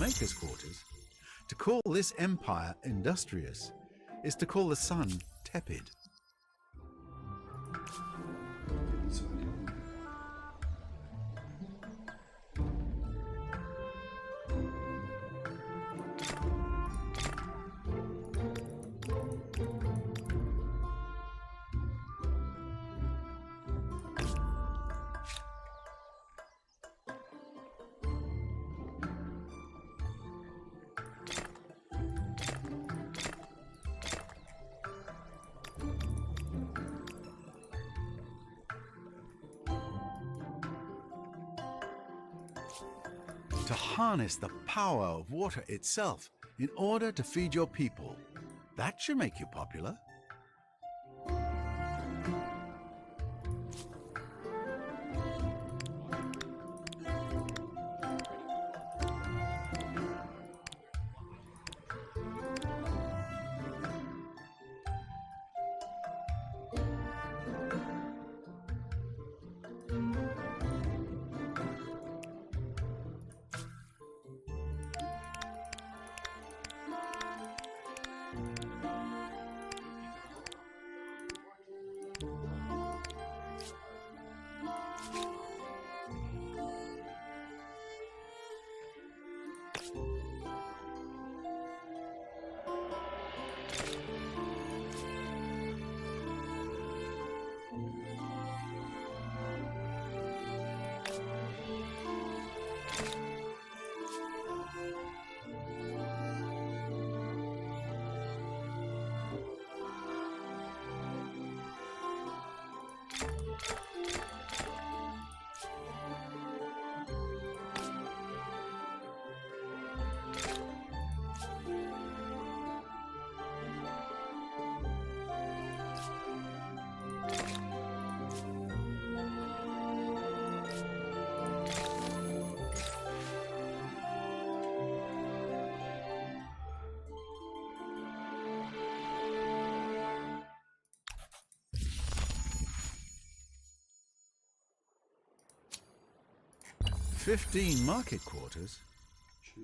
Makers' quarters. To call this empire industrious is to call the sun tepid. So eine To harness the power of water itself in order to feed your people. That should make you popular. "15 market quarters?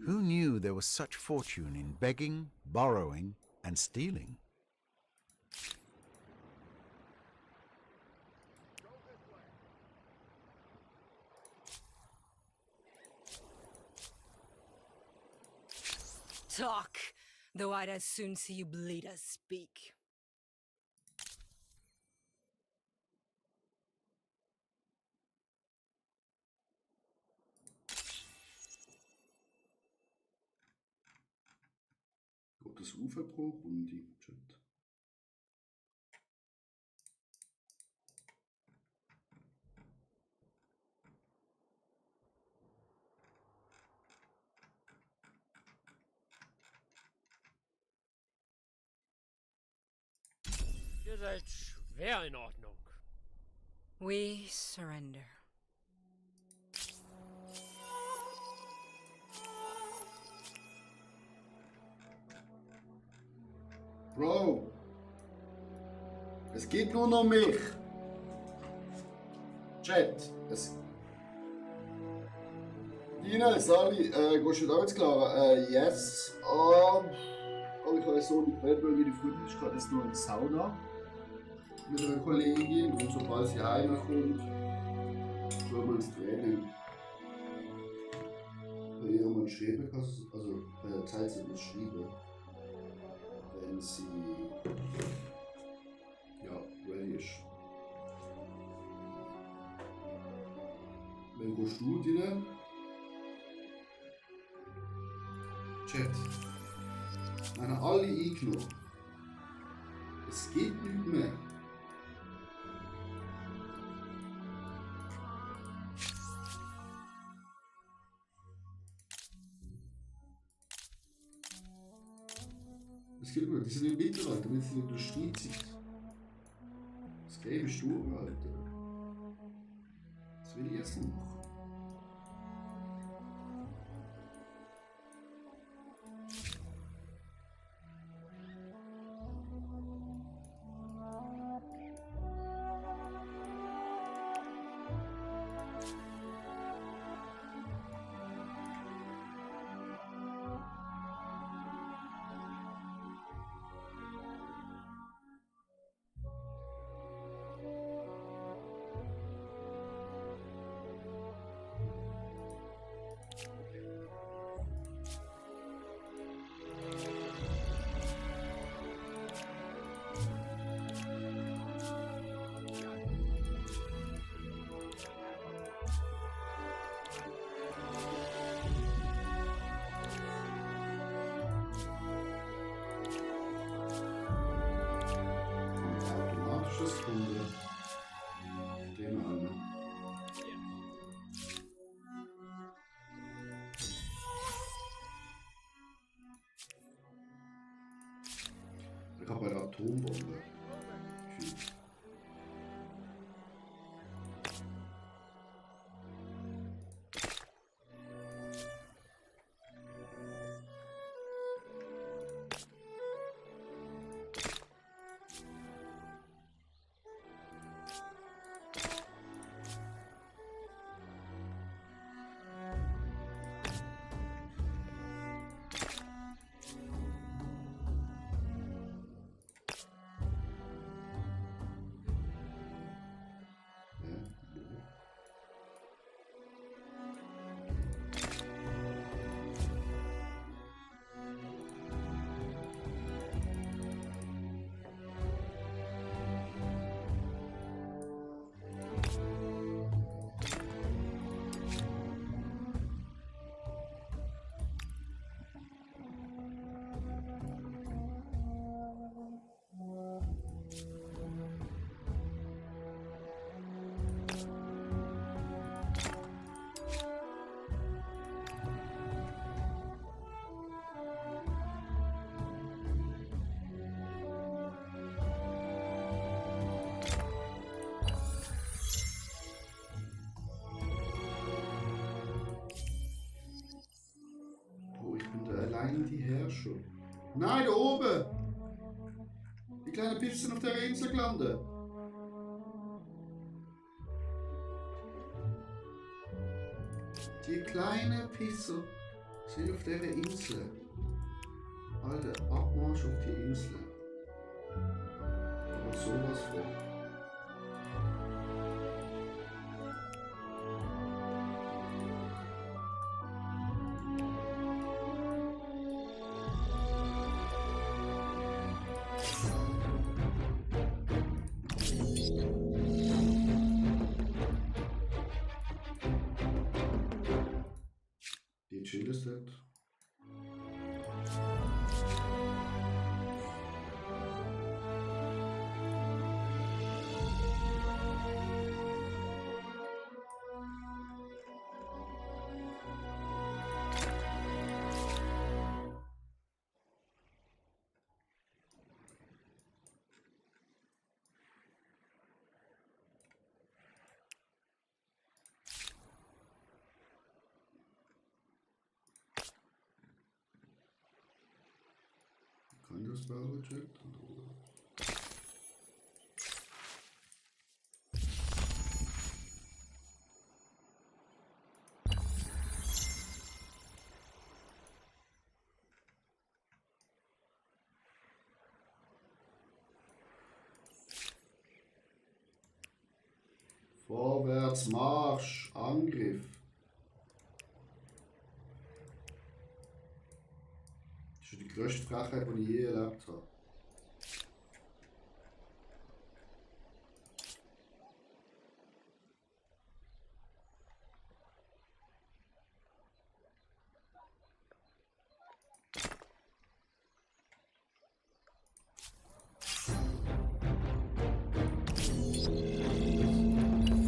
Who knew there was such fortune in begging, borrowing, and stealing?" Talk. Though I'd as soon see you bleed as speak. Geht das Ufer pro Runde? Chat. Ihr seid schwer in Ordnung. We surrender. Bro! Es gibt nur noch mich! Chat! Dina, Sali, gehst du da jetzt klar? Yes. Aber ich habe so nicht gehört, weil meine Freundin ist gerade jetzt noch in der Sauna. Mit einer Kollegin. Und sobald sie heimkommt, schauen wir ins Training. Bei ihr mal schreiben kannst, also bei der Zeit sie das schreiben. Wenn sie ready ist. Wenn du Studien Chat. Wir haben alle eingenommen. Es geht nicht mehr. Es geht nicht mehr. Die sind im Mittelalter, wir sind in der Steinzeit. Das Game ist durch, Alter. Was will ich jetzt noch? Automatisches Kunde. Den an. Ich habe eine Atombombe. Allein die Herrscher. Nein, da oben! Die kleinen Pisser sind auf der Insel gelandet. Die kleinen Pisser sind auf der Insel. Alter, Abmarsch auf die Insel. Aber sowas von. Spellcheck. Vorwärts, Marsch, Angriff. Das ist die grösste Frechheit, die ich je erlebt habe.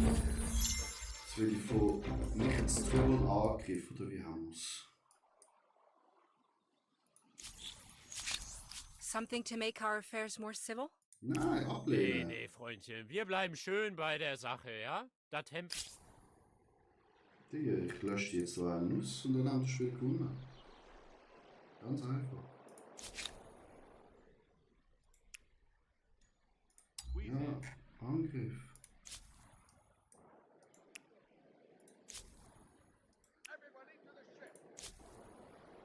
Jetzt werde ich von mich jetzt Trümmern angegriffen, oder wie haben wir es? Something to make our affairs more civil? Nein, Nee, ablehnen. nee, Freundchen. Wir bleiben schön bei der Sache, ja? Das Hemd. Digga, ich lösche jetzt so einen aus und dann haben wir das Spiel gewonnen. Ganz einfach. Ja, Angriff. Everybody to the ship.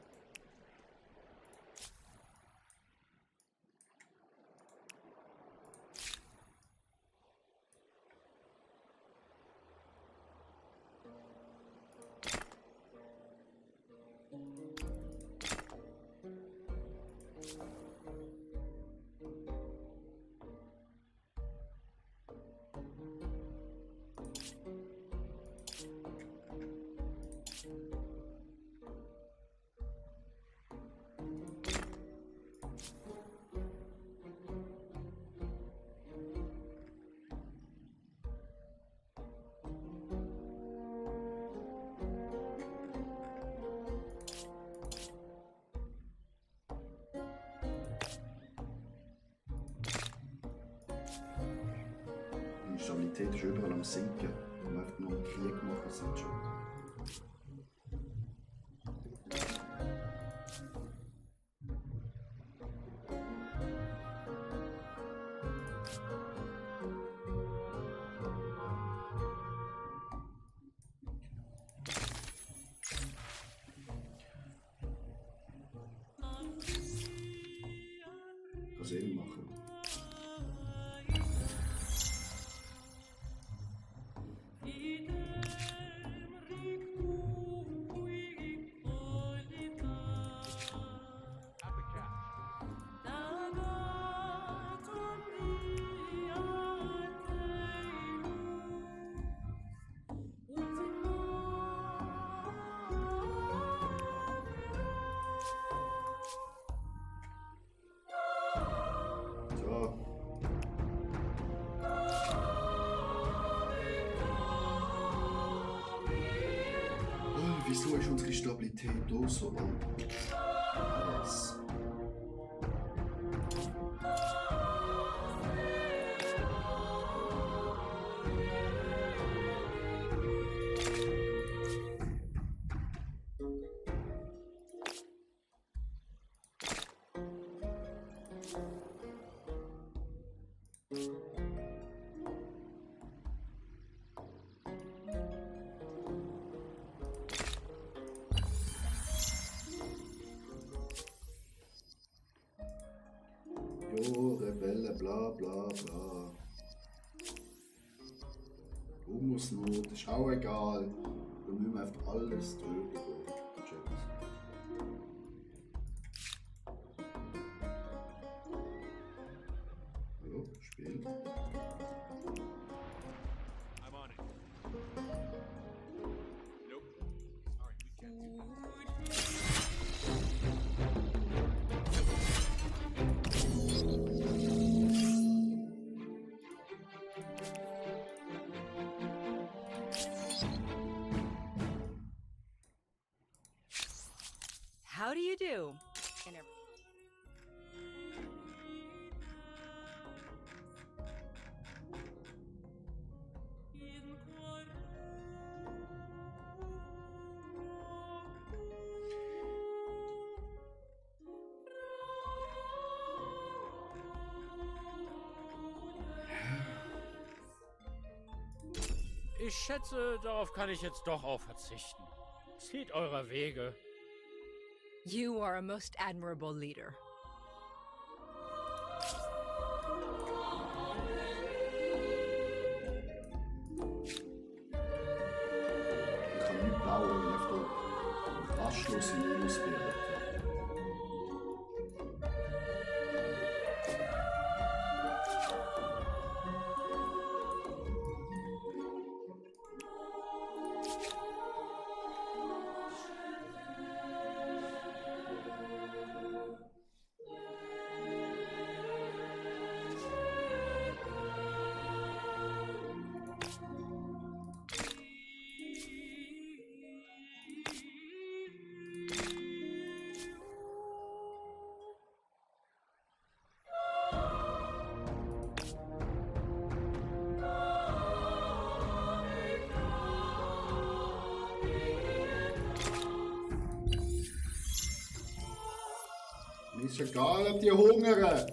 Die Stabilität ist überall am Sinken. Wenn wir einfach nur einen Krieg machen, sind schon. Kann Sinn machen. At the catch. So. Oh, wieso ist unsere Stabilität da so am Yes. Jo, Rebelle, bla bla bla. Hungersnot, ist auch egal. Da müssen wir einfach alles töten. Check's. Hallo, Spiel. I'm on it. Nope. Sorry, we can't do that. How do you do? And every- ich schätze, darauf kann ich jetzt doch auch verzichten. Zieht eurer Wege. You are a most admirable leader. Ich kann nicht bauen, weil ich da Anschluss in ihn ausbildet. Mir ist egal, ob die hungern.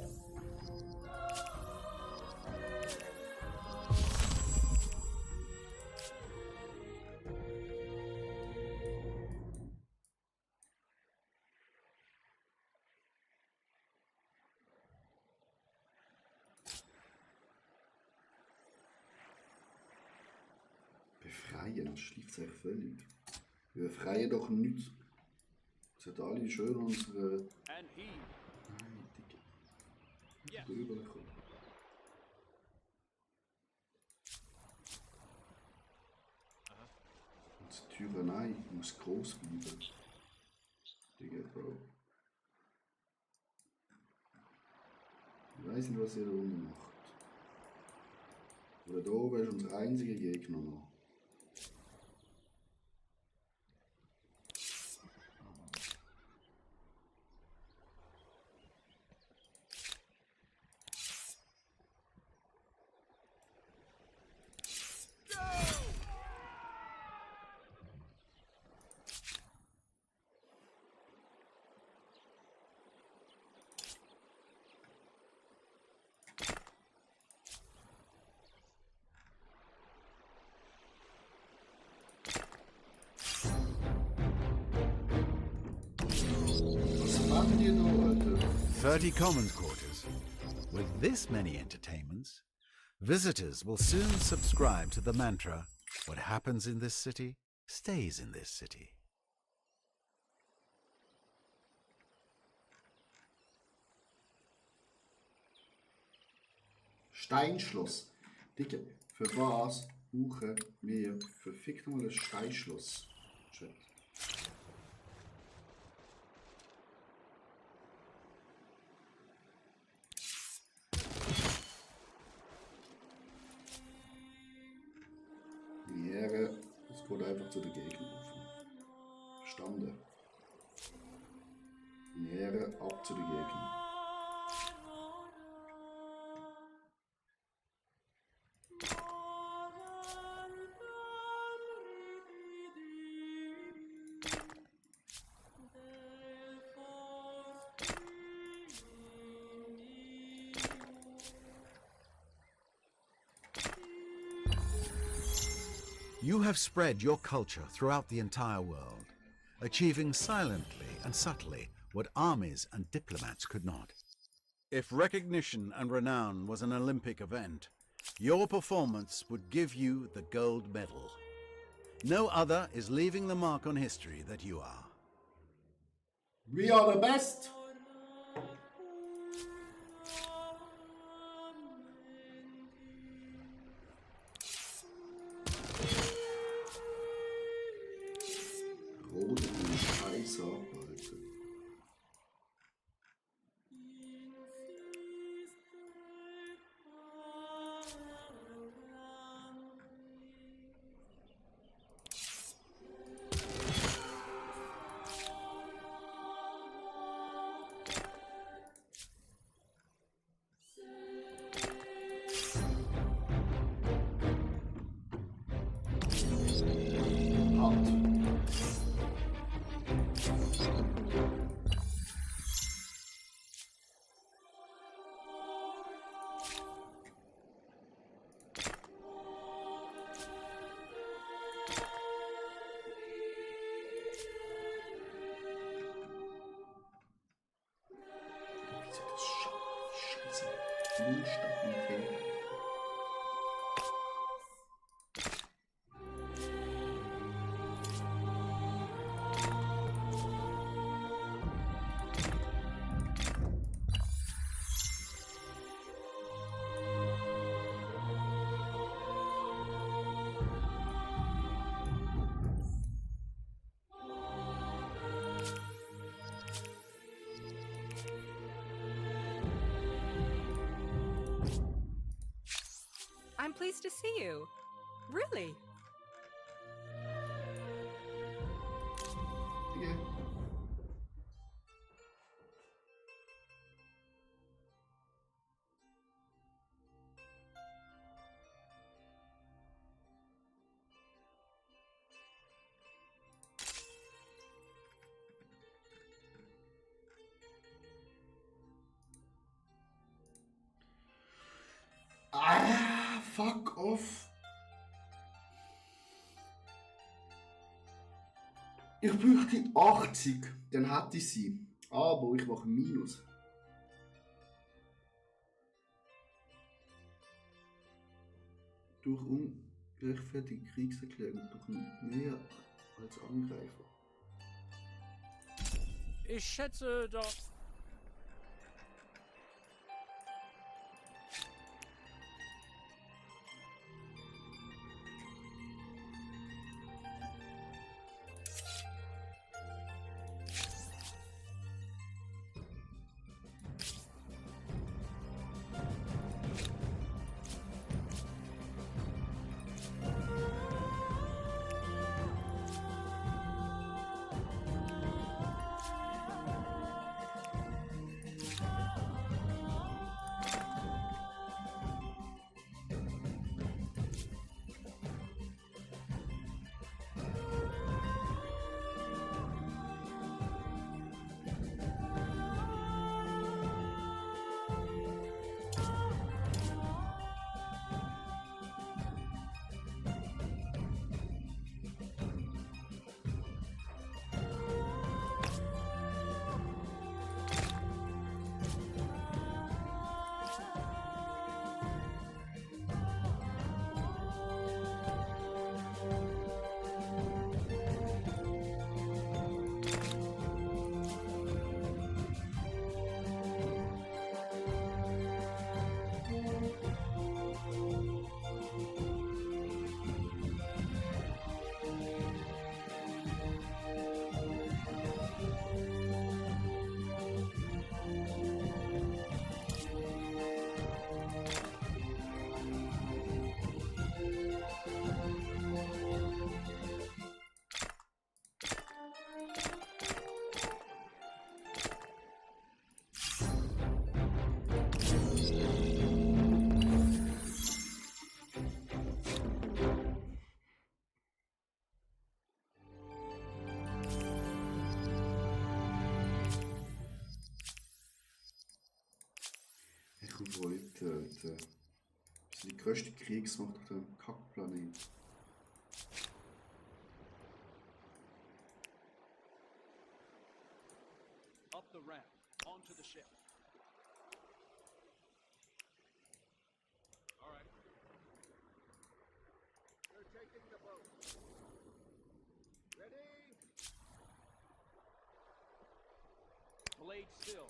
Befreien, das schläft sich völlig. Wir befreien doch nichts. Es hat alle schön unsere... And he. Nein, Dicke. Yes. Drüber kommen. Und die Tyrannei muss groß bleiben. Digga, Bro. Ich weiß nicht, was ihr da unten macht. Aber da oben ist unser einziger Gegner noch. Was machen die da, Alter? 30 commons quarters. With this many entertainments, visitors will soon subscribe to the mantra, what happens in this city stays in this city. Steinschloss. Dicke, für was brauchen wir verfickt mal ein Steinschloss? Chat. Die Ehre, es geht einfach zu den Gegnern offen. Verstanden? Die Ehre ab zu den Gegnern. You have spread your culture throughout the entire world, achieving silently and subtly what armies and diplomats could not. If recognition and renown was an Olympic event, your performance would give you the gold medal. No other is leaving the mark on history that you are. We are the best! Rot den Scheiß ab, Alter. pleased to see you. Really? Okay. Ah, fuck off. Ich bräuchte 80, dann hätte ich sie. Aber ich mache Minus. Durch ungerechtfertigte Kriegserklärung durch mehr als Angreifer. Ich schätze doch. Ich wollte das ist die größte Kriegsmacht auf dem Kackplanet. Up the ramp, onto the ship. All right. They're taking the boat. Ready? Blade still.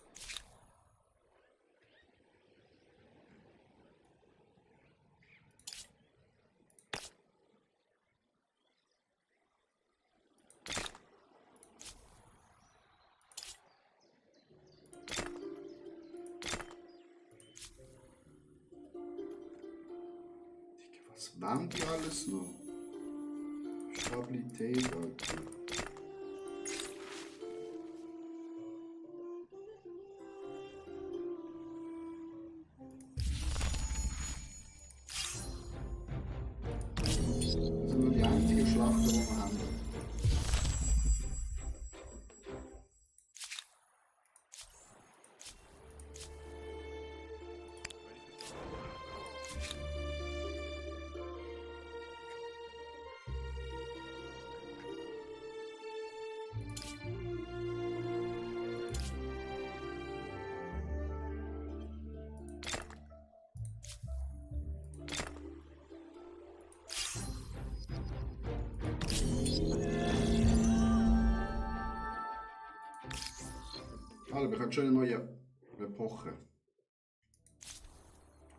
Was wollen die alles noch? Stabilität, Alter. Das sind nur die einzige Schlacht, die wir haben. Also, wir haben schon eine neue Epoche.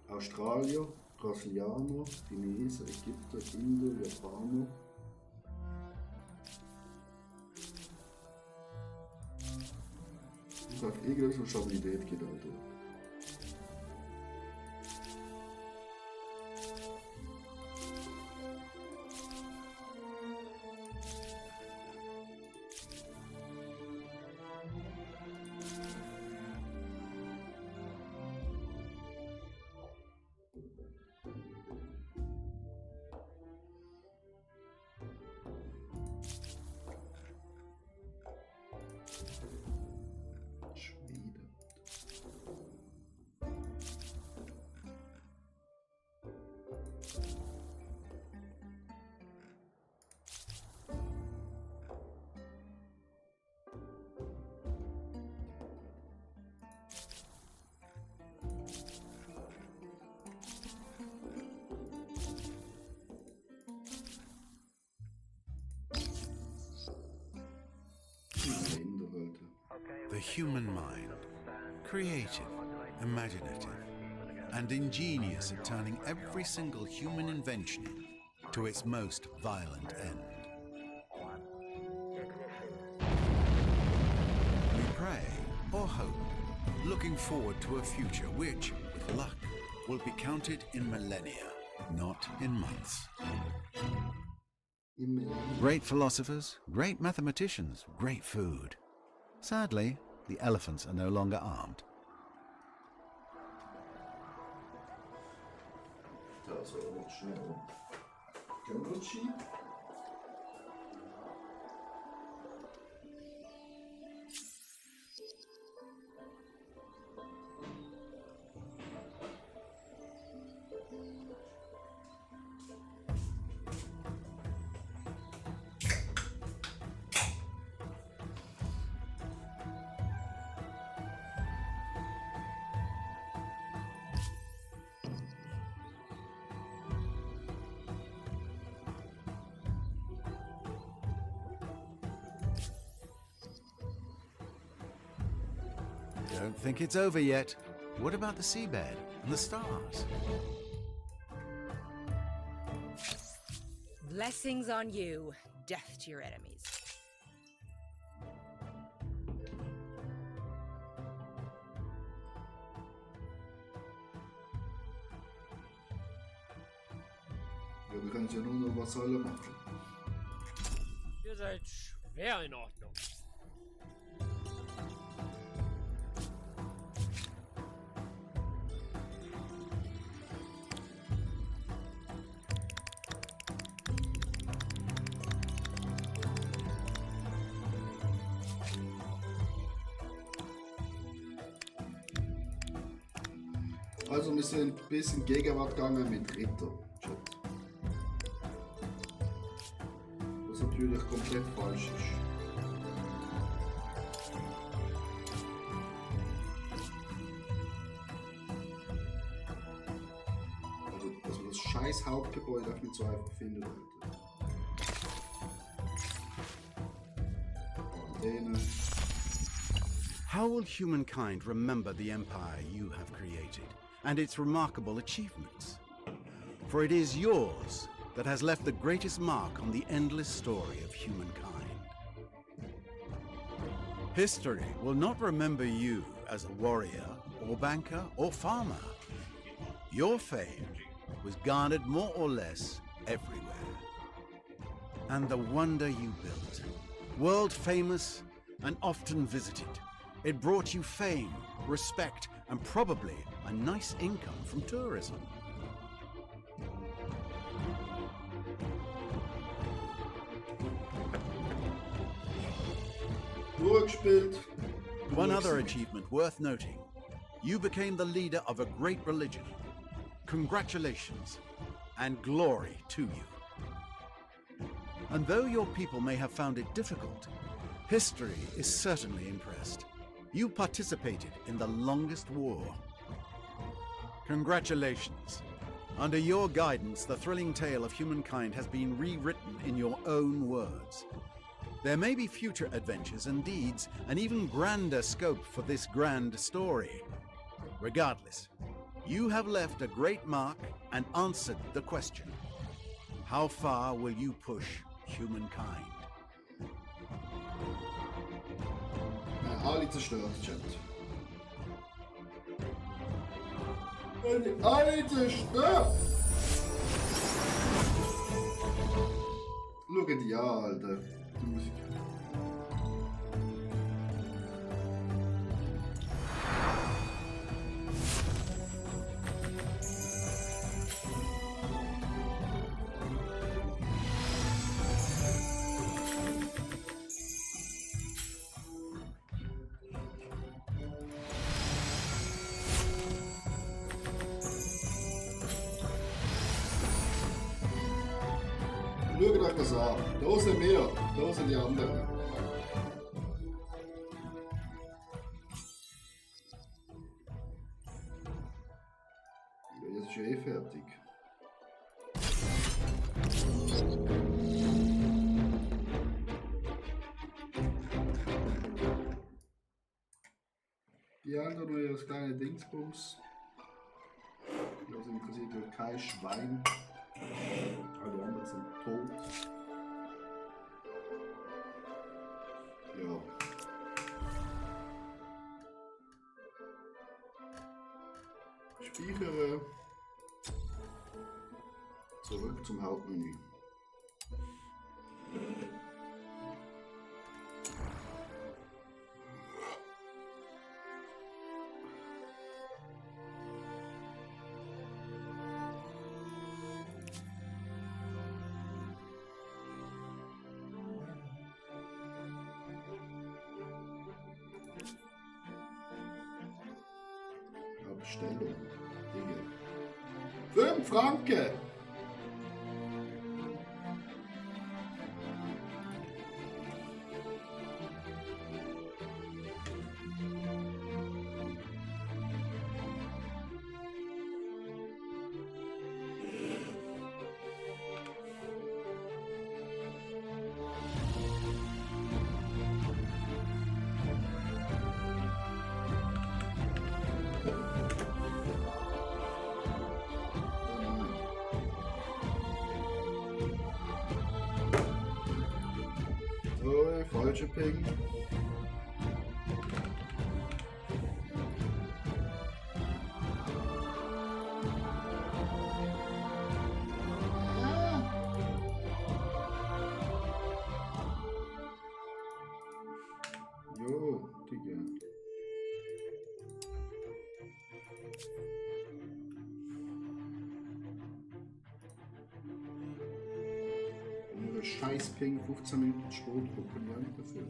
Australier, Brasilianer, Chinesen, Ägypter, Inder, Japaner. Ich sag, irgendwas von Stabilität geht, Alter. The human mind, creative, imaginative, and ingenious at turning every single human invention to its most violent end. We pray or hope, looking forward to a future which, with luck, will be counted in millennia, not in months. Great philosophers, great mathematicians, great food. Sadly, the elephants are no longer armed. Das war aber schnell. Gamrochi. Don't think it's over yet. What about the seabed and the stars? Blessings on you, death to your enemies. Ja, wir können es ja nur noch Vasalle machen. Ihr seid schwer in Ordnung. Also wir sind ein bisschen Gegenwart gegangen mit Ritter. Was natürlich komplett falsch ist. Also, dass man das scheiß Hauptgebäude auch nicht so einfach finden sollte. Quarantäne. How will humankind remember the empire you have created and its remarkable achievements? For it is yours that has left the greatest mark on the endless story of humankind. History will not remember you as a warrior, or banker, or farmer. Your fame was garnered more or less everywhere. And the wonder you built, world famous and often visited, it brought you fame, respect, and probably a nice income from tourism. Durchgespielt. One other achievement worth noting. You became the leader of a great religion. Congratulations, and glory to you. And though your people may have found it difficult, history is certainly impressed. You participated in the longest war. Congratulations. Under your guidance, the thrilling tale of humankind has been rewritten in your own words. There may be future adventures and deeds, an even grander scope for this grand story. Regardless, you have left a great mark and answered the question. How far will you push humankind? Alle zerstört, Chat. Alle zerstört! Schau die an, Alter. Die Musik. Schaut euch das an. Da sind wir, da sind die anderen. Ja, jetzt ist ja eh fertig. Die anderen nur das kleine Dingsbums. Das interessiert wohl kein Schwein. Alle anderen sind tot. Ja. Speichere. Zurück zum Hauptmenü. Bestellung. Dinge. 5 Franken! Oh, falsche Ping. Jo, Digga. Nur scheiß Ping, 15 Minuten Sport, gucken wir nicht dafür.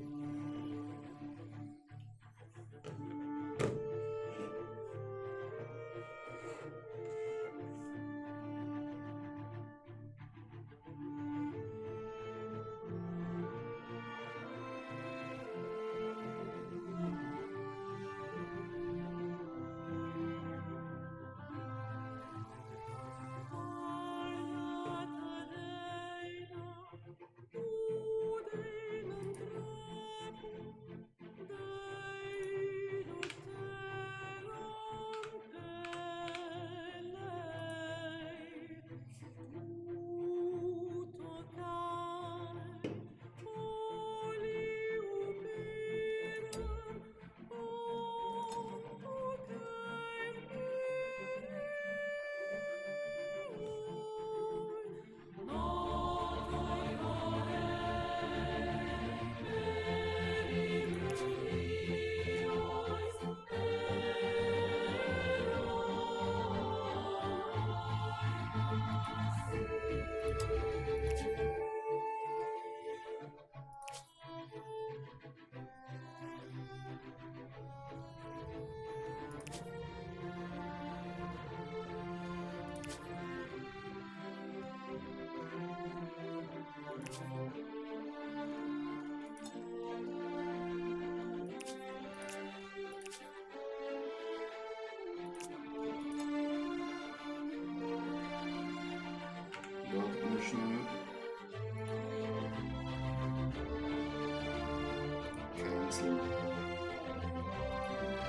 Schnell. Cancel.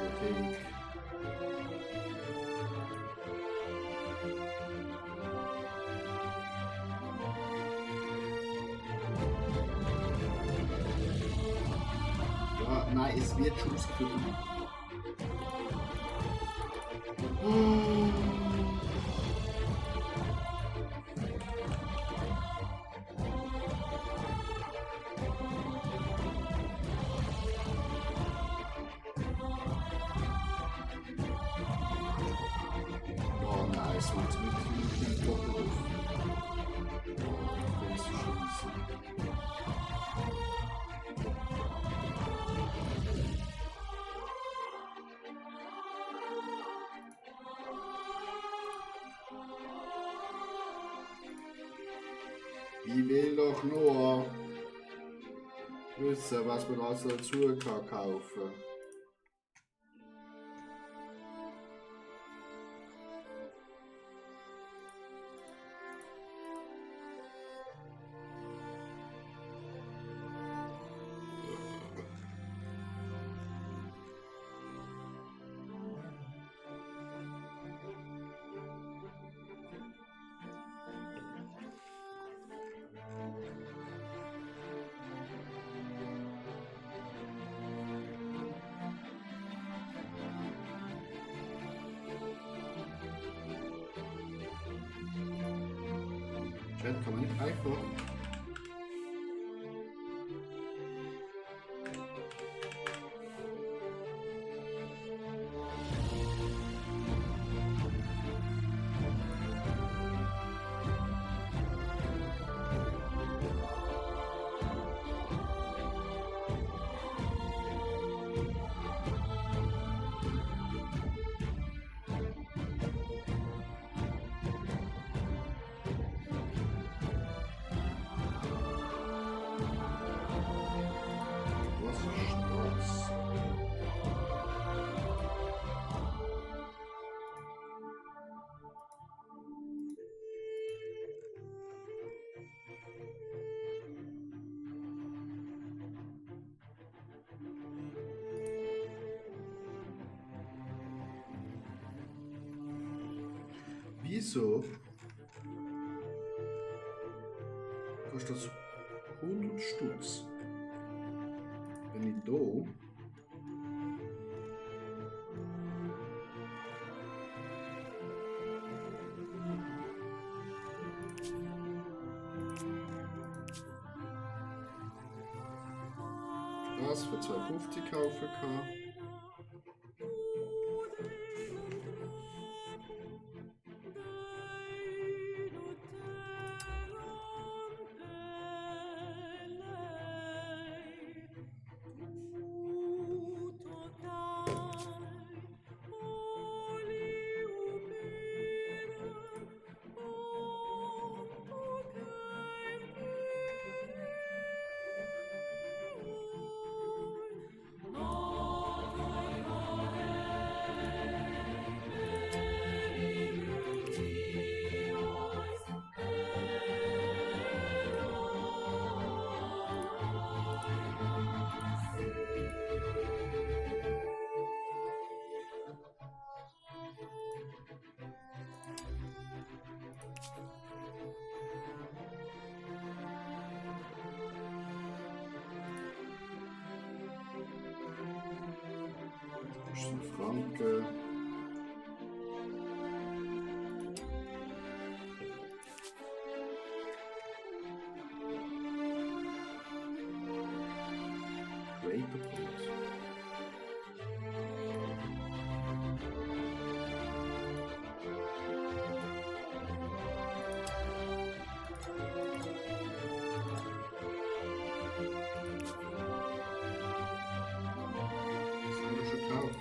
Okay. Ja, nein, es wird Schuss kriegen. Oh nein, es macht wirklich einen Doppelruf. Oh, das ist scheiße. Ich will doch nur wissen, was man alles dazu kann kaufen. Chat, kann man nicht einfach. Was ist das? Wieso kostet das 100 Stutz? Wenn ich da das für 2,50 kaufen kann. Das ist ein Franken. Creator Points. Das haben wir schon gekauft.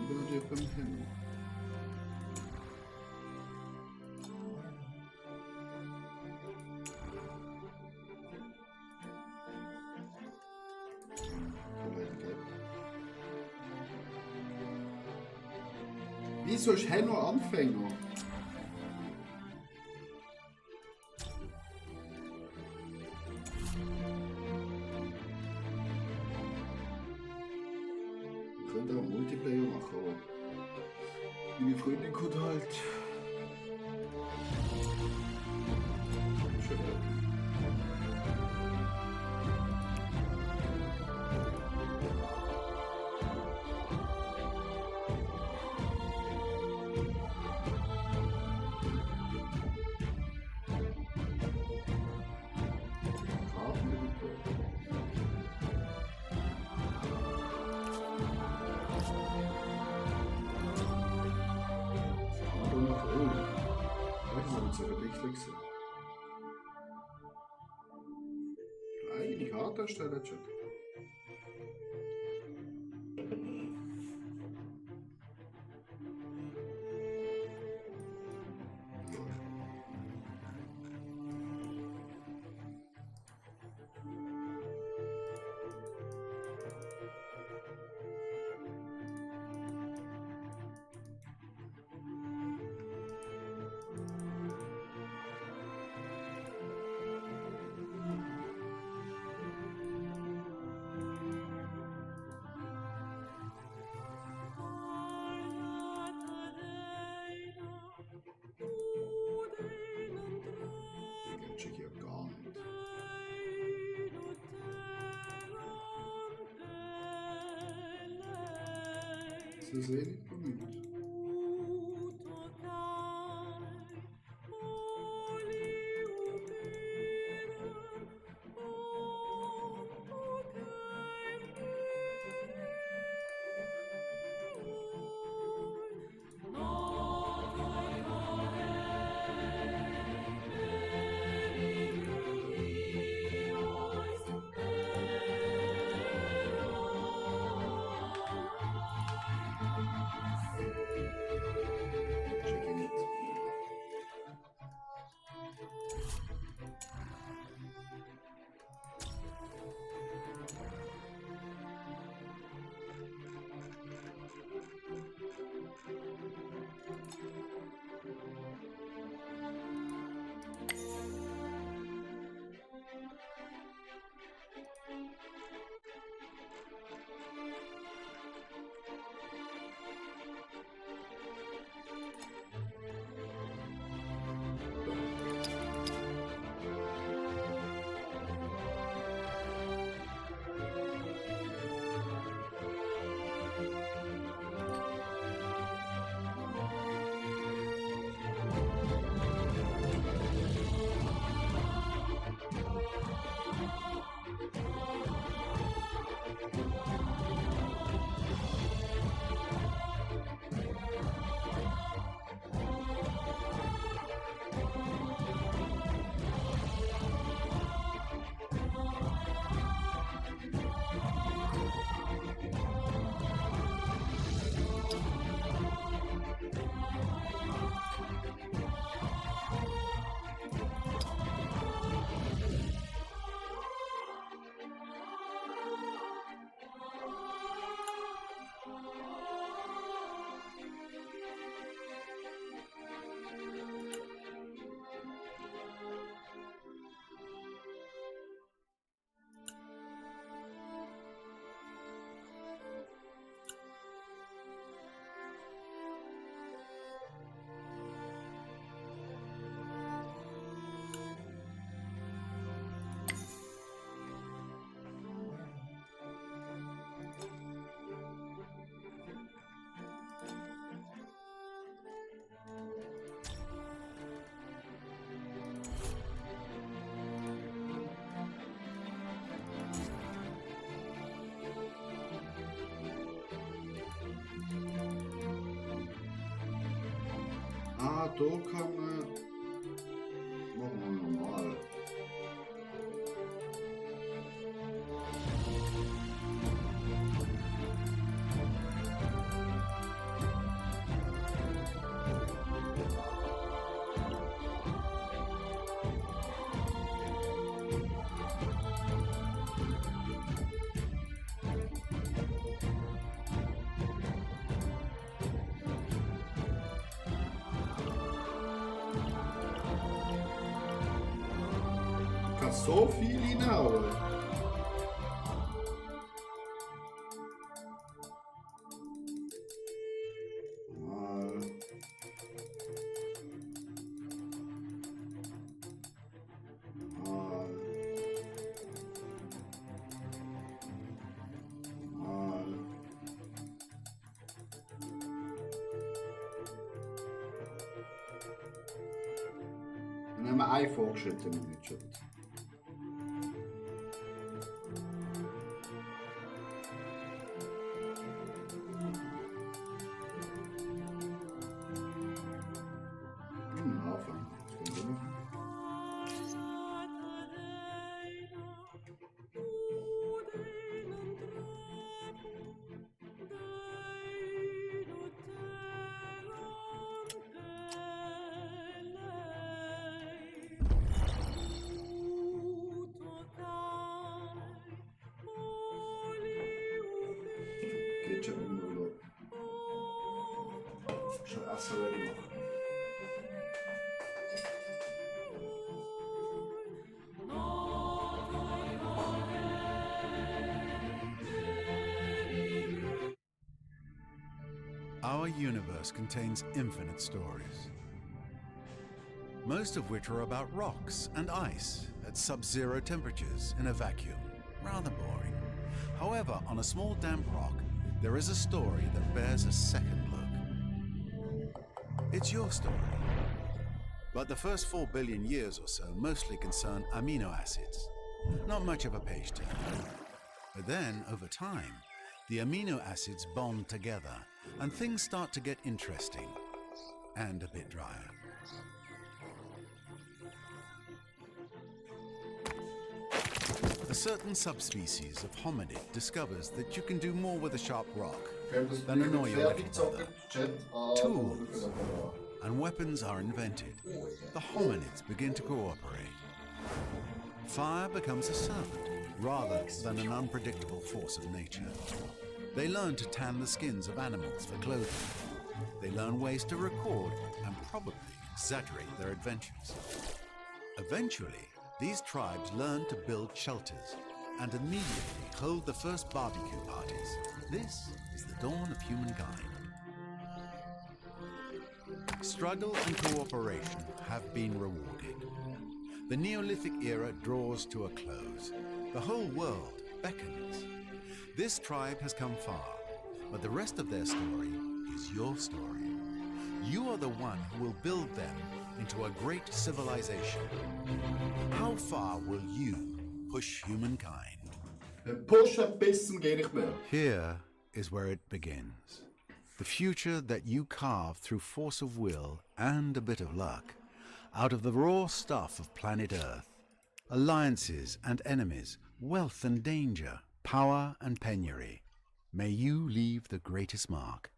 Über dir beim Himmel. Wieso ist Henno Anfänger? Wir können auch einen Multiplayer machen, aber meine Freundin kommt halt. Schön, ja. habe jetzt ein bisschen gesehen. Einige Karten erstellen schon. Den check ich ja gar nicht. Sie sehen nicht bemüht. Check ich nicht. Ah, da kann man. Machen wir normal. Kann so viel hinhauen. Mal. Mal. Mal. Dann haben wir einen Fortschritt nicht schon. Anfang. Geht schon in Urlaub. Schon Essen ready machen. Our universe contains infinite stories, most of which are about rocks and ice at sub-zero temperatures in a vacuum. Rather boring. However, on a small damp rock, there is a story that bears a second look. It's your story. But the first 4 billion years or so mostly concern amino acids. Not much of a page turner. But then, over time, the amino acids bond together and things start to get interesting and a bit drier. A certain subspecies of hominid discovers that you can do more with a sharp rock than annoy your little brother. Tools and weapons are invented. The hominids begin to cooperate. Fire becomes a servant rather than an unpredictable force of nature. They learn to tan the skins of animals for clothing. They learn ways to record and probably exaggerate their adventures. Eventually, these tribes learn to build shelters and immediately hold the first barbecue parties. This is the dawn of humankind. Struggle and cooperation have been rewarded. The Neolithic era draws to a close. The whole world beckons. This tribe has come far, but the rest of their story is your story. You are the one who will build them into a great civilization. How far will you push humankind? Push ein bisschen geht nicht mehr. Here is where it begins. The future that you carve through force of will and a bit of luck, out of the raw stuff of planet Earth. Alliances and enemies, wealth and danger, power and penury. May you leave the greatest mark.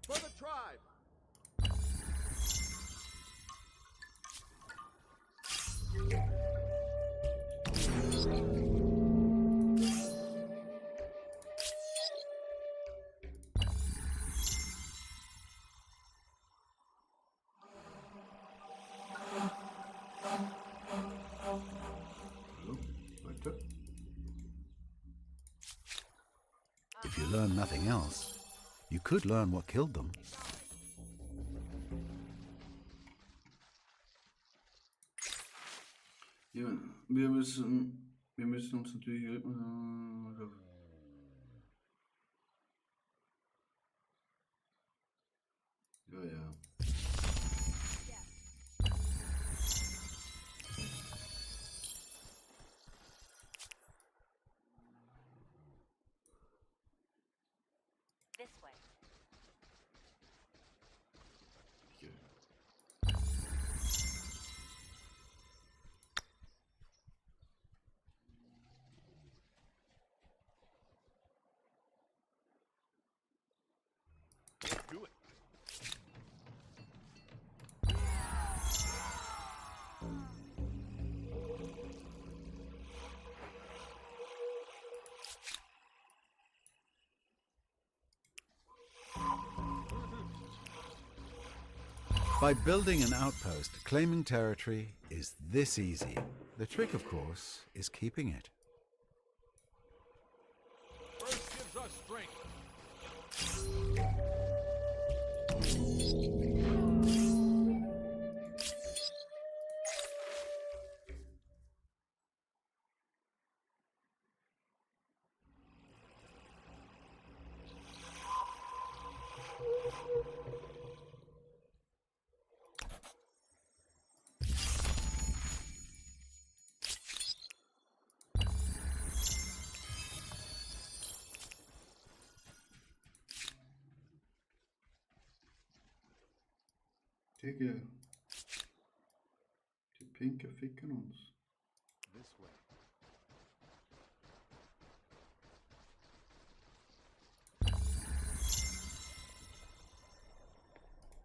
For the tribe! Weiter. If you learn nothing else, you could learn what killed them. Ja, wir müssen uns natürlich... Ja, ja. This way. Hier. Do it. By building an outpost, claiming territory is this easy. The trick, of course, is keeping it. First gives us strength. Kegel. Die Pinke ficken uns. This way.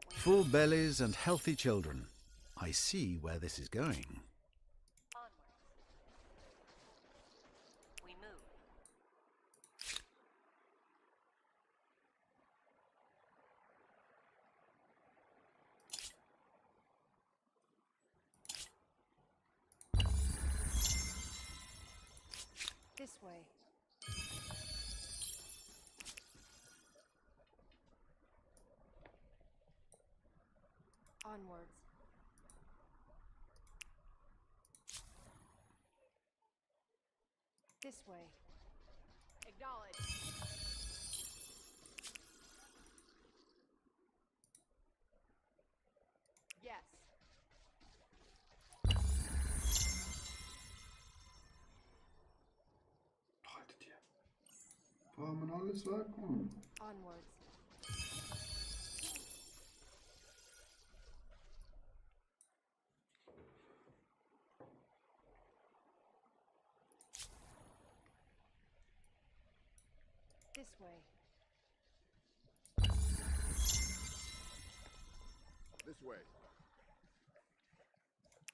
Full bellies and healthy children. I see where this is going. Onwards. We move. This way. Onwards. This way. Acknowledge. Yes. Haltet ihr. Fahren wir alles weg, Mann. Onwards. This way. This way.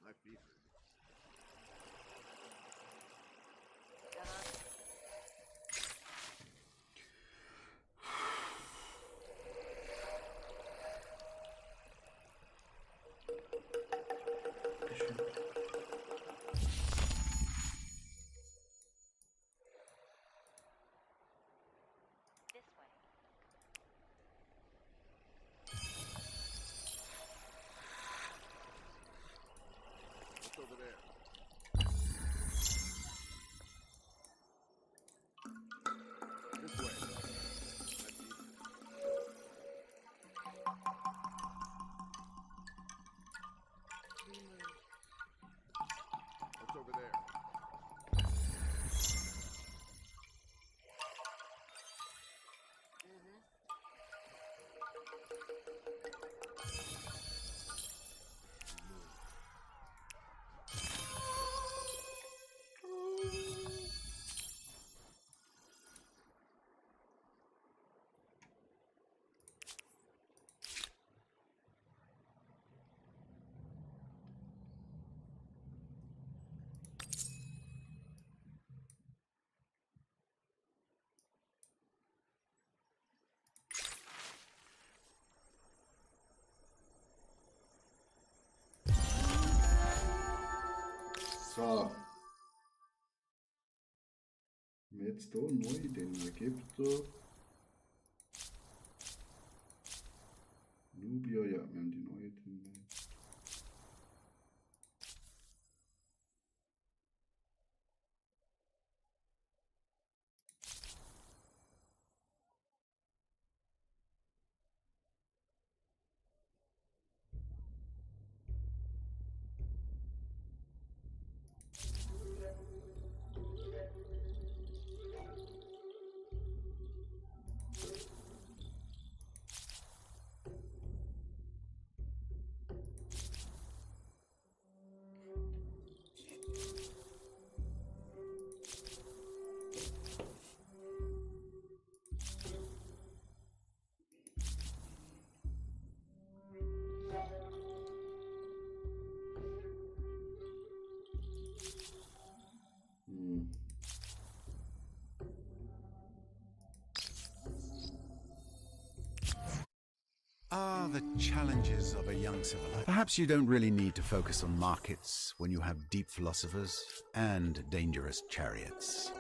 My feet hurt. This way. What's over there? This way. My feet hurt. We move. What's over there? So. Jetzt hier neu den Ägypter. Nubier, ja, wir haben die neue drin. Ah, the challenges of a young civilization. Perhaps you don't really need to focus on markets when you have deep philosophers and dangerous chariots.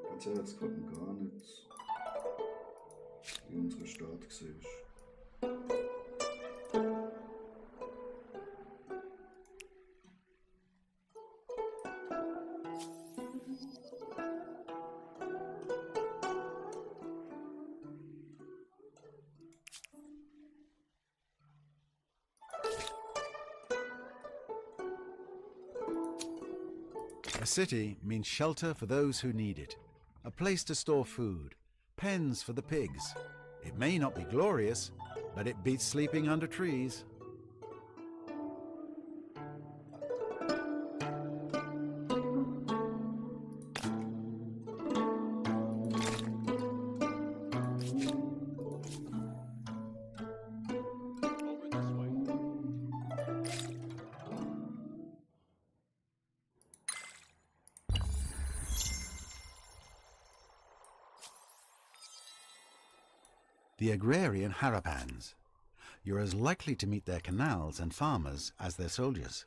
Ganz ehrlich, es kommt mir gar nicht, wie unsere Stadt siehst. A city means shelter for those who need it, a place to store food, pens for the pigs. It may not be glorious, but it beats sleeping under trees. Over this way. The agrarian Harapans. You're as likely to meet their canals and farmers as their soldiers.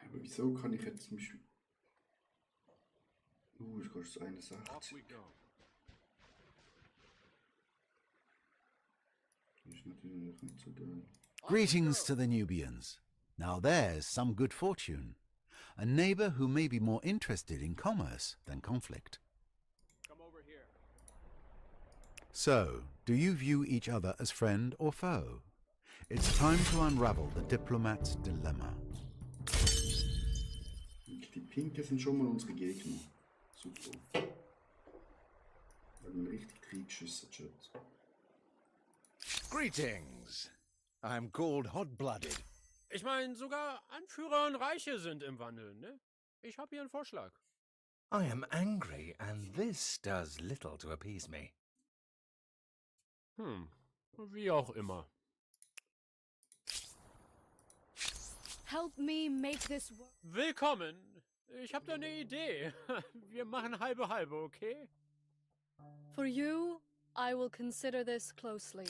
Aber wieso kann ich jetzt zum Beispiel... es kostet Off 61. we go. Das ist natürlich nicht so geil. Greetings to the Nubians. Now there's some good fortune. A neighbor who may be more interested in commerce than conflict. Come over here. So, do you view each other as friend or foe? It's time to unravel the diplomat's dilemma. Die Pinken sind schon mal unsere Gegner. Super. Wir haben richtig reingeschissen, Chat. Greetings. I'm called Hot-Blooded. Ich meine, sogar Anführer und Reiche sind im Wandel, ne? Ich habe hier einen Vorschlag. I am angry, and this does little to appease me. Wie auch immer. Help me make this work. Willkommen. Ich habe da eine Idee. Wir machen halbe halbe, okay? For you, I will consider this closely.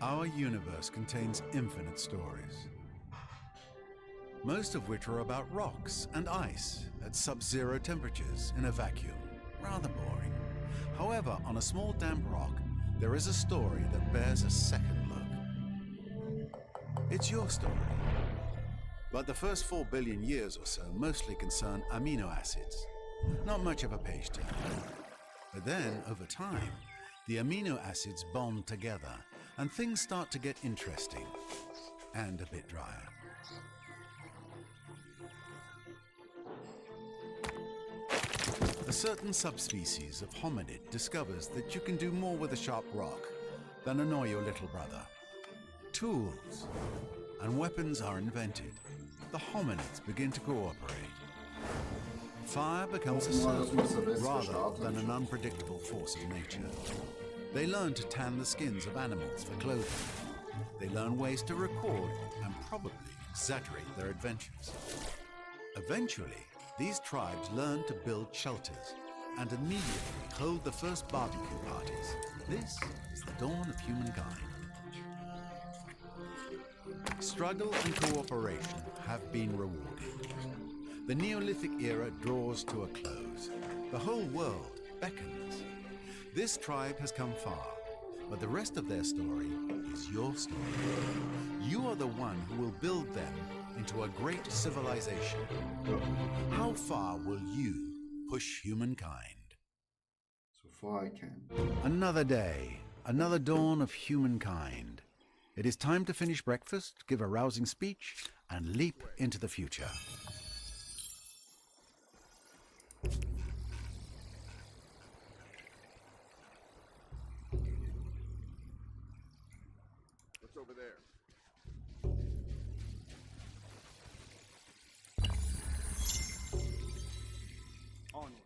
Our universe contains infinite stories, most of which are about rocks and ice at sub-zero temperatures in a vacuum. Rather boring. However, on a small damp rock, there is a story that bears a second look. It's your story. But the first 4 billion years or so mostly concern amino acids. Not much of a page turner. But then, over time, the amino acids bond together and things start to get interesting and a bit drier. A certain subspecies of hominid discovers that you can do more with a sharp rock than annoy your little brother. Tools and weapons are invented. The hominids begin to cooperate. Fire becomes a servant rather than an unpredictable force of nature. They learn to tan the skins of animals for clothing. They learn ways to record and probably exaggerate their adventures. Eventually, these tribes learn to build shelters and immediately hold the first barbecue parties. This is the dawn of humankind. Struggle and cooperation have been rewarded. The Neolithic era draws to a close. The whole world beckons. This tribe has come far, but the rest of their story is your story. You are the one who will build them into a great civilization. How far will you push humankind? So far I can. Another day, another dawn of humankind. It is time to finish breakfast, give a rousing speech, and leap into the future. What's over there? Onwards.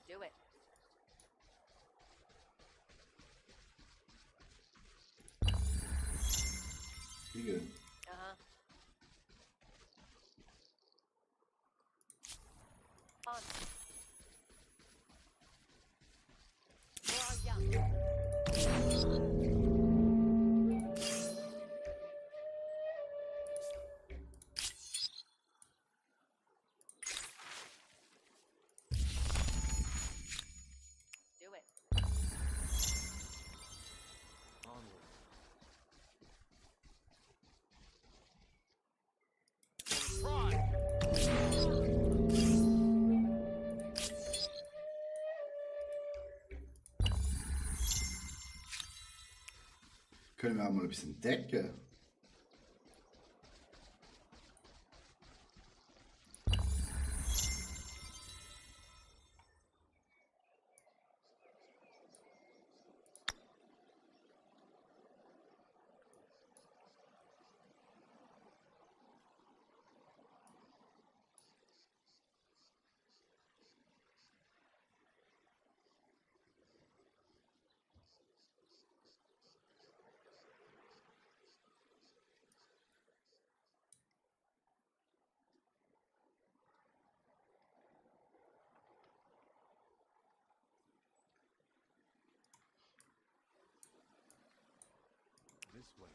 Do it. Hier. Uh-huh. On. For our young. Do it. Können wir auch mal ein bisschen decken? This way.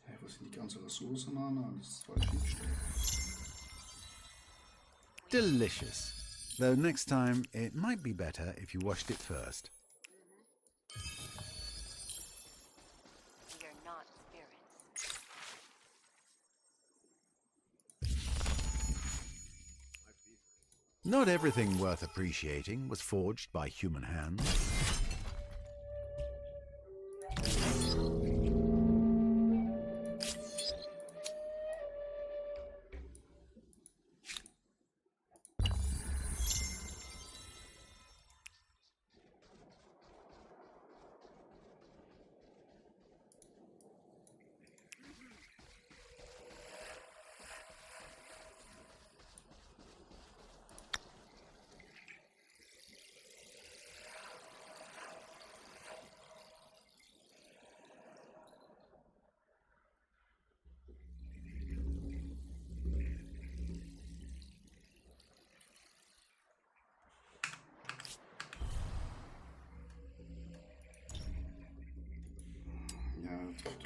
Hey, wo sind die ganzen Ressourcen an? Das ist falsch hingestellt. Delicious. Though next time, it might be better if you washed it first. We are not spirits. Not everything worth appreciating was forged by human hands.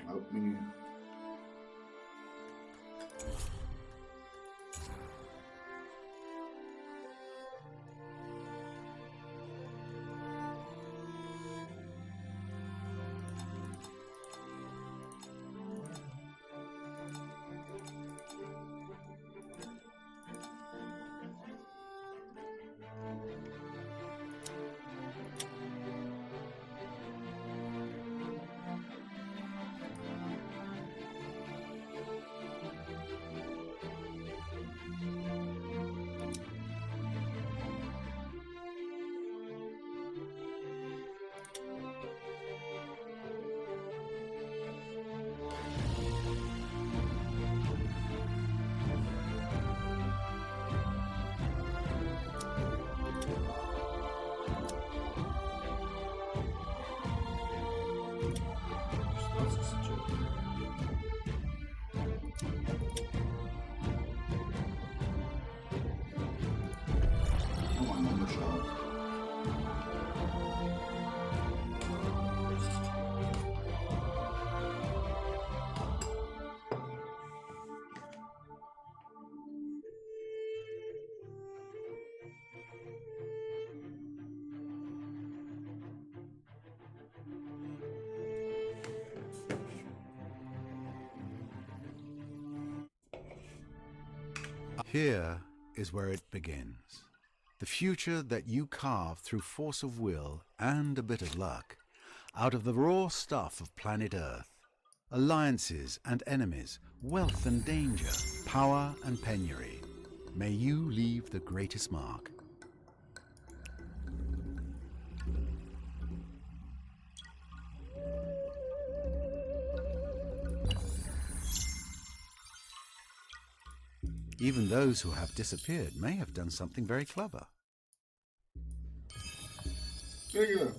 Hauptmenü. Das ist schön. Oh, ein Wunderschlag. Here is where it begins. The future that you carve through force of will and a bit of luck out of the raw stuff of planet Earth. Alliances and enemies, wealth and danger, power and penury. May you leave the greatest mark. Even those who have disappeared may have done something very clever. Güle.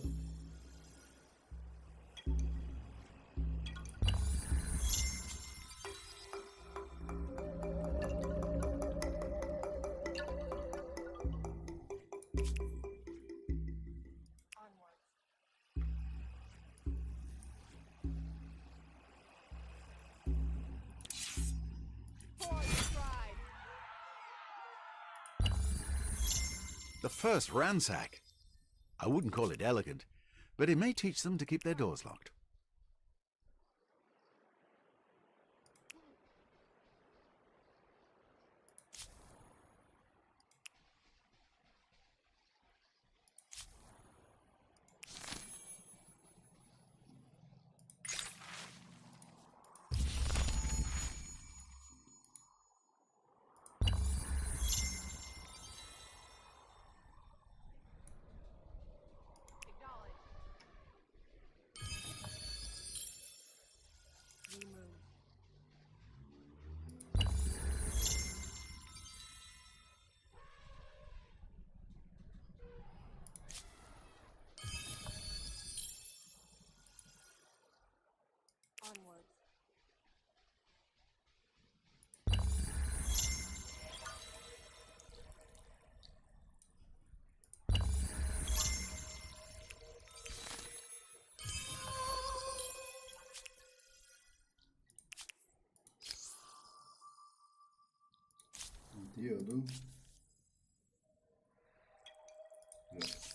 The first ransack. I wouldn't call it elegant, but it may teach them to keep their doors locked. Onwards. Diyordum. Yok.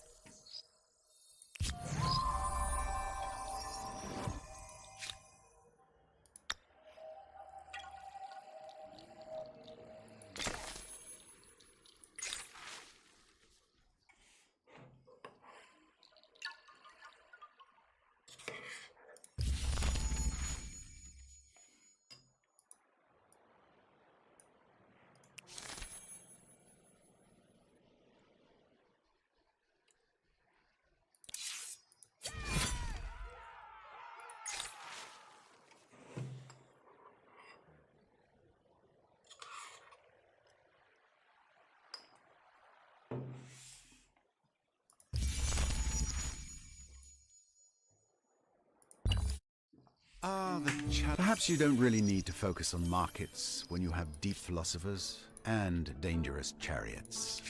Perhaps you don't really need to focus on markets when you have deep philosophers and dangerous chariots.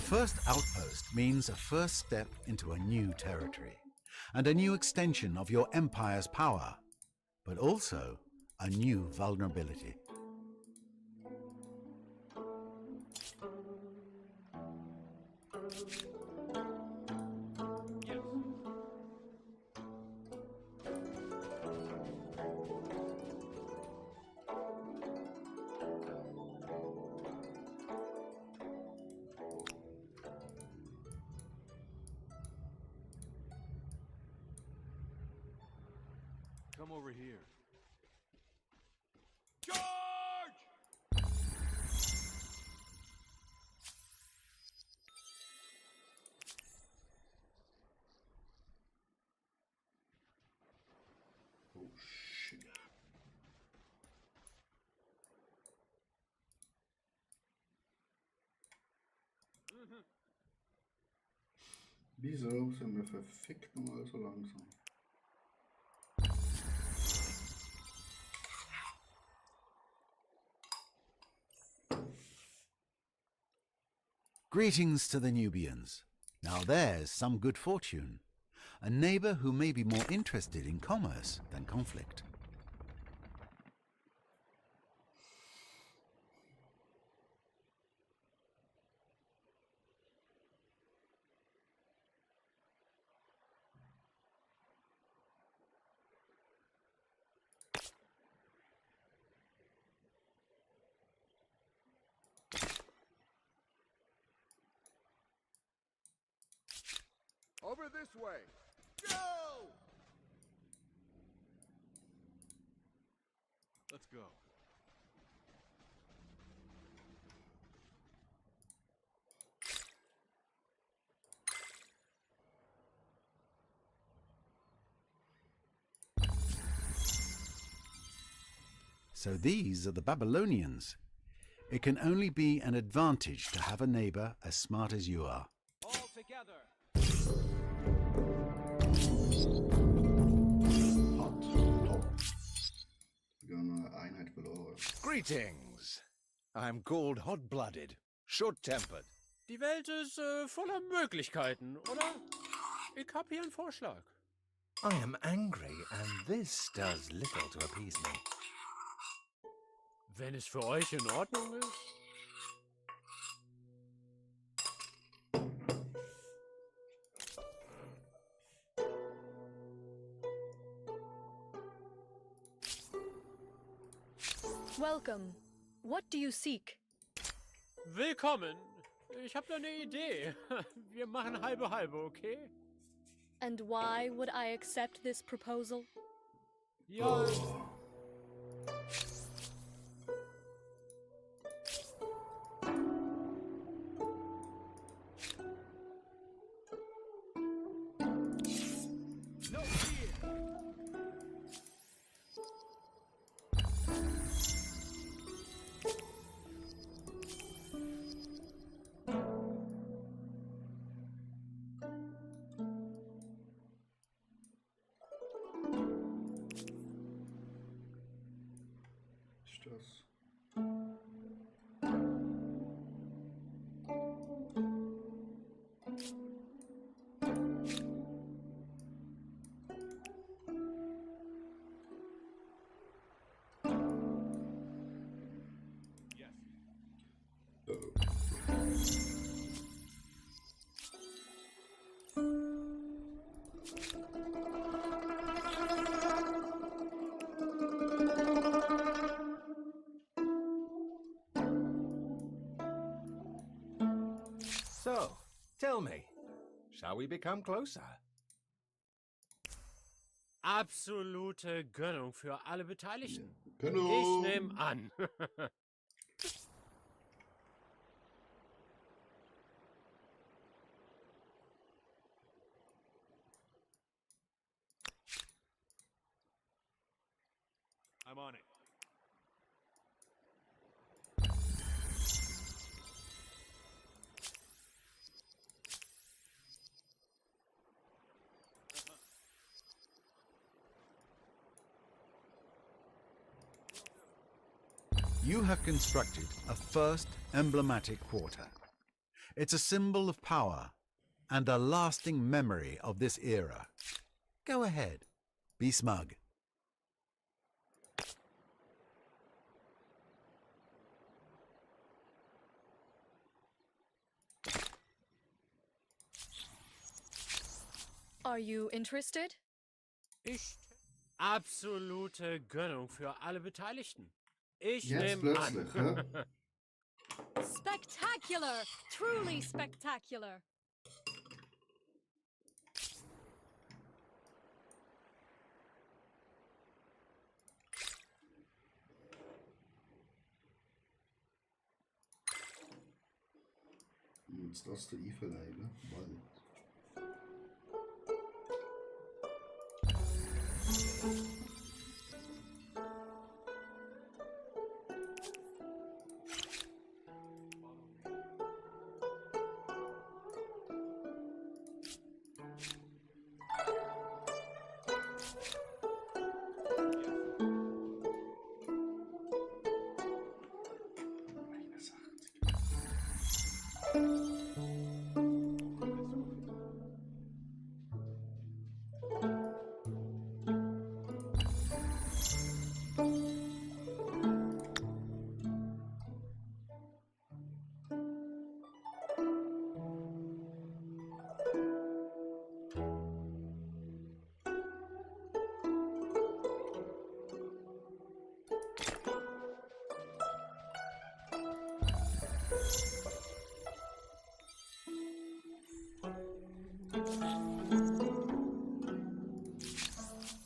first outpost means a first step into a new territory and a new extension of your empire's power, but also a new vulnerability. Yes. Come over here. Charge! Oh shit. Wieso sind wir verfickt nochmal so langsam? Greetings to the Nubians. Now there's some good fortune. A neighbor who may be more interested in commerce than conflict. Over this way. Go! Let's go. So these are the Babylonians. It can only be an advantage to have a neighbor as smart as you are. All together. Hot, top. Wir haben eine Einheit verloren. Greetings. I'm called hot-blooded, short-tempered. Die Welt ist voller Möglichkeiten, oder? Ich hab hier einen Vorschlag. I am angry, and this does little to appease me. Wenn es für euch in Ordnung ist. Welcome. What do you seek? Willkommen. Ich hab da eine Idee. Wir machen halbe halbe, okay? And why would I accept this proposal? Ja. No fear. Ist das? Yes. So, tell me, shall we become closer? Absolute Gönnung für alle Beteiligten. Genau. Ich nehme an. I'm on it. You have constructed a first emblematic quarter. It's a symbol of power and a lasting memory of this era. Go ahead, be smug. Are you interested? Ist absolute Gönnung für alle Beteiligten. Ich Jetzt nehme plötzlich, an. hä? Spectacular! Truly spectacular! Jetzt das der einverleiben. Bald.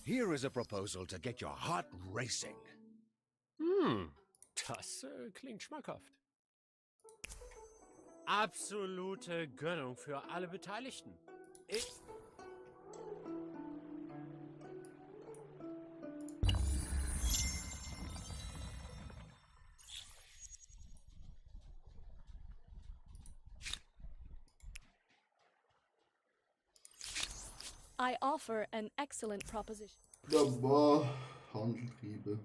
Here is a proposal to get your heart racing. Das klingt schmackhaft. Absolute Gönnung für alle Beteiligten. Ich... I offer an excellent proposition. Boah, Handel treiben.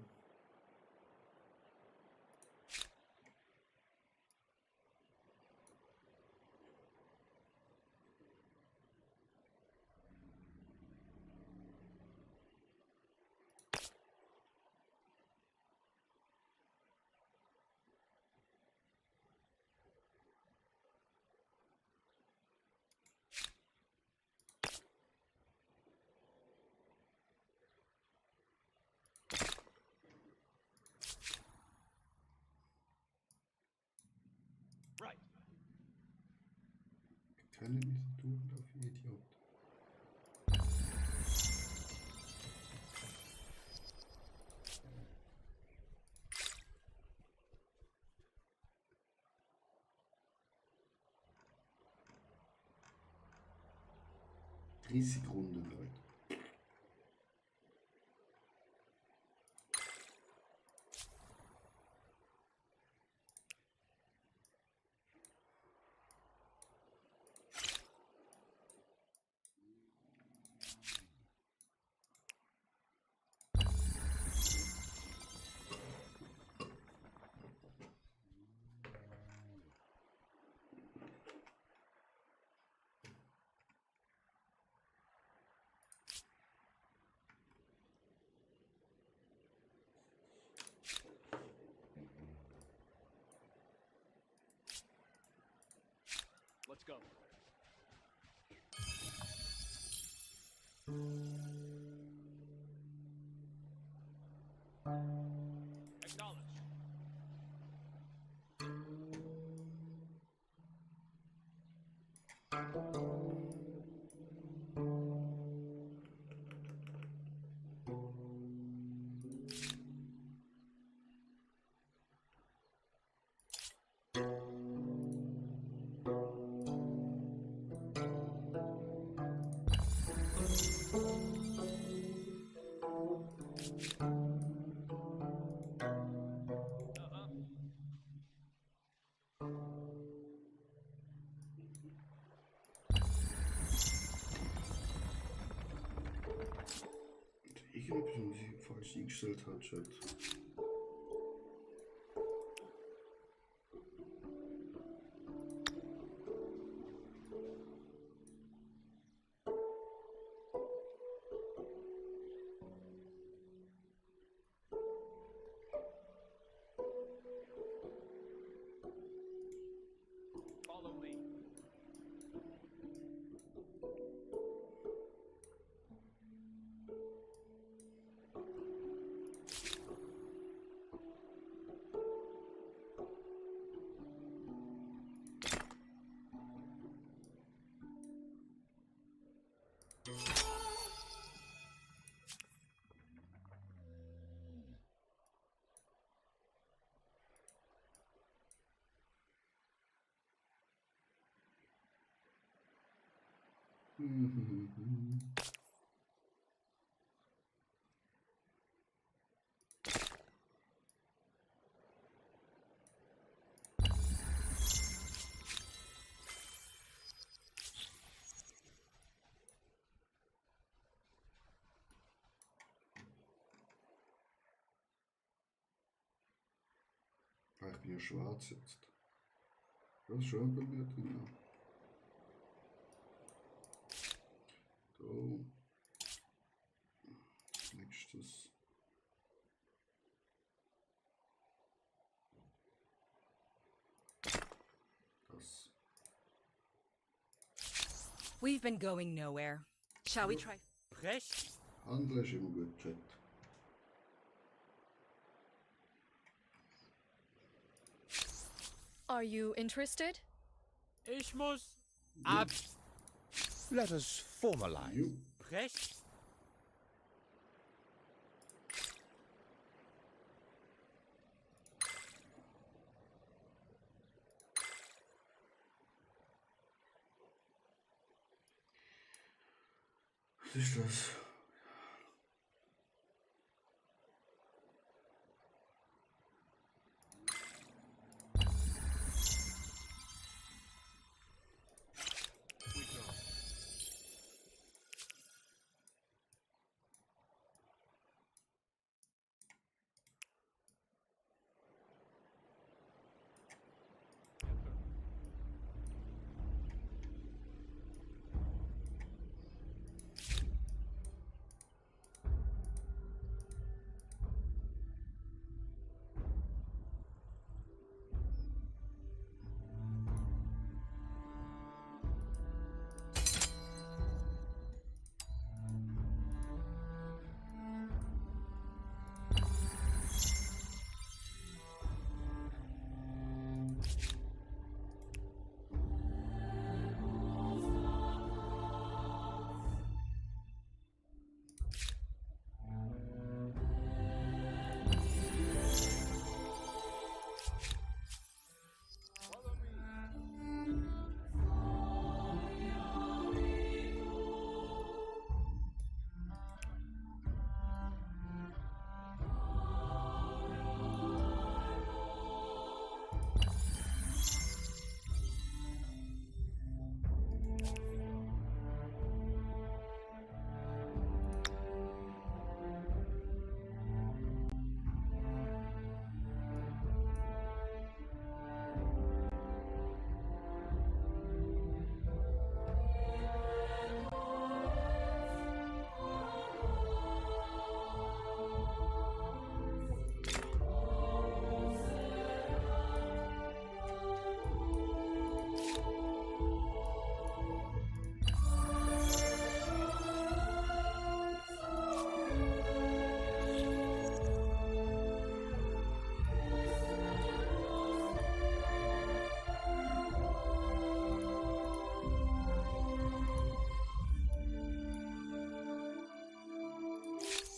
Right. Keine nicht tun, auf Idiot. Runden, Leute. Let's go. Acknowledged. Irgendetwas muss ich falsch eingestellt haben, Chat. Ah, ich bin ja schwarz jetzt. Das ist schon bei mir drin. So. Nächstes. Das. We've been going nowhere. Shall we try? Recht? Handel ist immer gut, Chat. Are you interested? Ich muss ab. Let us formalize. Jo. Recht? Was ist das?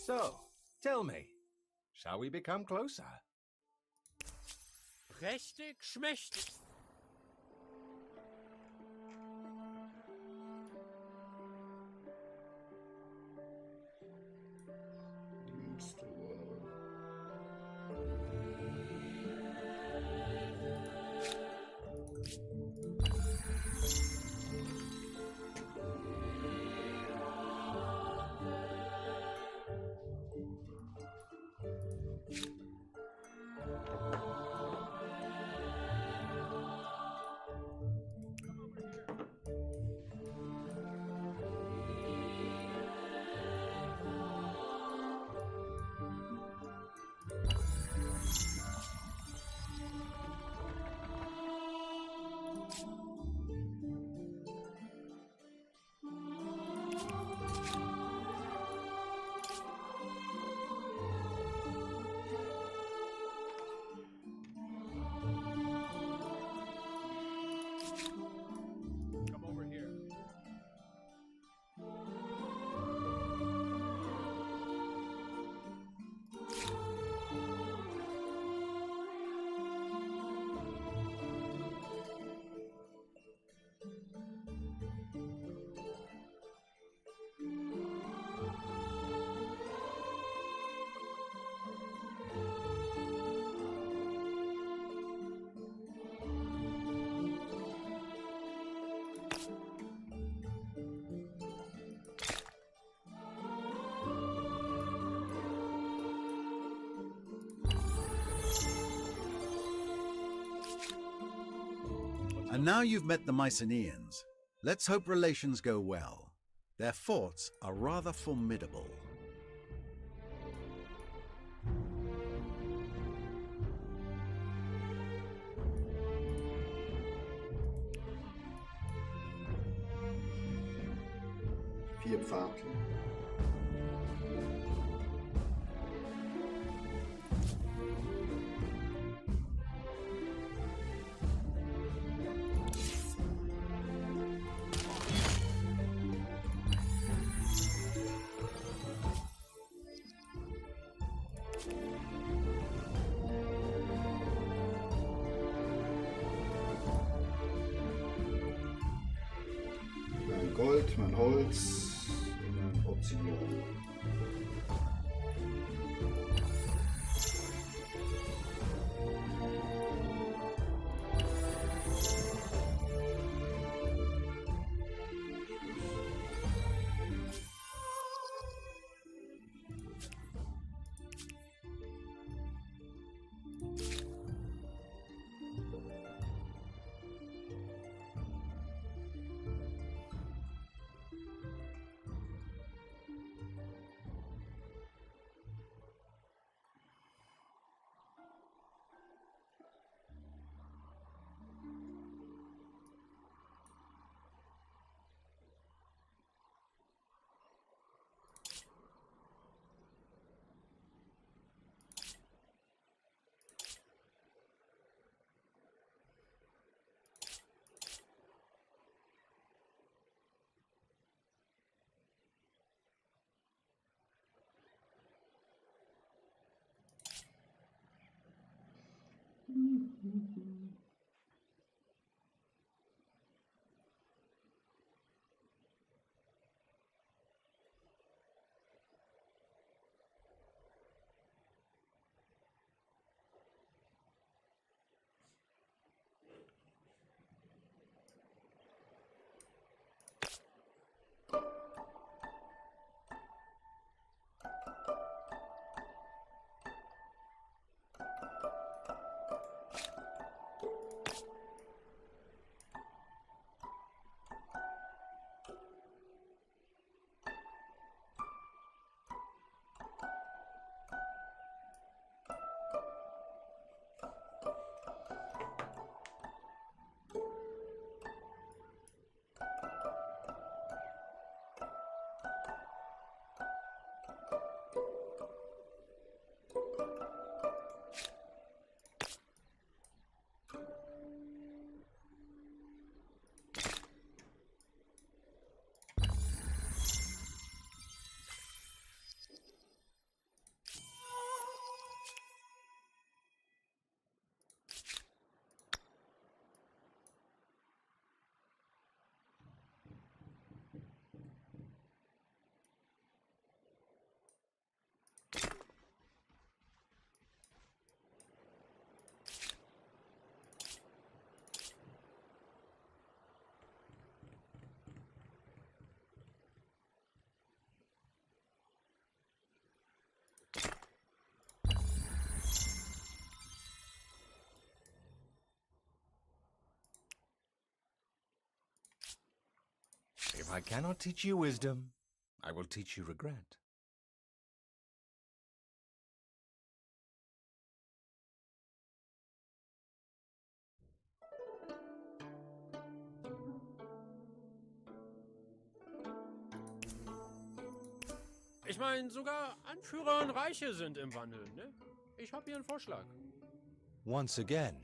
So, tell me, shall we become closer? Prächtig, schmächtig. And now you've met the Mycenaeans. Let's hope relations go well. Their forts are rather formidable. Vier Pfadler. Mein Gold, mein Holz und mein Obsidian. If I cannot teach you wisdom, I will teach you regret. Ich meine, sogar Anführer und Reiche sind im Wandel, ne? Ich habe hier einen Vorschlag. Once again,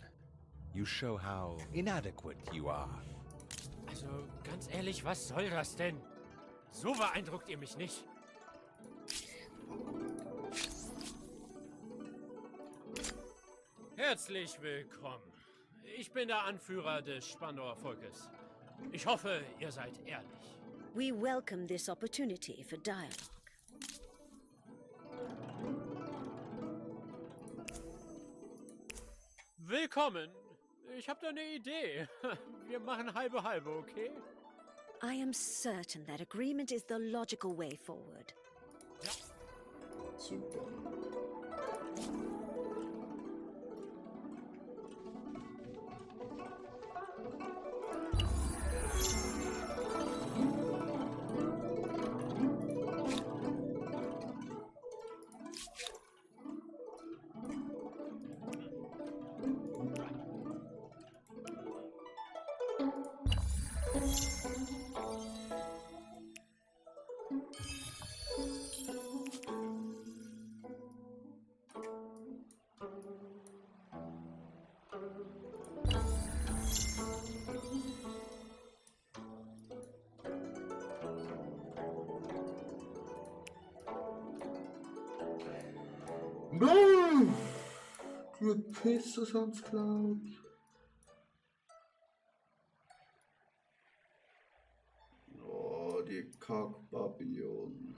you show how inadequate you are. Also, ganz ehrlich, was soll das denn? So beeindruckt ihr mich nicht. Herzlich willkommen. Ich bin der Anführer des Spandauer Volkes. Ich hoffe, ihr seid ehrlich. We welcome this opportunity for dialogue. Willkommen. Ich habe da eine Idee. Wir machen halbe halbe, okay? I am certain that agreement is the logical way forward. Super. Nein! Die Pisse sonst klaut. Oh, die Kackbabylon.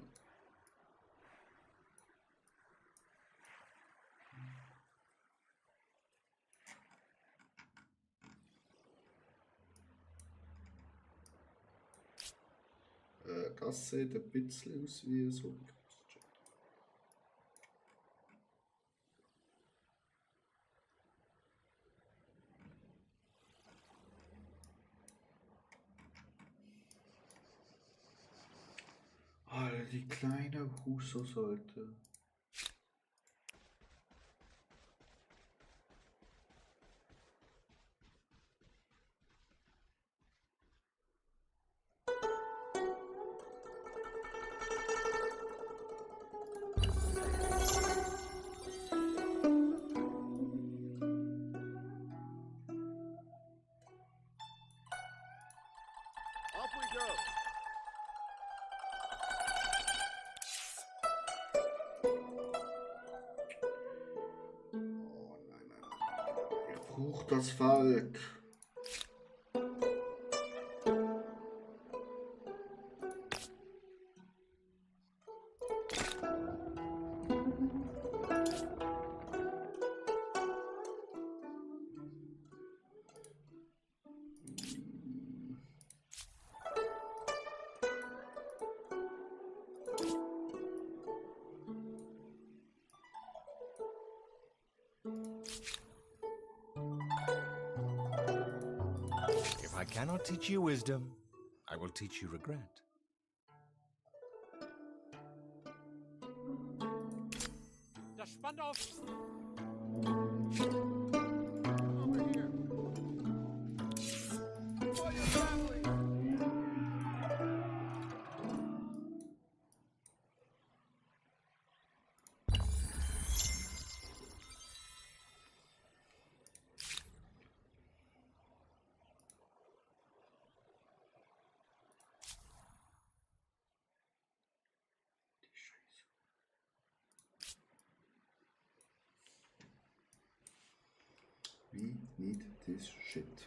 Das sieht ein bisschen aus wie so. All die kleine Huso-Sollte. Off we go. Oh nein, nein, nein. Ich brauche das Volk. If I cannot teach you wisdom, I will teach you regret. Das spannt auf. Over here. For your family. We need this shit.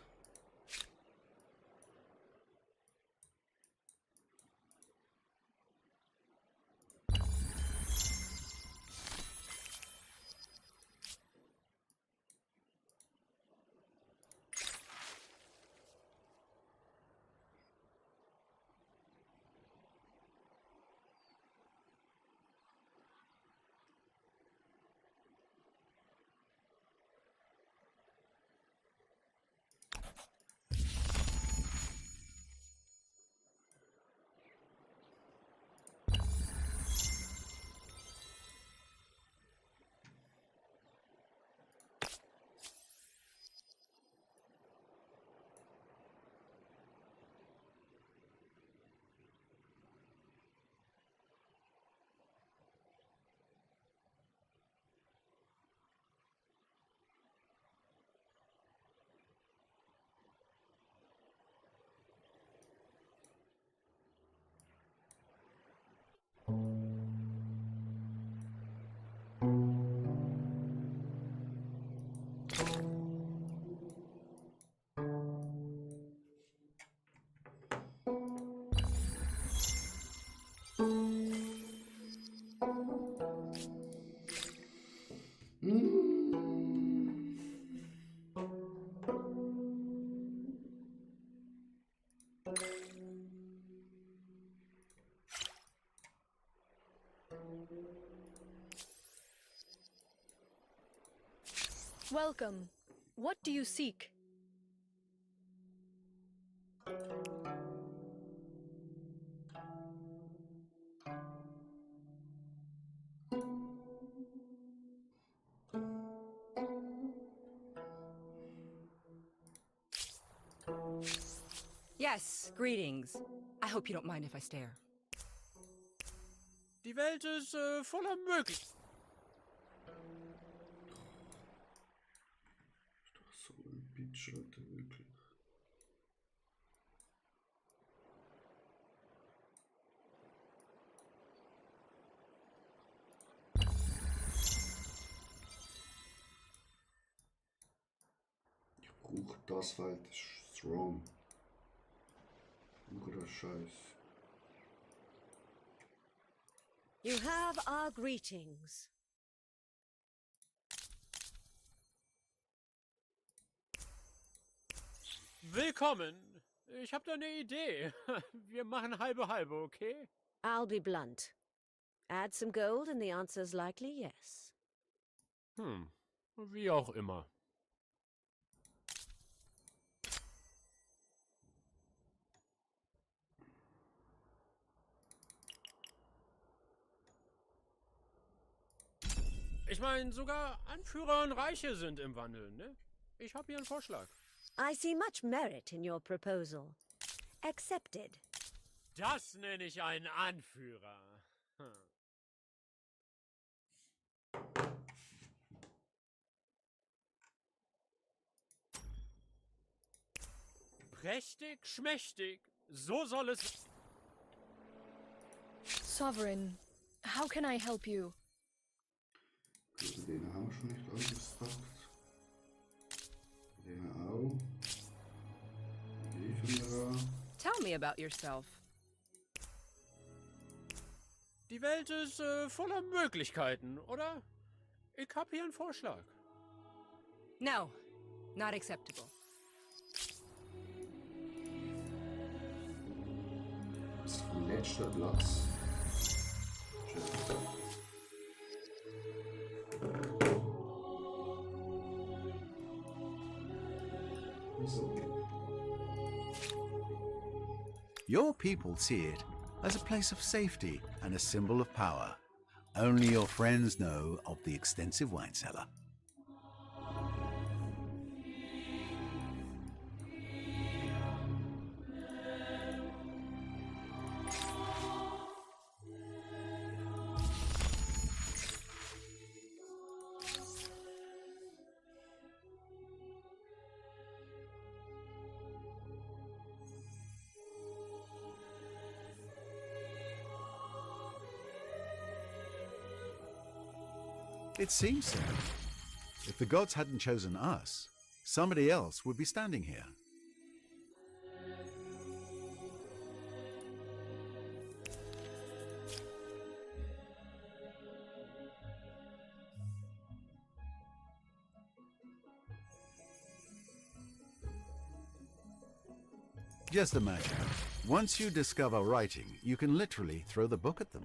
Welcome. What do you seek? Yes, greetings. I hope you don't mind if I stare. Die Welt ist voller Möglichkeiten. So ein Bitch, Alter, wirklich. Braucht das Feld strong. Brauche das Scheiß. You have our greetings. Willkommen. Ich habe da eine Idee. Wir machen halbe halbe, okay? I'll be blunt. Add some gold and the answer's likely yes. Wie auch immer. Ich meine, sogar Anführer und Reiche sind im Wandel, ne? Ich habe hier einen Vorschlag. I see much merit in your proposal. Accepted. Das nenne ich einen Anführer. Prächtig, schmächtig. So soll es... Sovereign, how can I help you? Also den haben wir schon nicht angepackt. Den auch. Die Tell me about yourself. Die Welt ist voller Möglichkeiten, oder? Ich hab hier einen Vorschlag. No, not acceptable. Das letzte Platz. Your people see it as a place of safety and a symbol of power. Only your friends know of the extensive wine cellar. It seems so. If the gods hadn't chosen us, somebody else would be standing here. Just imagine, once you discover writing, you can literally throw the book at them.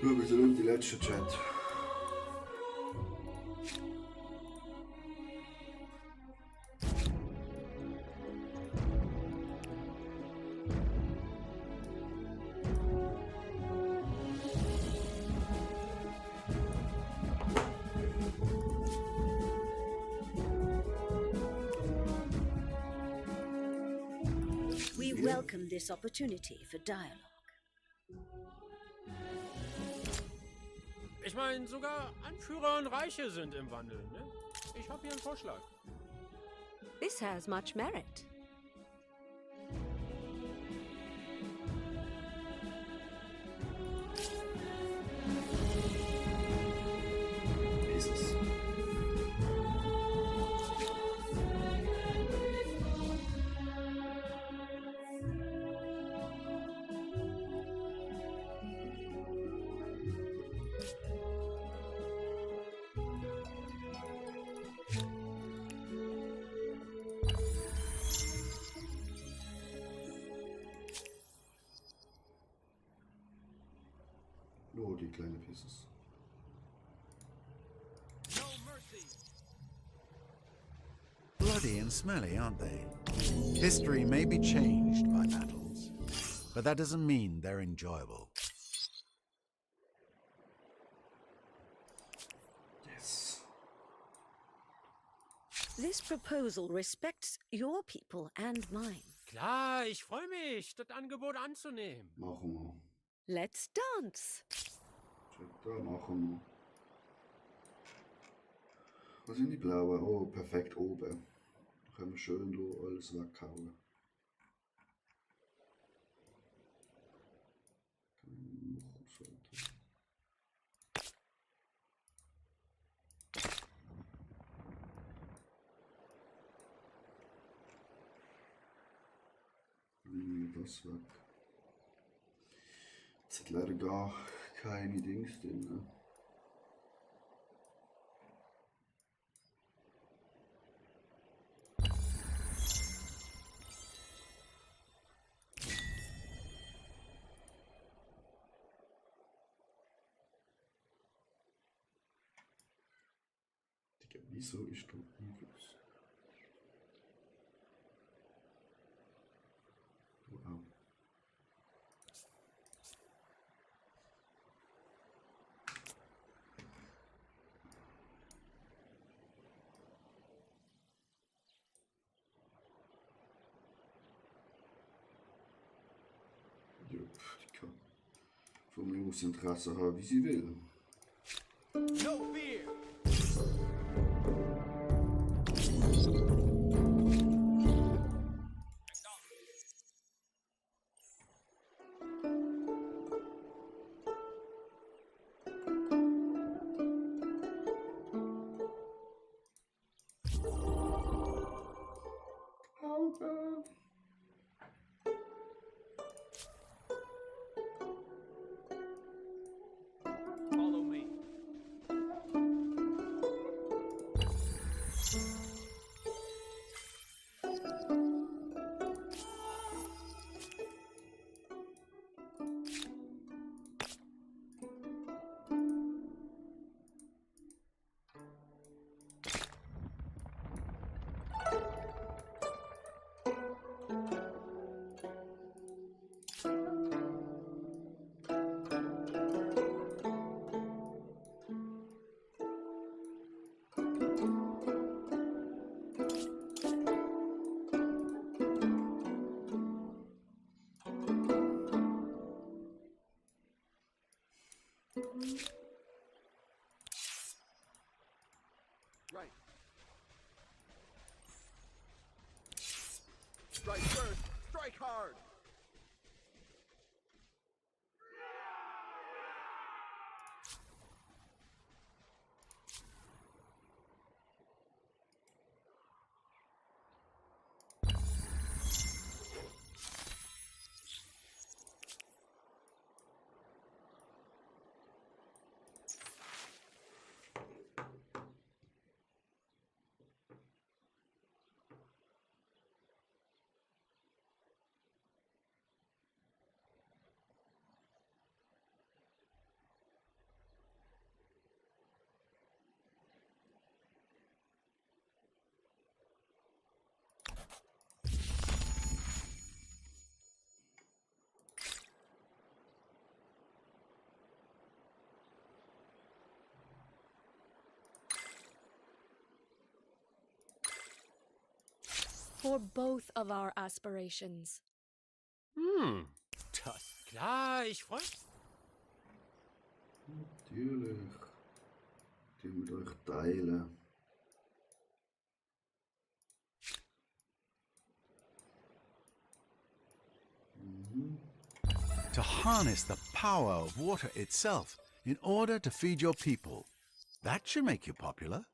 Ja, wir sind die letzte Chat. We welcome this opportunity for dialogue. Ich meine, sogar Anführer und Reiche sind im Wandel, ne? Ich habe hier einen Vorschlag. This has much merit. Jesus. Oh, die kleine Pieces. No mercy. Bloody and smelly, aren't they? History may be changed by battles, but that doesn't mean they're enjoyable. Yes. This proposal respects your people and mine. Klar, ich freue mich, das Angebot anzunehmen. Machen wir. Let's dance. Check da, machen wir. Was sind die blauen? Oh, perfekt oben. Da können wir schön da alles weghauen. Noch so. Das weg. Jetzt hat leider gar keine Dings drin. Ne? Digga, wieso ist da Igels? Wow. Ja, die kann von mir aus Interesse haben, wie sie will. No fear. Follow me. Right. Strike first. Strike hard. for both of our aspirations. Das klar, ich freue mich. Natürlich. Die mit euch teilen. To harness the power of water itself in order to feed your people. That should make you popular.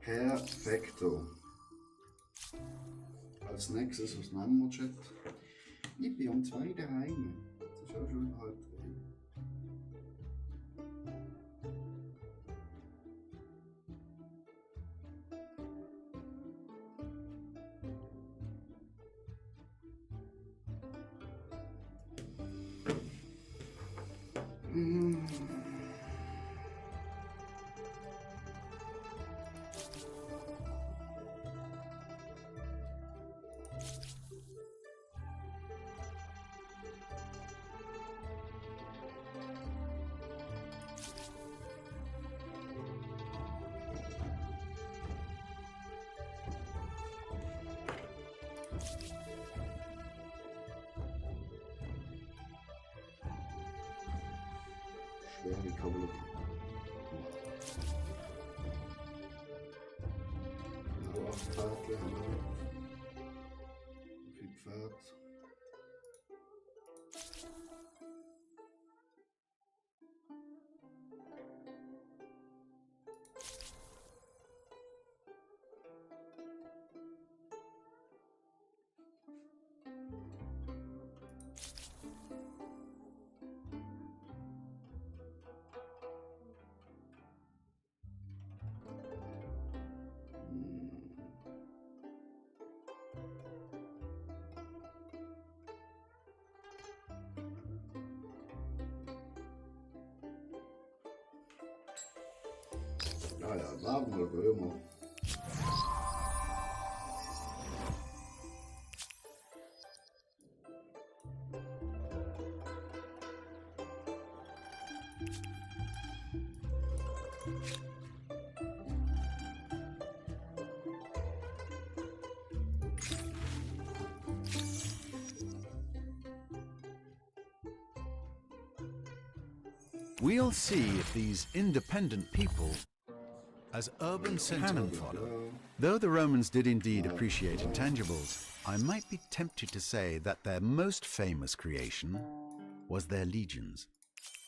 Perfekto. Als nächstes, was nehmen wir, Chat? Ich bin um 2 daheim. Das ist auch schon 2:30. Schwere Kavallerie. Genau, 8 Pferdle haben wir. Wie viel Pferd? Ja, ja, warten wir Römer. We'll see if these independent people, as urban cannon fodder, though the Romans did indeed appreciate intangibles, I might be tempted to say that their most famous creation was their legions,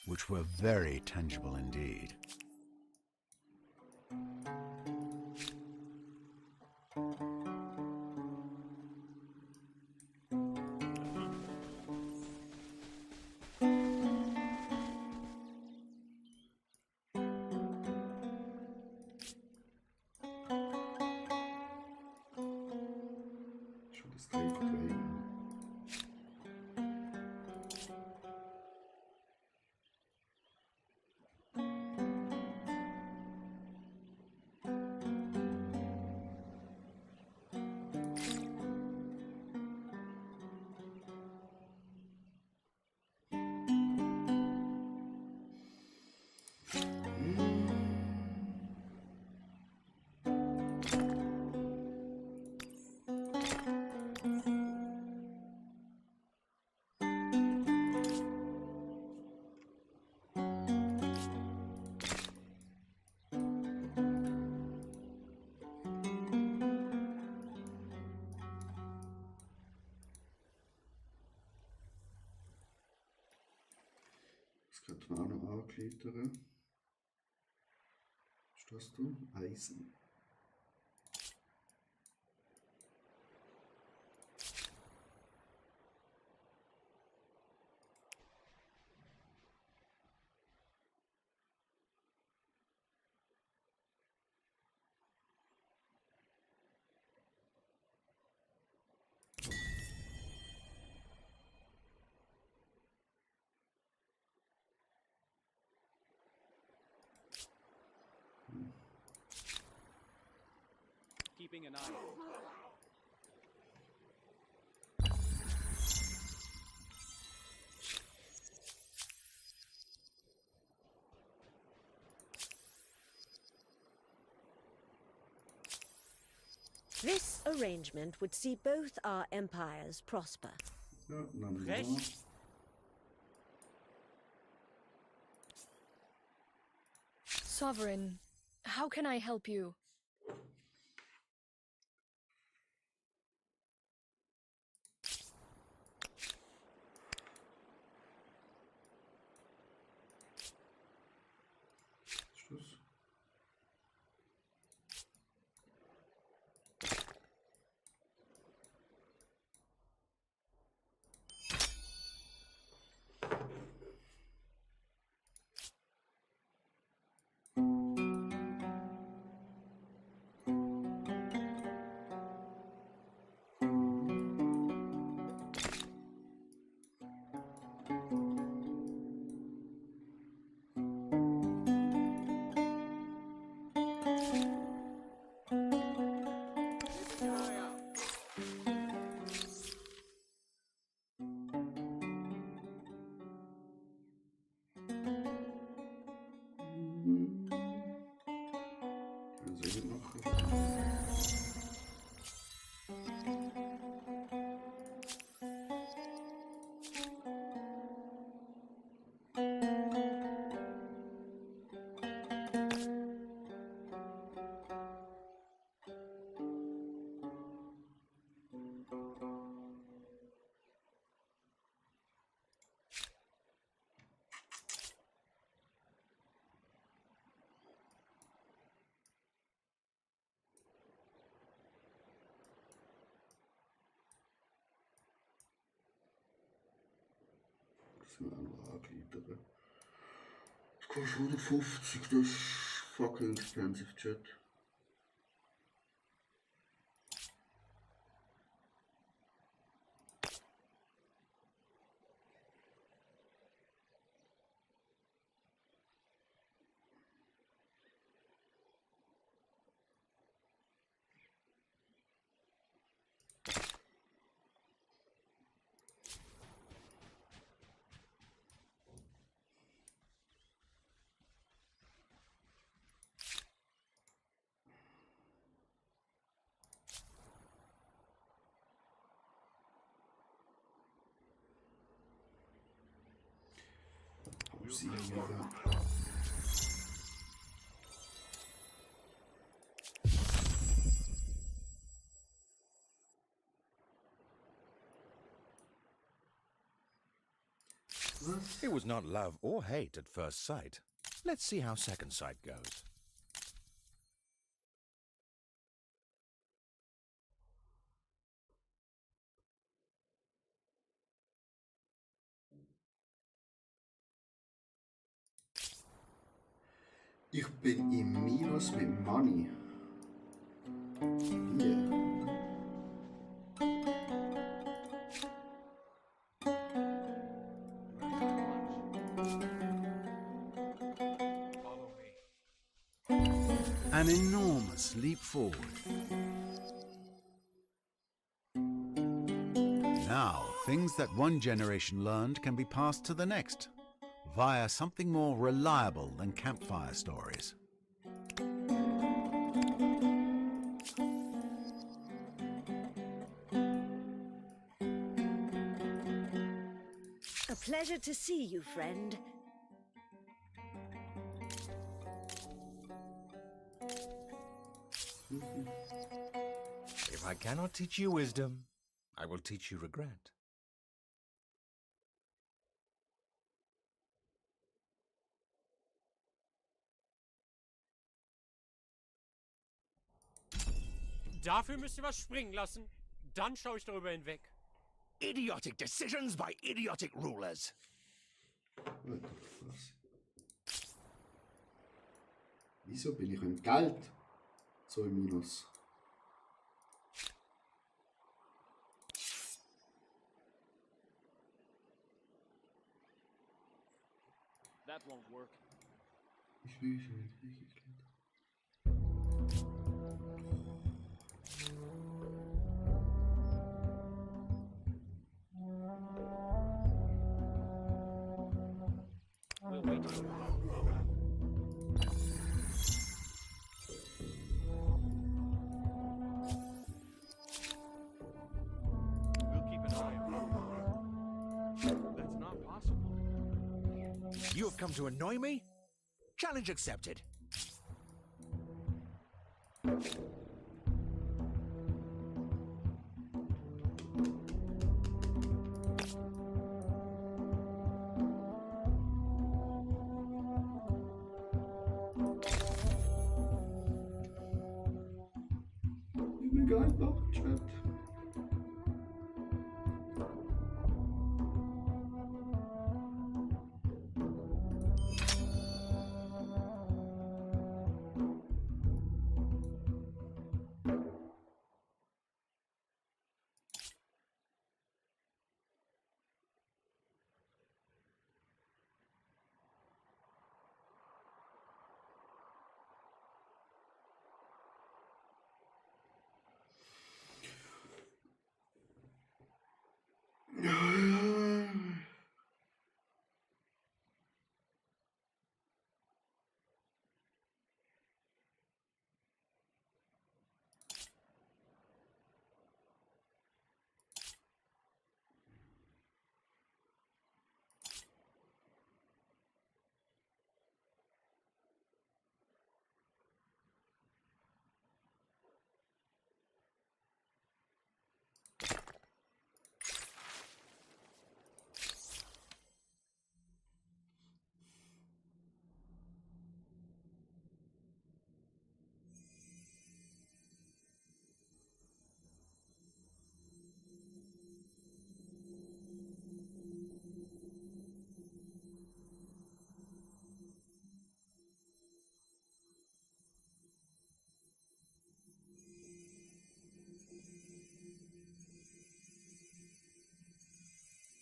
which were very tangible indeed. Schon das dritte Train. könnte man auch noch angliedern. Was ist das da? Eisen. Keeping an eye out. This arrangement would see both our empires prosper. Ja, dann Recht. Sovereign, how can I help you? Schluss. Keeping an eye out. Können Sie nicht machen. Das müssen wir auch noch angliedern. Das kostet 150, das ist fucking expensive Chat. Pausieren. It was not love or hate at first sight. Let's see how second sight goes. Ich bin im Minus mit Money. Yeah. Follow me. An enormous leap forward. Now, things that one generation learned can be passed to the next, via something more reliable than campfire stories. A pleasure to see you, friend. If I cannot teach you wisdom, I will teach you regret. Dafür müsst ihr was springen lassen. Dann schaue ich darüber hinweg. Idiotic decisions by idiotic rulers. Alter, was? Wieso bin ich im Geld so im Minus? That won't work. Ich will nicht. We'll wait. We'll keep an eye on it. That's not possible. You have come to annoy me? Challenge accepted. Mir Geld noch, Chat.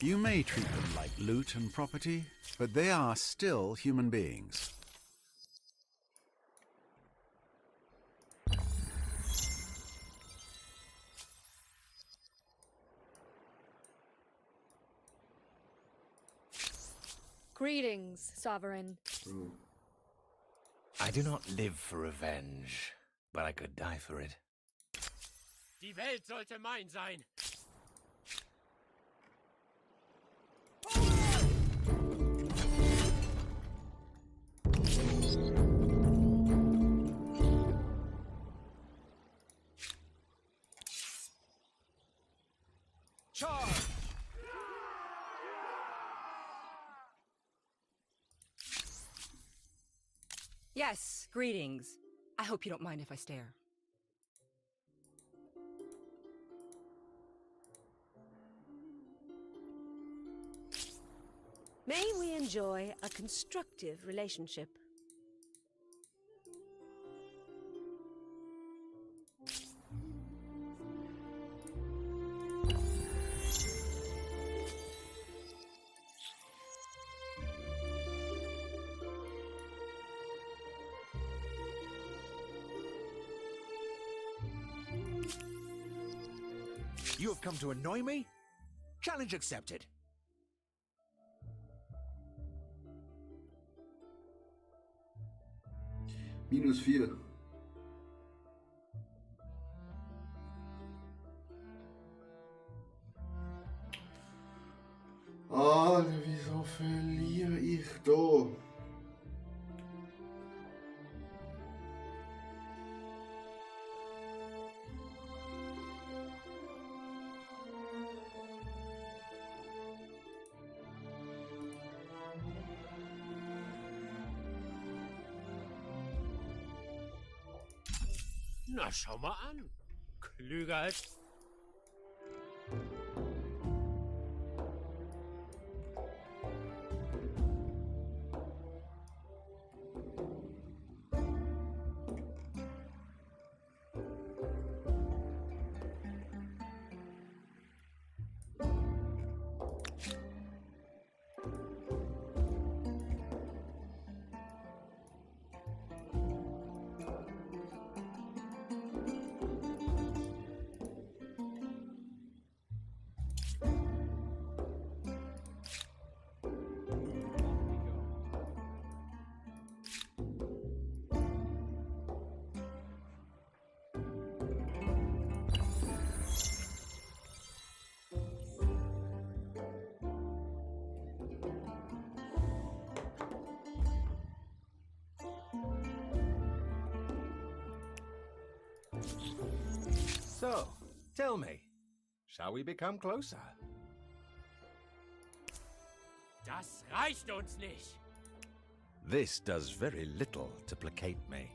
You may treat them like loot and property, but they are still human beings. Greetings, Sovereign. Bro. I do not live for revenge, but I could die for it. Die Welt sollte mein sein. Charge! Yes, greetings. I hope you don't mind if I stare. May we enjoy a constructive relationship. You have come to annoy me? Challenge accepted. -4. Alter, wieso verliere ich da? Na, schau mal an. klüger als... So, tell me, shall we become closer? Das reicht uns nicht. This does very little to placate me.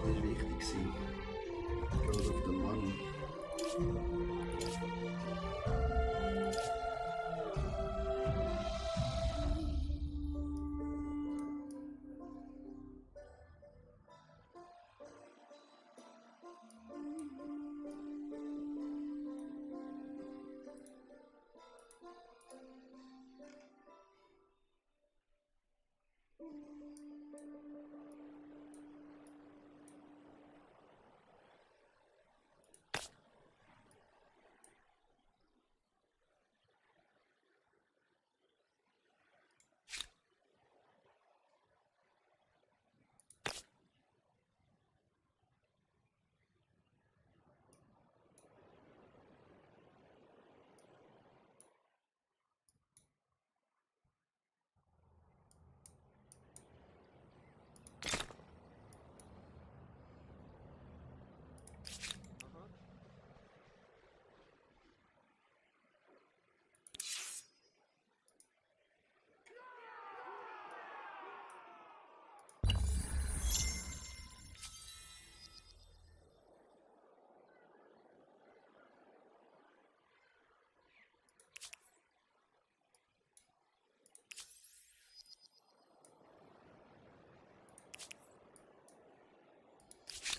Das ist wichtig gewesen. Gerade auf den Mann.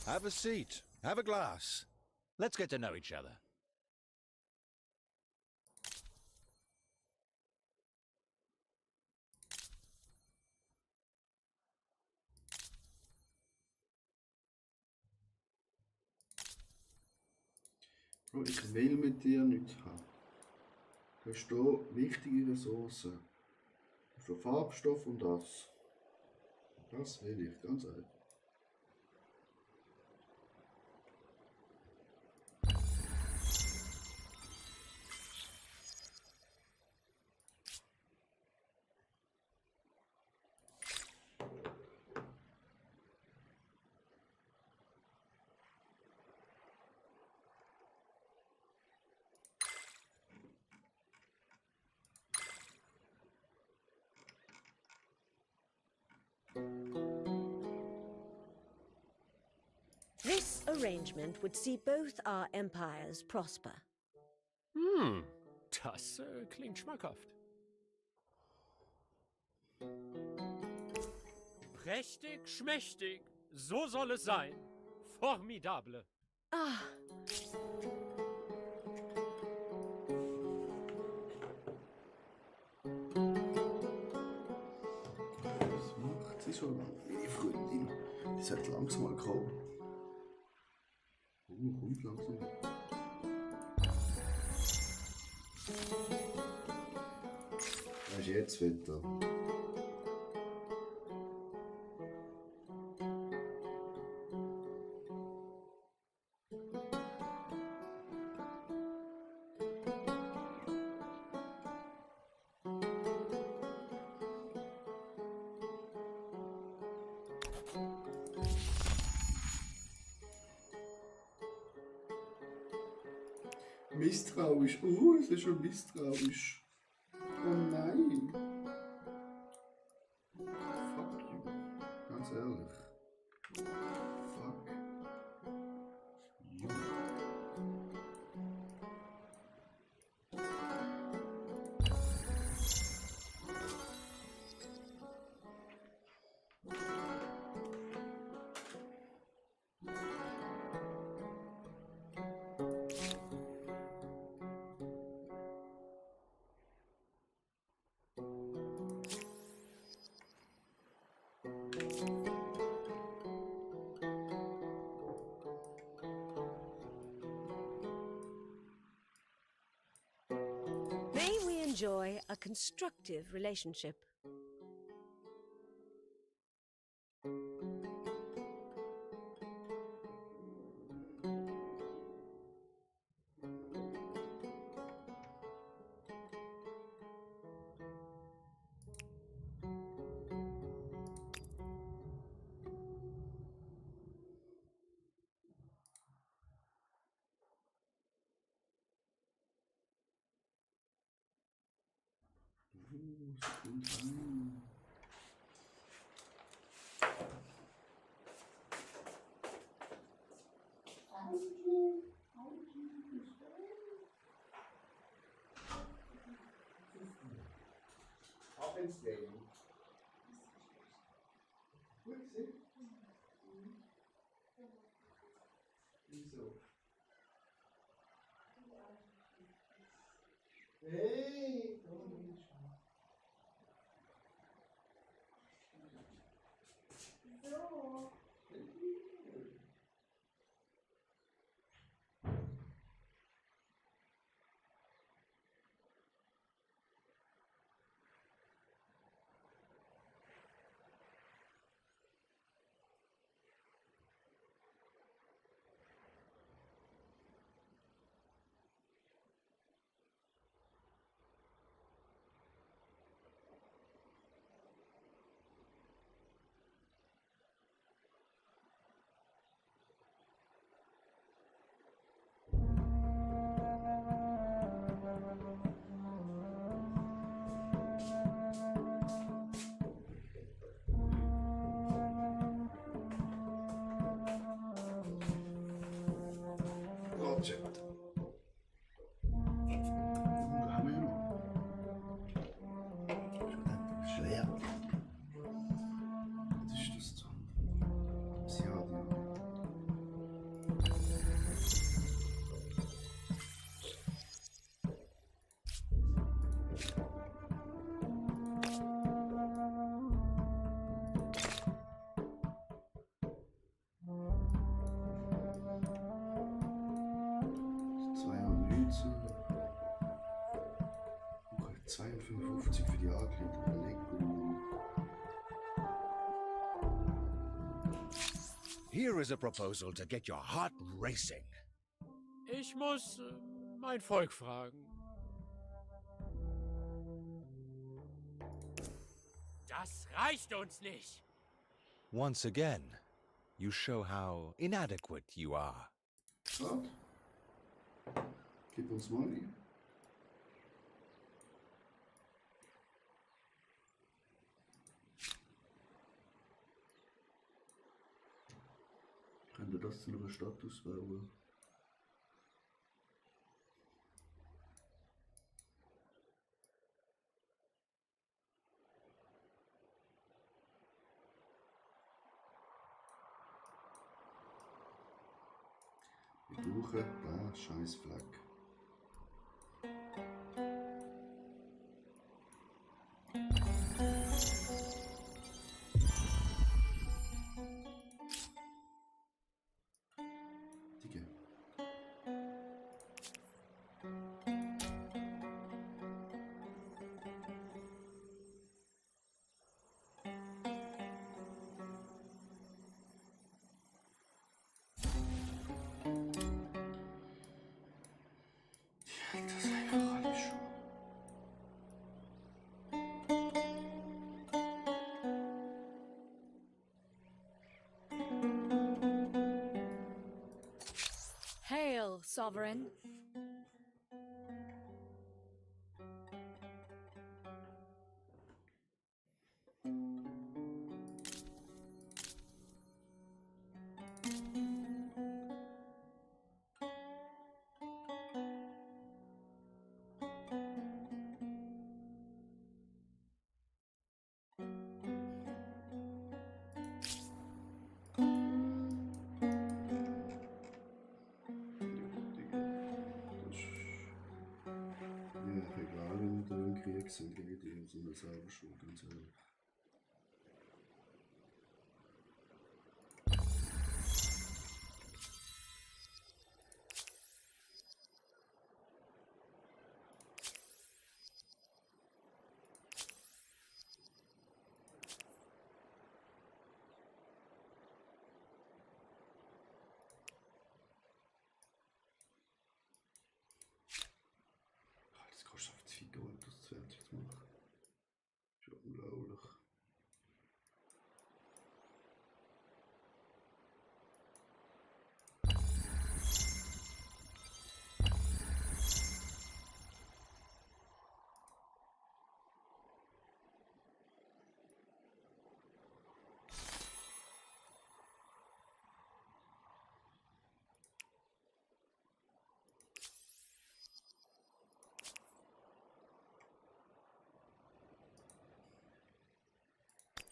Have a seat. Have a glass. Let's get to know each other. Bro, ich will mit dir nichts haben. Du hast hier wichtige Ressourcen. Du hast hier Farbstoff und das. Das will ich, ganz einfach. arrangement would see both our empires prosper. Das klingt schmackhaft. Prächtig, schmächtig. So soll es sein. Formidable. Ah, Was macht sie schon, meine Freundin? Die sollte langsam mal kommen. Kommt langsam. Was ist jetzt Wetter? Misstrauisch. Es ist schon misstrauisch. Oh nein. Fuck you. Ganz ehrlich. Fuck you. may we enjoy a constructive relationship. Ab ins Leben. Gut gesehen. Wieso? Hey! Project. Haben wir noch? Schwer. Was ist das da? Sie hat ja. Woche 52 für die Ankündigung. Lego. Here is a proposal to get your heart racing. Ich muss mein Volk fragen. Das reicht uns nicht. Once again, you show how inadequate you are. Was? Gib uns Money. Könnt ihr das zu einer Stadt ausbauen. Wir brauchen den scheiß Fleck. Digga. Ja, das einfach alles schon. Hail, Sovereign. Egal, wenn wir da im Krieg sind gegen die, sondern selber schon, ganz ehrlich. Das kostet auf 2 Gold, das fertig zu machen. Ist ja unglaublich.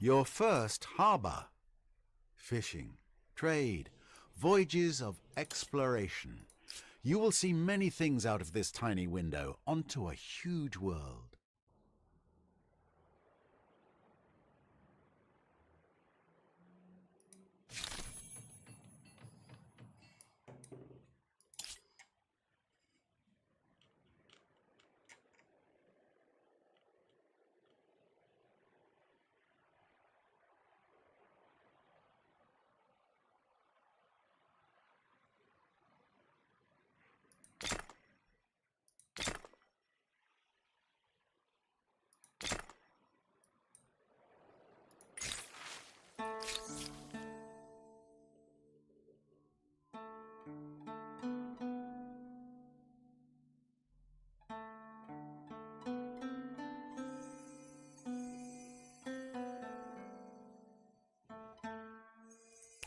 Your first harbour. Fishing, trade, voyages of exploration. You will see many things out of this tiny window onto a huge world.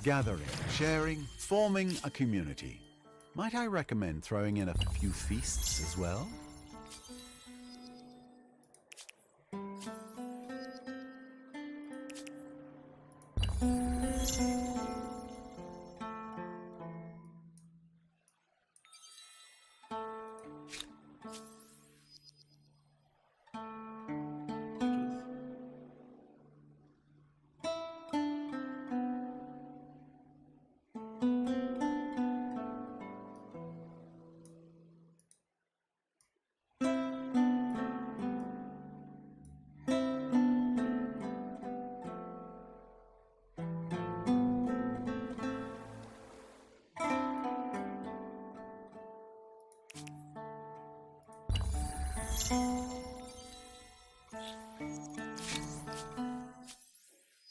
Gathering, sharing, forming a community. Might I recommend throwing in a few feasts as well?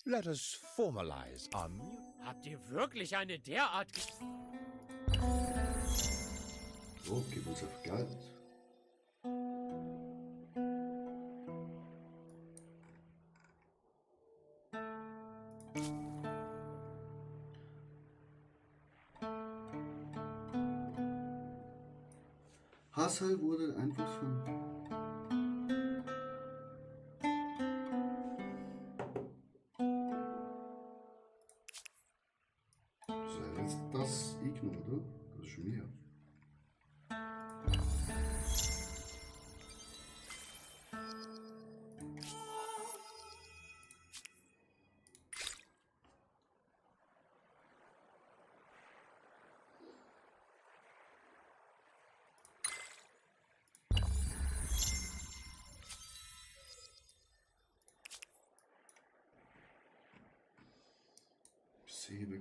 Let us formalize our Habt ihr wirklich eine derart... So, gib uns einfach Geld. Hassel wurde einfach von... Das ist jetzt das Igno, oder? Das ist schon mehr.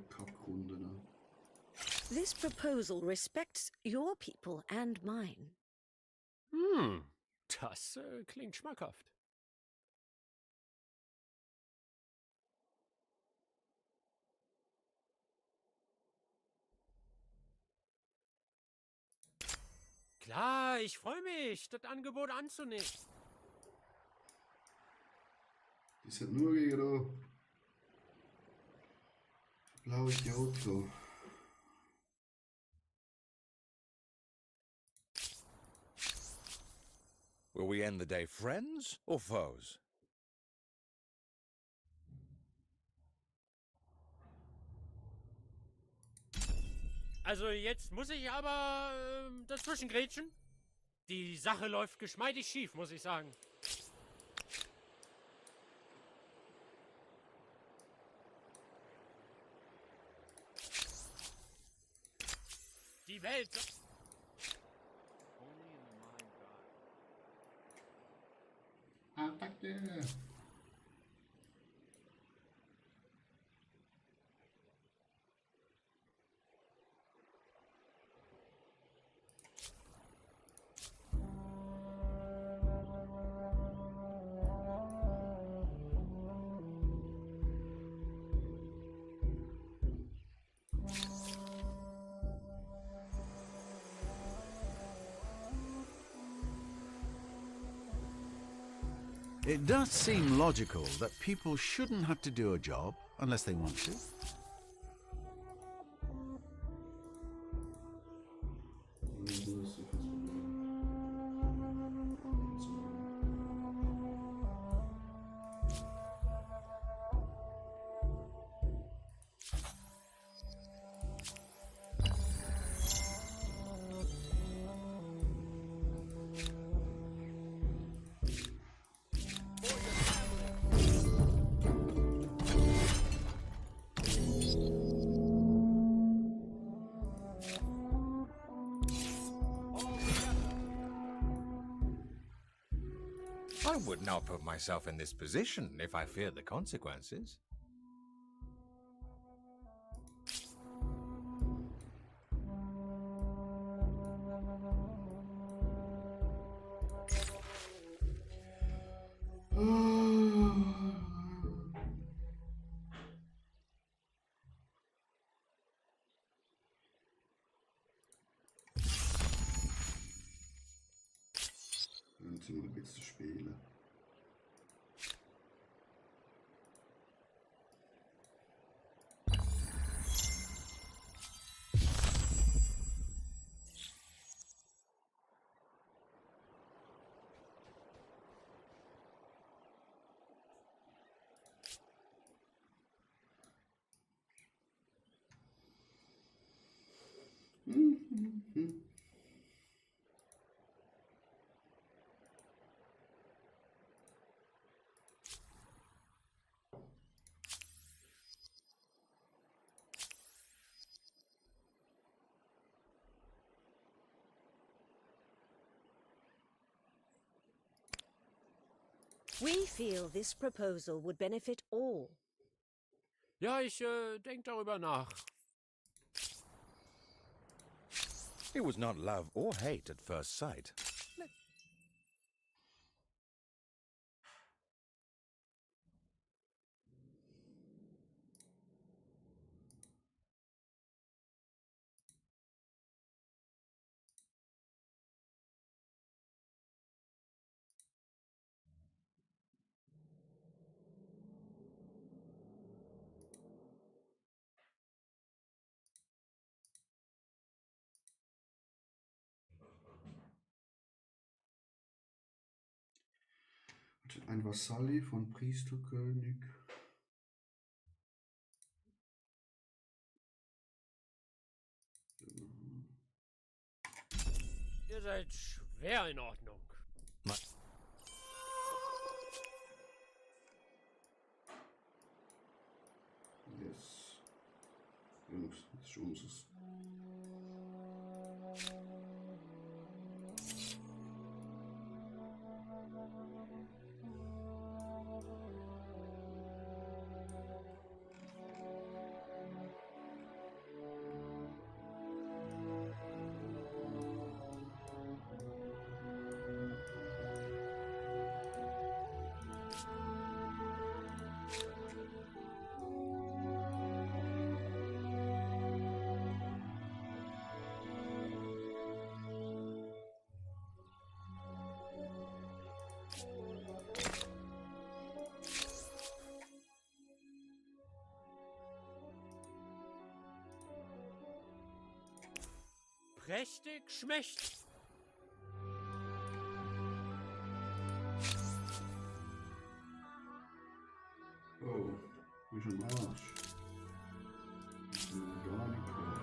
Kackrunde, ne? This proposal respects your people and mine. Das klingt schmackhaft. Klar, ich freue mich, das Angebot anzunehmen. Die sind nur gegen da. Blaue Auto. Will we end the day friends or foes? Also jetzt muss ich aber dazwischen grätschen. Die Sache läuft geschmeidig schief, muss ich sagen. Die Welt... Only in the mind God. Attacke! It does seem logical that people shouldn't have to do a job unless they want to. I would not put myself in this position if I feared the consequences. Dann sind wir ein bisschen spielen. We feel this proposal would benefit all. Ja, ich denke darüber nach. It was not love or hate at first sight. Ein Vasalli von Priesterkönig. Ihr seid schwer in Ordnung. Yes. Jungs, das ist unseres. Prächtig schmächtig. Oh, wie schon Arsch. Gar nicht klar.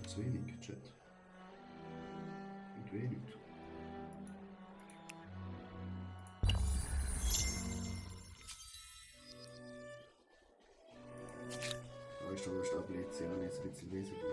Zu wenig, Chat. Mit wenig. Da ist aber Stabilisation jetzt ein bisschen wesentlich.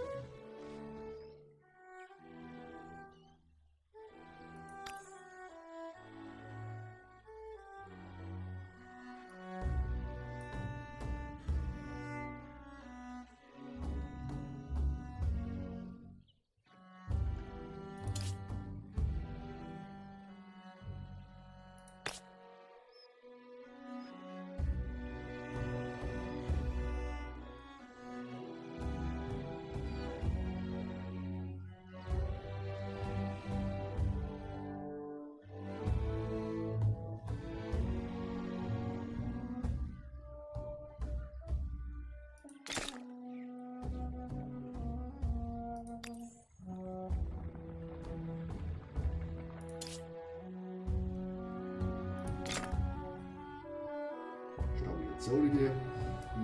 Soll ich die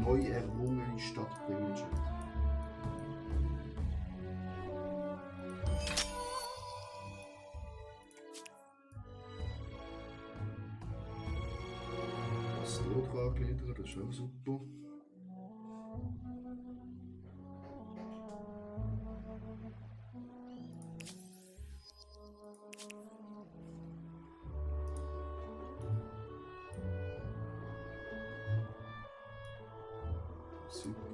neu errungene Stadt bringen, Chat? Das Notwagenglieder, das ist auch super. Super.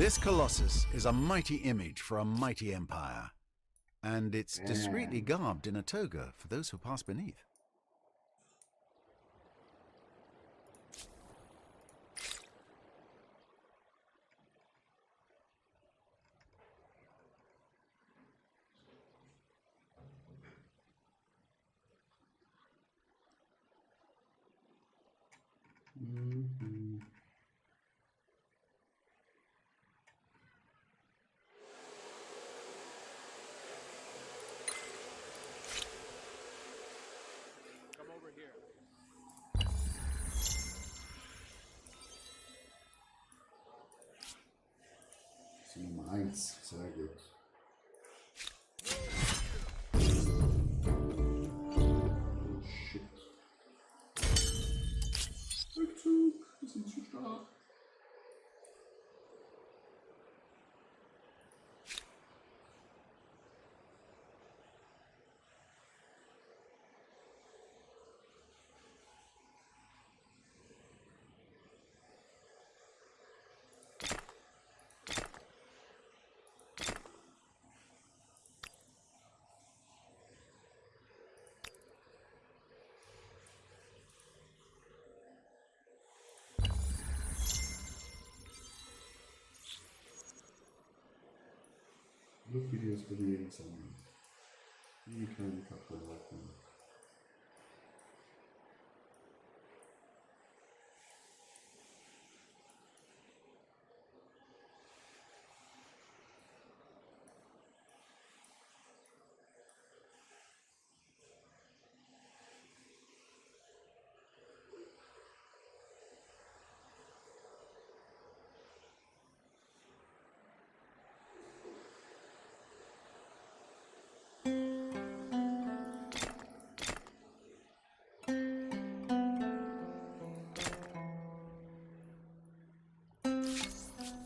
This colossus is a mighty image for a mighty empire, and it's discreetly garbed in a toga for those who pass beneath. Mhm. Come over here. Das ist Nummer 1. Sehr gut. Oh shit. Rückzug. Wir sind zu stark. Luftvideos bewegen sammeln. Wie kleine Kakerlaken.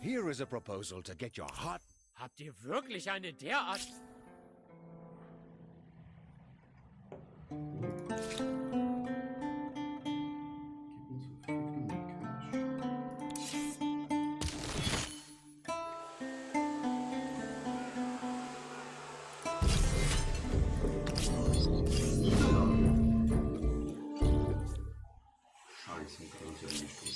Here is a proposal to get your heart. Habt ihr wirklich eine derart... Gib uns verflickten Cash. Scheiße, kann ich ja nicht tun.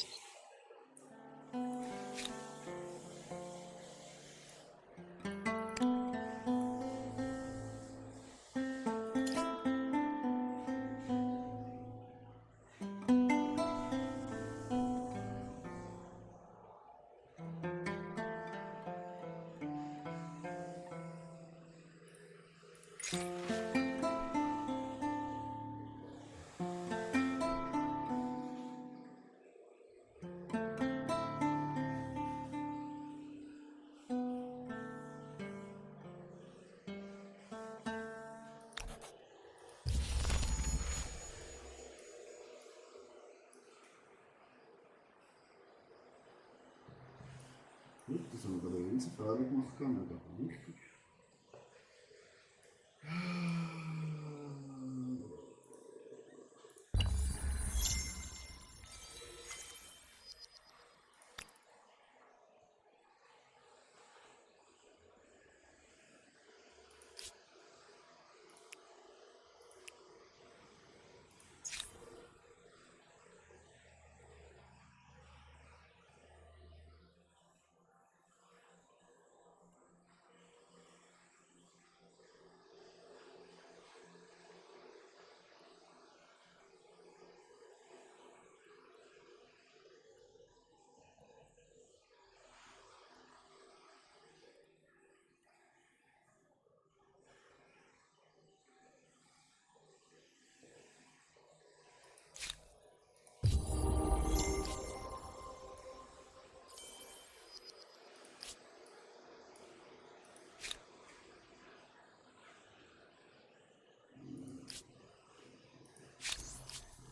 Gut, das haben wir bei der Riesenfrage gemacht, aber richtig.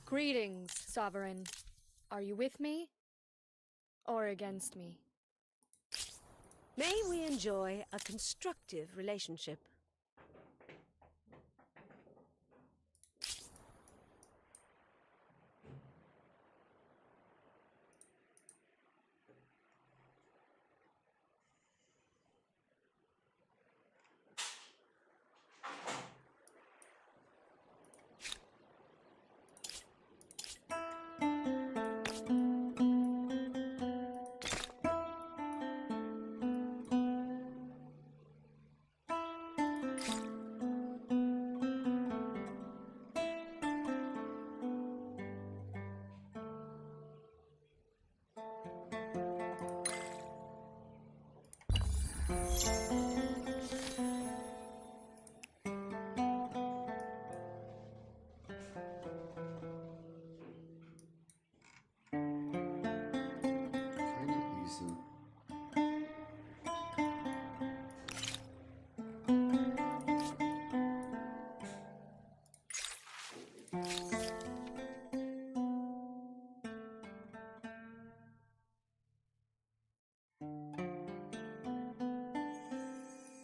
Greetings, Sovereign. Are you with me or against me? May we enjoy a constructive relationship.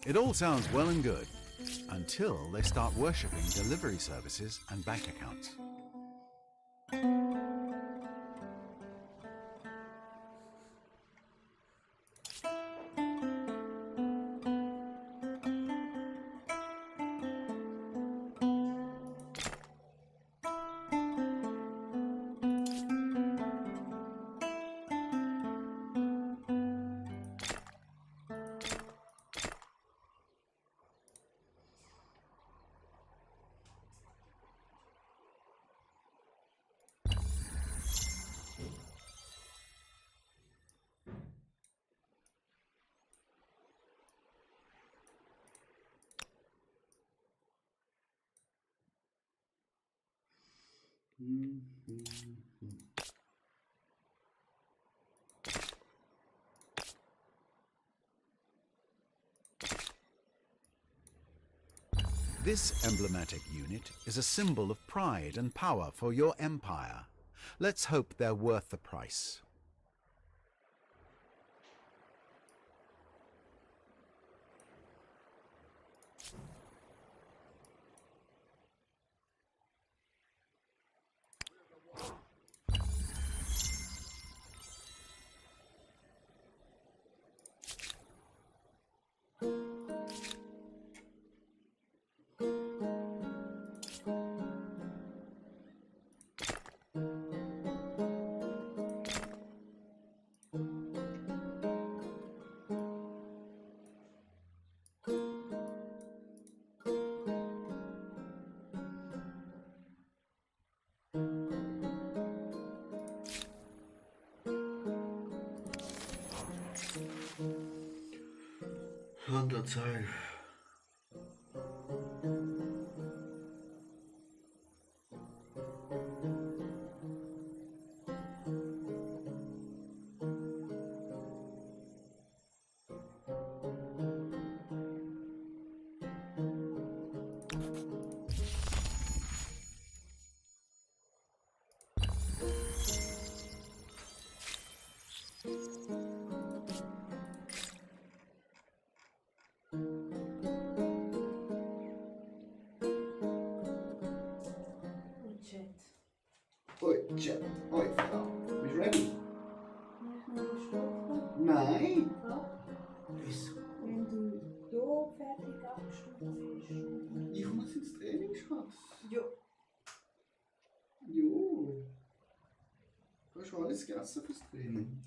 It all sounds well and good until they start worshipping delivery services and bank accounts. This emblematic unit is a symbol of pride and power for your empire. Let's hope they're worth the price. Hundertzahl. Oi, Chat. Oi, Frau. Bist du ready? Nein. Wieso? Wenn du hier fertig abgestuft bist. Ich muss ins Training, Schatz. Ja. Jo. Du hast schon alles gegessen fürs Training.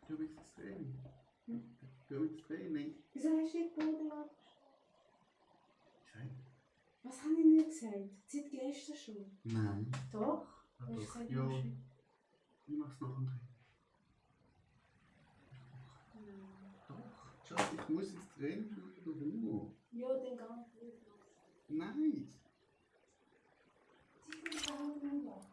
Du bist ins Training. Du bist ins Training. Wieso hast du nicht den Boden abgestuft? Nein. Was habe ich nicht gesagt? Seit gestern schon. Nein. Doch? Ja, Hast du doch. gesagt, Ja. du machst nicht? Ich mach's nach dem Training. Nein. Doch. Schatz, ich muss ins Training für den Hugo. Ja, dann geh ich wieder. Nein. Sie können auch nicht machen.